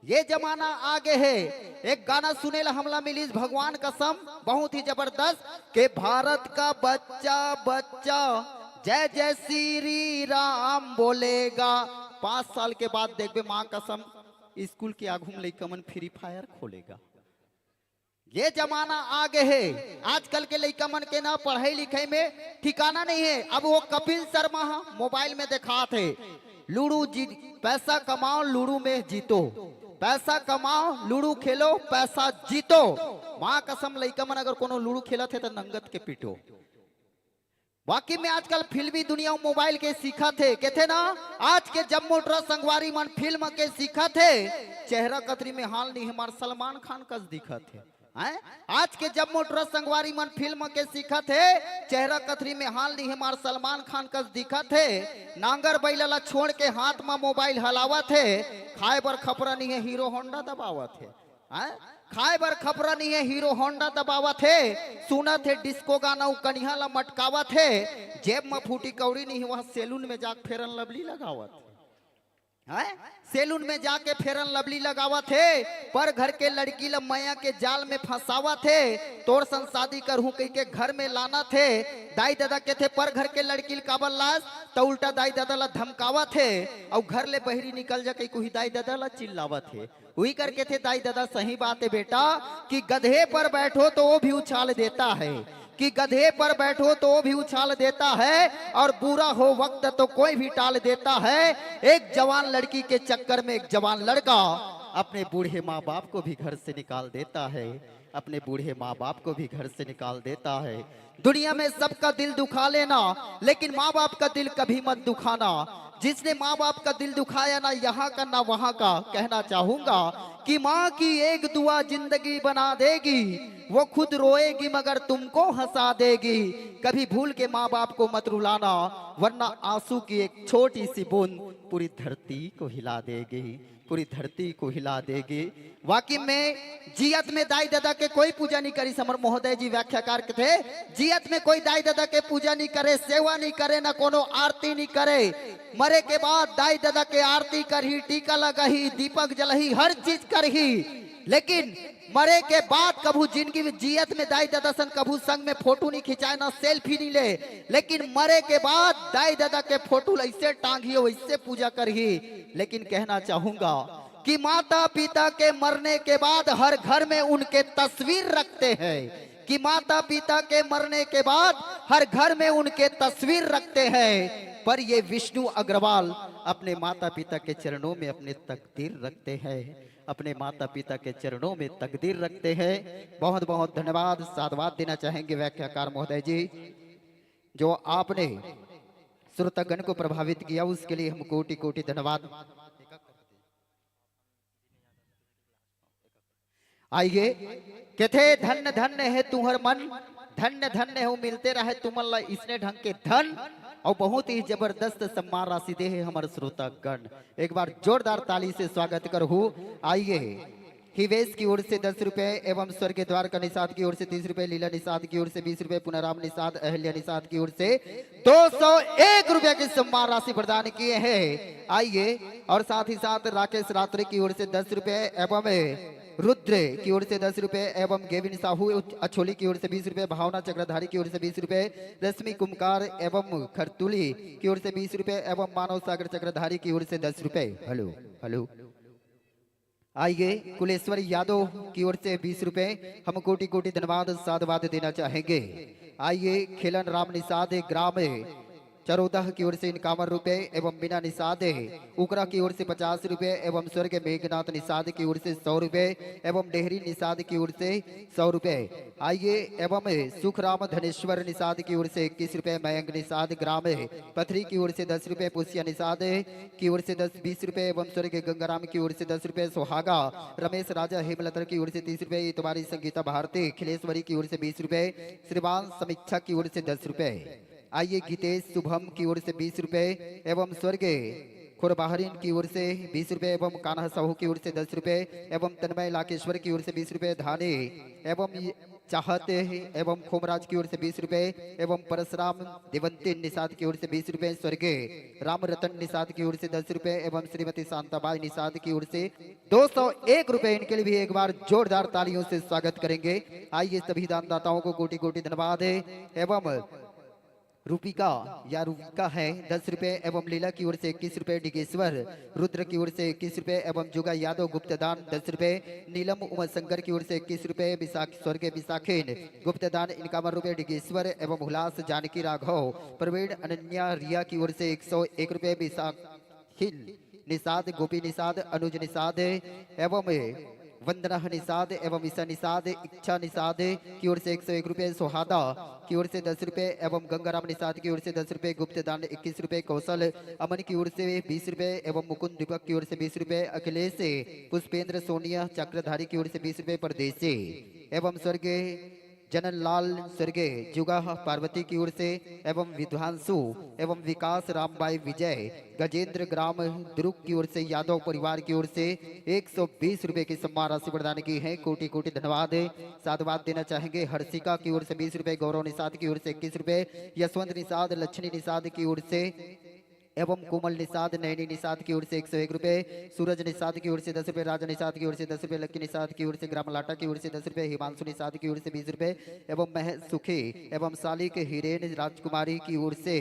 ये जमाना आगे हे। एक गाना सुने ला हमला मिलिस भगवान कसम, बहुत ही जबरदस्त, के भारत का बच्चा बच्चा जय जय श्री राम बोलेगा। पाँच साल के बाद देखबे माँ कसम स्कूल के आघू में लइका मन फ्री फायर खोलेगा। ये जमाना आगे हे। आजकल के लइका मन के ना पढ़ई लिखई में ठिकाना नइ हे। अब वो कपिल शर्मा ह मोबाइल में देखात हे, लूडो जी, पैसा कमाओ लूडो में जीतो, पैसा कमाओ लूडो खेलो पैसा जीतो। माँ कसम लइका मन अगर कोनो लूडो खेलत हे त नंगत के पीटो। वाकई में आजकल फिल्मी दुनिया अउ मोबाइल के सीखत हे। कथे ना, आज के जम्मो टुरा संगवारी मन फिल्म के सीखत हे। चेहरा कथरी में हाल नइ हे, मार सलमान खान कस दिखत हे। हैं? आज के जम्मो टुरा संगवारी मन फिल्म के सीखत हे। चेहरा कथरी में हाल नइ हे, मार सलमान खान कस दिखत हे। नांगर बैला ला छोड़ के हाथ म मोबाइल हलावत हे। खाए बर खपरा नइ हे, हीरो होंडा दबावत हे। हैं? खाए बर खपरा नइ हे, हीरो होंडा दबावत हे। सुनत हे डिस्को गाना, उ कनिहा ला मटकावत हे। जेब म फूटी कौड़ी नइ हे, वहाँ सैलून में जाके फेरन लवली लगावत हे। हैं? सैलून में जाके फेरन लवली लगावत हे। पर घर के लड़की ला मया के जाल में फंसावत हे। तोर संग शादी करहूं कहिके घर में लानत हे। दाई ददा कथे, "पर घर के लड़की ला काबर लास?" त उल्टा दाई ददा ला धमकावत हे। अउ घर ले बहिरी निकल जा कहिके उही दाई ददा ला चिल्लावत हे। उही करके कथे दाई ददा, सही बात हे बेटा, कि गधे पर बैठो तो वो भी उछाल देता है, कि गधे पर बैठो तो वो भी उछाल देता है, और बुरा हो वक्त तो कोई भी टाल देता है। एक जवान लड़की के चक्कर में एक जवान लड़का अपने बूढ़े माँ बाप को भी घर से निकाल देता है, अपने बूढ़े माँ बाप को भी घर से निकाल देता है। दुनिया में सबका दिल दुखा लेना, लेकिन माँ बाप का दिल कभी मत दुखाना। जिसने माँ बाप का दिल दुखाया ना यहाँ का ना वहाँ का, कहना चाहूंगा कि माँ की एक दुआ जिंदगी बना देगी। वो खुद रोएगी मगर तुमको हंसा देगी। कभी भूल के माँ बाप को मत रुलाना, वरना आंसू की एक छोटी सी बूंद पूरी धरती को हिला देगी, पूरी धरती को हिला देगी। वाकई में जियत में दाई ददा के कोई पूजा नइ करिस। हमर महोदय जी व्याख्याकार कथे, जियत में कोई दाई ददा के पूजा नइ करे, सेवा नइ करे, न कोनो आरती नइ करे। मरे के बाद दाई ददा के आरती करही, टीका लगाही, दीपक जलही, हर चीज करही। लेकिन मरे के बाद कभू जिंदगी में, जियत में दाई ददा सन कभू संग में फोटो नइ खिंचाय, ना सेल्फी नइ ले, लेकिन मरे के बाद दाई ददा के फोटो ला अइसे टांगही, अइसे पूजा करही। लेकिन कहना चाहूंगा कि माता पिता के मरने के बाद हर घर में उनके तस्वीर रखते हैं, कि माता पिता के मरने के बाद हर घर में उनके तस्वीर रखते हैं, पर ये विष्णु अग्रवाल अपने माता पिता के चरणों में अपने तकदीर रखते हैं, अपने माता पिता के चरणों में तकदीर रखते हैं। बहुत बहुत धन्यवाद, साधुवाद देना चाहेंगे व्याख्याकार महोदय जी, जो आपने श्रोतागण को प्रभावित किया, उसके लिए हम कोटि कोटि धन्यवाद। आइए, कथे, "धन्य धन्य हे तुंहर मन, धन्य धन्य हो, मिलते रहे तुमन ला इसने ढंग के धन।" और बहुत ही जबरदस्त सम्मान राशि दे हे हमर श्रोतागण। एक बार जोरदार ताली से स्वागत करहु। आइए, हिवेश की ओर से दस रुपए एवं स्वर्गीय द्वारका निषाद की ओर से तीस रुपए, लीला निषाद की ओर से बीस रुपए, पुनाराम निषाद, अहल्या निषाद की ओर से दो सौ एक रुपए की सम्मान राशि प्रदान किए हैं। आइए, और साथ ही साथ राकेश रात्रे की ओर से दस रुपए एवं रुद्र की ओर से दस रुपए एवं गेविन साहू अछोली की ओर से बीस रुपए, भावना चक्रधारी की ओर से बीस रुपए, रश्मि कुमकार एवं खरतुली की ओर से बीस रुपए एवं मानव सागर चक्रधारी की ओर से दस रुपए। Hello, hello. आइए, कुलेश्वर यादव की ओर से बीस रुपए, हम कोटि कोटि धन्यवाद साधुवाद देना चाहेंगे। आइए, खेलन राम निषाद ग्राम चरोदह की ओर से इक्यावन रुपए एवं मीना निषाद उकरा की ओर से पचास रुपए एवं स्वर्गीय मेघनाथ निषाद की ओर से सौ रुपए एवं डेहरी निषाद की ओर से सौ रुपए। आइए, एवं सुखराम धनेश्वर निषाद की ओर से इक्कीस रुपए, मयंक निषाद ग्राम पथरी की ओर से दस रुपए, पुसिया निषाद की ओर से दस, बीस रुपए एवं स्वर्गीय गंगाराम की ओर से दस रुपए, सुहागा रमेश राजा हेमलतर की ओर से तीस रुपए, इतवारी संगीता भारती खिलेश्वरी की ओर से बीस रुपए, श्रीमान समीक्षा की ओर से दस रुपए। आइए, गीतेश शुभम की ओर से बीस रुपए एवं स्वर्गीय खुरबहरीन की ओर से बीस रुपए एवं कान्हा साहू की ओर से दस रुपए एवं तन्मय लाकेश्वर की ओर से बीस रुपए, धानी एवं चाहत एवं खोमराज की ओर से बीस रुपए एवं परसराम देवंती निषाद की ओर से बीस रुपए, स्वर्गीय राम रतन निषाद की ओर से दस रुपए एवं श्रीमती शांताबाई निषाद की ओर से दो सौ एक रुपए। इनके लिए भी एक बार जोरदार तालियों से स्वागत करेंगे। आइए, सभी दानदाताओं को कोटि कोटि धन्यवाद है एवं रूपिका या रूपिका है दस रुपए एवं लीला की ओर से इक्कीस रुपए, डिगेश्वर रुद्र की ओर से इक्कीस रुपए एवं जुगा यादव गुप्त दान दस रुपए, नीलम उमा शंकर की ओर से इक्कीस रुपए, विशाख स्वर्गीय विशाखिन गुप्त दान इक्यावन रुपए, डिगेश्वर एवं हुलास जानकी राघव प्रवीण अनन्या रिया की ओर से एक सौ एक रुपए, विशाखिन निषाद, गोपी निषाद, अनुज निषाद एवं वंदना निषाद एवं ईशा निषाद, इच्छा निषाद की ओर से एक सौ एक रुपए, सुहादा की ओर से दस रुपए एवं गंगाराम निषाद की ओर से दस रुपए, गुप्त दान इक्कीस रुपए, कौशल अमन की ओर से बीस रुपए एवं मुकुंद दीपक की ओर से बीस रुपए, अखिलेश पुष्पेंद्र सोनिया चक्रधारी की ओर से बीस रुपए, परदेसी एवं स्वर्गीय जननलाल स्वर्गीय जुगा पार्वती की ओर से एवं विद्वांसु एवं विकास रामबाई विजय गजेंद्र ग्राम दुरुग की ओर से, यादव परिवार की ओर से एक सौ बीस रुपए की सम्मान राशि प्रदान की है। कोटि कोटि धन्यवाद, साधुवाद देना चाहेंगे हर्षिका की ओर से बीस रुपए, गौरव निषाद की ओर से इक्कीस रुपए, यशवंत निषाद, लक्ष्मी निषाद की ओर से एवं कोमल निषाद, नैनी निषाद की ओर से एक सौ एक रुपए, सूरज निषाद की ओर से दस रुपए, राजा निषाद की ओर से दस रुपए, लक्की निषाद की ओर से ग्राम लाटा की ओर से दस रुपए, हिमांशु निषाद की ओर से बीस रुपए एवं महेश सुखी एवं सालिक हिरेन राजकुमारी की ओर से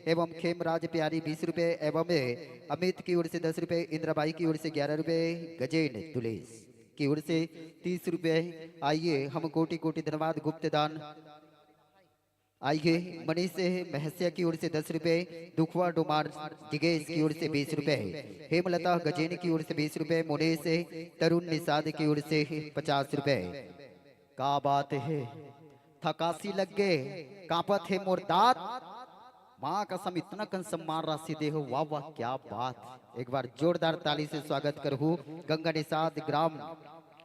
एवं खेमराज प्यारी बीस रुपए एवं अमित की ओर से दस रुपए, इंद्राबाई की ओर से ग्यारह रुपए, गजेन दुलेश की ओर से तीस रुपए। आइए, हम कोटि कोटि धन्यवाद गुप्त दान। आइए, मनीष महसिया की ओर से दस रुपए, दुखवा डोमार जिगेश की ओर से बीस रुपए, हेमलता गजेन की ओर से बीस रुपए, मुनीष तरुण निषाद की ओर से पचास रुपए। का बात है, थकासी लग गे, कांपत हे मोर दांत। माँ कसम, इतना कन सम्मान राशि दे हो, वाह वाह, क्या बात। एक बार जोरदार ताली से स्वागत करहू गंगा निषाद ग्राम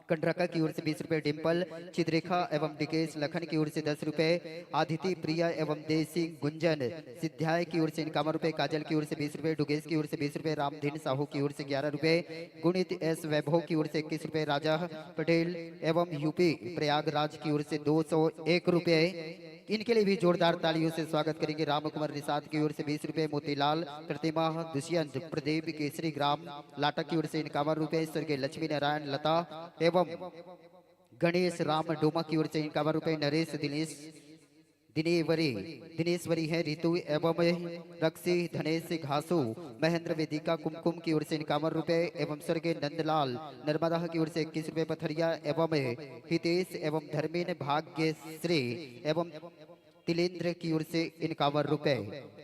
कंडरका की ओर से बीस रुपए, डिम्पल चिद्रेखा एवं डिकेश लखन की ओर से दस रुपए, आदिति प्रिया एवं देव सिंह गुंजन सिद्ध्याय की ओर से इक्यावन रुपए, काजल की ओर से बीस रुपए, डुगेश की ओर से बीस रुपए, रामधीन साहू की ओर से ग्यारह रुपए, गुणित एस वैभव की ओर से इक्कीस रुपए, राजा पटेल एवं यूपी प्रयागराज की ओर से दो सौ एक रुपए। इनके लिए भी जोरदार तालियों से स्वागत करेंगे। राम कुमार निषाद की ओर से बीस रुपए, मोतीलाल प्रतिमा दुष्यंत प्रदीप केसरी ग्राम लाटा की ओर से इक्यावन रुपए, स्वर्गीय लक्ष्मी नारायण लता एवं गणेश राम डोमा की ओर से इक्यावन रुपए, नरेश दिनेश दिनेवरी दिनेश्वरी है, ऋतु एवं रक्षी धनेश घासू, महेंद्र वेदिका कुमकुम की ओर से इक्यावन रुपए एवं स्वर्गीय नंदलाल नर्मदा की ओर से इक्कीस रुपए, पथरिया एवं हितेश एवं धर्मेन भाग्यश्री एवं तिलेंद्र की ओर से इक्यावन रुपए।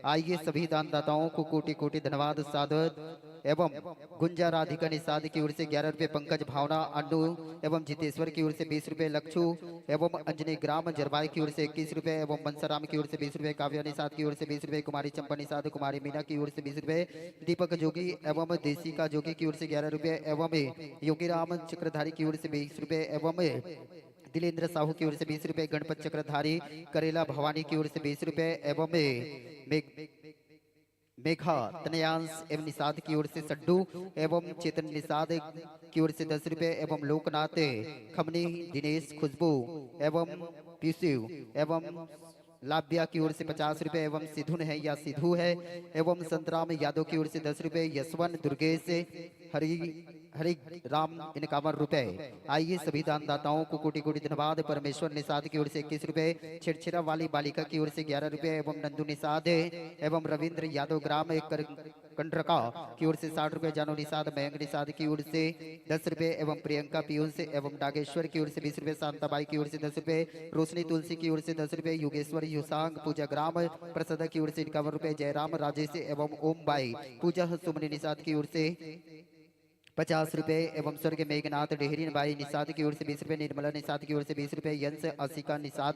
आइए, सभी दानदाताओं को कोटि कोटि धन्यवाद सादर एवं गुंजा राधिका निषाद की ओर से ग्यारह रुपए, पंकज भावना अन्नू एवं जितेश्वर की ओर से बीस रुपए, लक्षु एवं अंजनी ग्राम जरबाई की ओर से इक्कीस रुपए एवं मनसाराम की ओर से बीस रुपए, काव्या निषाद की ओर से बीस रुपए, कुमारी चंपा निषाद, कुमारी मीना की ओर से बीस रुपए, दीपक जोगी एवं देशिका जोगी की ओर से ग्यारह रुपए एवं योगीराम चक्रधारी की ओर से बीस रुपए एवं दिलेंद्र साहू की ओर से बीस रुपए, गणपत चक्रधारी करेला भवानी की ओर से बीस रुपए एवं मे-, मेघा तनयांश एवं निषाद की ओर से सड्डू एवं चेतन निषाद की ओर से दस रुपए एवं लोकनाथ खमनी, दिनेश खुशबू एवं पीसू एवं लाभ्या की ओर से पचास रुपए एवं सिधुन है या सिधु है एवं संतराम यादव की ओर से दस रुपए, यशवंत दुर्गेश हरि हरि राम इनकावन रुपए। आइए सभी दानदाताओं को कोटि कोटि धन्यवाद। परमेश्वर निषाद की ओर से इक्कीस रुपए, छिरछिरा वाली बालिका की ओर से ग्यारह रुपए एवं नंदू निषाद एवं रविंद्र यादव ग्राम कर, कंडरका की ओर से साठ रुपए, जानू निषाद मयंक निषाद की ओर से दस रुपए एवं प्रियंका पीयूष एवं नागेश्वर की ओर से बीस रुपए, शांताबाई की ओर से दस रुपए, रोशनी तुलसी की ओर से दस रुपए, योगेश्वर युसांग पूजा ग्राम प्रसादा की ओर से इक्यावन रुपए, जयराम राजेश एवं ओम बाई पूजा सुमनी निषाद की ओर से पचास रुपए एवं स्वर्गीय मेघनाथ डेहरी बाई निषाद की ओर से बीस रुपए, निर्मला निषाद की ओर से बीस रुपए, यंश असिका निषाद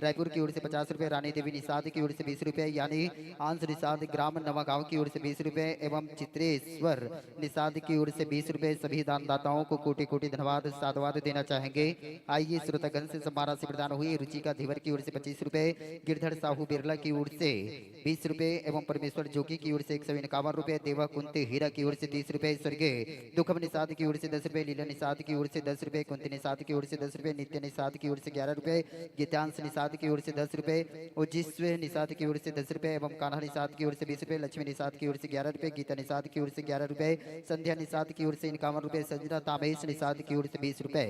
रायपुर की ओर से पचास रुपए, रानी देवी निषाद की ओर से बीस रुपए, यानी अंश निषाद ग्राम नवागांव की ओर से बीस रुपए एवं चित्रेश्वर निषाद की ओर से बीस रुपए। सभी दानदाताओं को कोटि कोटि धन्यवाद साधुवाद देना चाहेंगे। आइए श्रोतागण से सम्मान राशि प्रदान हुई। रुचिका धीवर की ओर से पच्चीस रुपए, गिरधर साहू बिरला की ओर से बीस रुपए एवं परमेश्वर जोगी की ओर से एक सौ इक्यावन रुपए, देवा कुंती हीरा की ओर से तीस रुपए, स्वर्गीय दुखम निषाद की ओर से दस रुपए, लीला निषाद की ओर से दस रुपए, कुंती निषाद की ओर से दस रुपए, नित्य निषाद की ओर से ग्यारह रुपए, गीतांश निषाद की ओर से दस रुपए, ओजिस्व निषाद की ओर से दस रुपए एवं कान्हा निषाद की ओर से बीस रुपए, लक्ष्मी निषाद की ओर से ग्यारह रुपए, गीता निषाद की ओर से ग्यारह रुपए, संध्या निषाद की ओर से इक्यावन रुपए, संजना तामेश निषाद की ओर से बीस रुपए,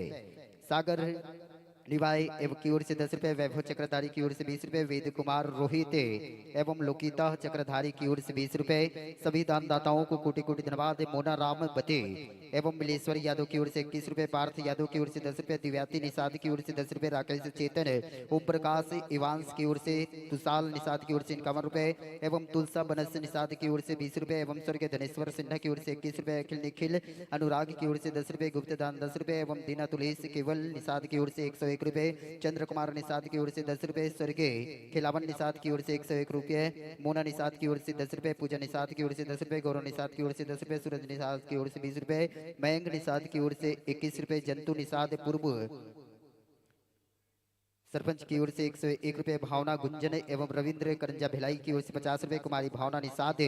सागर निवाय एवं की ओर से दस रुपए, वैभव चक्रधारी की ओर से बीस रुपए, वेद कुमार रोहित एवं लोकिता चक्रधारी की ओर से बीस रुपए। सभी दानदाताओं को कोटि कोटि धन्यवाद। मोना राम बते एवं मिलेश्वर यादव की ओर से इक्कीस रुपए, पार्थ यादव की ओर से दस रुपए, दिव्याती निषाद की ओर से दस रुपए, राकेश चेतन, ओम प्रकाश इवांश की ओर से, तुषाल निषाद की ओर से इक्यावन रुपए एवं तुलसा बनस निषाद की ओर से बीस रुपए एवं स्वर्गीय धनेश्वर सिन्हा की ओर से इक्कीस रुपए, अखिल निखिल अनुराग की ओर से दस रुपए, गुप्त दान दस रुपए एवं दीना तुलेश केवल निषाद की ओर से एक सौ एक रुपए, चंद्र कुमार निषाद की ओर से दस रुपए, स्वर्गीय खिलावन निषाद की ओर से एक सौ एक रुपए, मोना निषाद की ओर से दस रुपए, पूजा निषाद की ओर से दस रुपए, गौरव निषाद की ओर से दस रुपए, सूरज निषाद की ओर से बीस रुपए, मयंक निषाद की ओर से इक्कीस रुपए, जंतु निषाद पूर्व सरपंच की ओर से एक सौ एक रुपए, भावना गुंजन एवं रविंद्र करंजा भिलाई की ओर से पचास रुपए, कुमारी भावना निषाद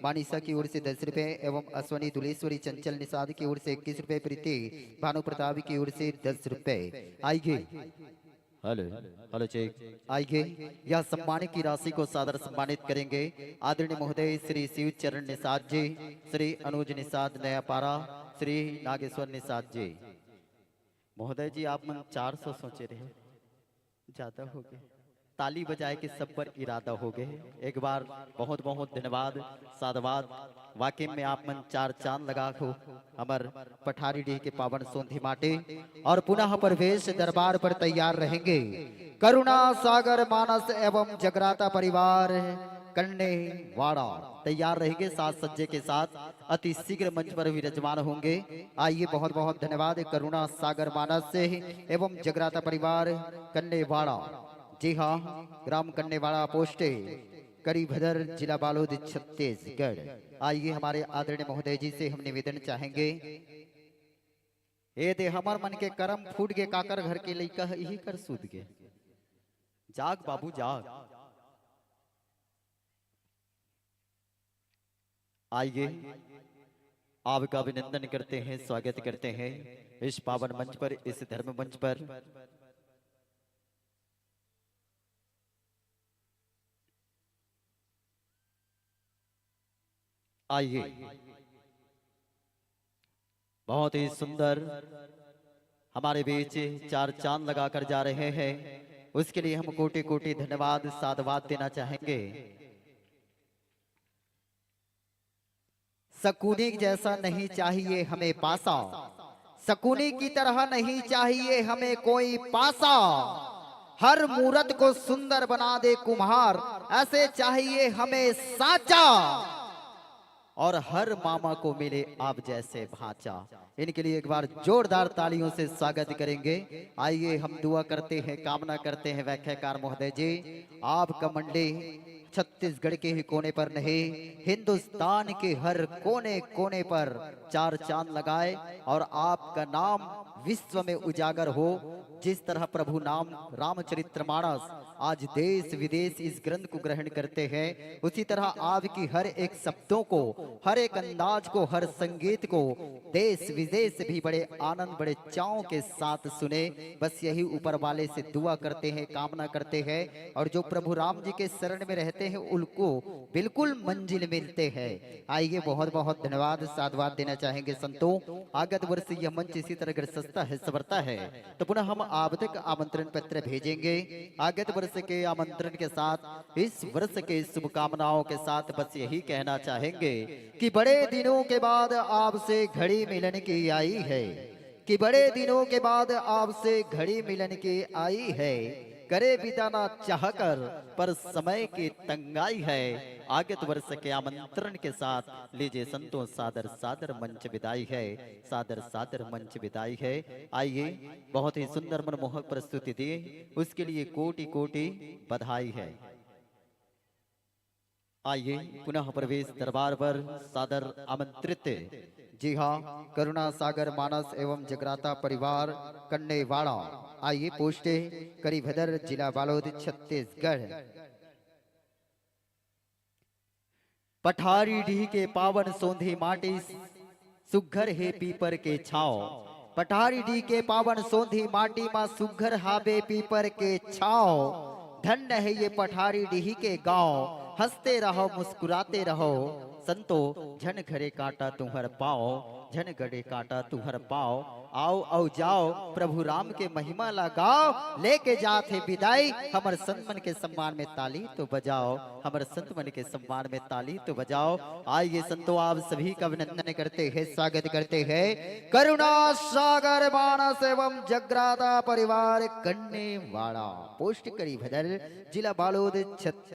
मानिसा की ओर से दस रुपए एवं अश्वनी दुलेश्वरी चंचल निषाद की ओर से इक्कीस रुपए, प्रीति भानु प्रताप की ओर से दस रुपए। आइए। Hello, hello, check. आइए, यह सम्मान की राशि को सादर सम्मानित करेंगे आदरणीय महोदय श्री शिव चरण निषाद जी, श्री अनुज निषाद नयापारा, श्री नागेश्वर निषाद जी। महोदय जी, आप मन चार सौ सोचे रहे, ज्यादा हो गए। ताली बजाए के सब पर इरादा हो गए। एक बार बहुत बहुत धन्यवाद, साधुवाद। वाकई में आप मन चार चांद लगा हो हमर पठारी डीह के पावन सोंधी माटी। और पुनः प्रवेश दरबार पर तैयार रहेंगे करुणा सागर मानस एवं जगराता परिवार कन्नेवाड़ा तैयार रहेंगे साज सज्जे के साथ। अति शीघ्र मंच पर विराजमान होंगे। आइए, बहुत बहुत धन्यवाद करुणा सागर मानस से एवं जगराता परिवार कन्नेवाड़ा। जी हाँ, ग्राम कन्नेवाड़ा पोस्ट, करीभदर, जिला बालोद, छत्तीसगढ़। आइए, हमारे आदरणीय महोदय जी से हम निवेदन चाहेंगे, ए दे हमर मन के करम फूट गे, काकर घर के लइका ह इही कर सूत गे। जाग बाबू जाग। आइए, आपका अभिनंदन करते हैं, स्वागत करते हैं इस पावन मंच पर, इस धर्म मंच पर। आइए, बहुत ही सुंदर हमारे बीच चार चांद लगाकर जा रहे हैं, उसके लिए हम कोटि कोटि धन्यवाद साधुवाद देना चाहेंगे। सकूनी जैसा नहीं चाहिए हमें पासा, सकूनी की तरह नहीं चाहिए हमें कोई पासा। हर मूरत को सुंदर बना दे कुम्हार, ऐसे चाहिए हमें साचा। और हर मामा को मिले आप जैसे भांचा। इनके लिए एक बार जोरदार तालियों से स्वागत करेंगे। आइए, हम दुआ करते हैं, कामना करते हैं व्याख्याकार महोदय जी, आपका मंडी छत्तीसगढ़ के ही कोने पर नहीं, हिंदुस्तान के हर कोने कोने पर चार चांद लगाए और आपका नाम विश्व में उजागर हो। जिस तरह प्रभु नाम रामचरित्र मानस आज देश विदेश इस ग्रंथ को ग्रहण करते हैं, उसी तरह आपकी हर एक शब्दों को, हर एक अंदाज को, हर संगीत को देश विदेश भी बड़े आनंद, बड़े चाव के साथ सुने। बस यही ऊपर वाले से दुआ करते हैं, कामना करते हैं। और जो प्रभु राम जी के शरण में रहते हैं, उनको बिल्कुल मंजिल मिलते हैं। आइए, बहुत बहुत धन्यवाद, साधुवाद देना चाहेंगे संतों। आगत वर्ष यह मंच इसी तरह अगर सजता है, संवरता है, तो पुनः हम आप तक आमंत्रण पत्र भेजेंगे। आगत वर्ष के आमंत्रण के साथ, इस वर्ष के शुभकामनाओं के साथ बस यही कहना चाहेंगे कि बड़े दिनों के बाद आपसे घड़ी मिलन की आई है, कि बड़े दिनों के बाद आपसे घड़ी मिलन की आई है। करे बिताना चाहकर पर समय की तंगाई है। आगत वर्ष के आमंत्रण के साथ लीजिए संतों, सादर सादर मंच विदाई है, सादर सादर मंच विदाई है। आइए, बहुत ही सुंदर मनमोहक प्रस्तुति दिए, उसके लिए कोटि कोटि बधाई है। आइए, पुनः प्रवेश दरबार पर सादर आमंत्रित। जी हाँ, करुणा सागर मानस एवं जगराता परिवार कन्नेवाड़ा। आइए, पोस्ट करीभदर, जिला बालोद, छत्तीसगढ़। पठारी डीह के पावन सोंधी माटी, सुघर हे पीपर के छाव। पठारी डीह के पावन सोंधी माटी मा, सुघर हाबे पीपर के छाव। धन्य है ये पठारी डीह के गांव, हंसते रहो, मुस्कुराते रहो संतो, झन घरे कांटा तुंहर पाव, झन घरे कांटा तुंहर पाव। आओ, आओ, जाओ, प्रभु राम के महिमा ला गाओ, लेके जात हे बिदाई, हमर संत मन के सम्मान में ताली तो बजाओ, हमर संत मन के सम्मान में ताली तो बजाओ। आइए संतो, आप सभी का अभिनंदन करते हैं, स्वागत करते हैं करुणा सागर मानस एवं जगराता परिवार कन्नेवाड़ा, पोस्ट करीभदर, जिला बालोद, छत्तीसगढ़।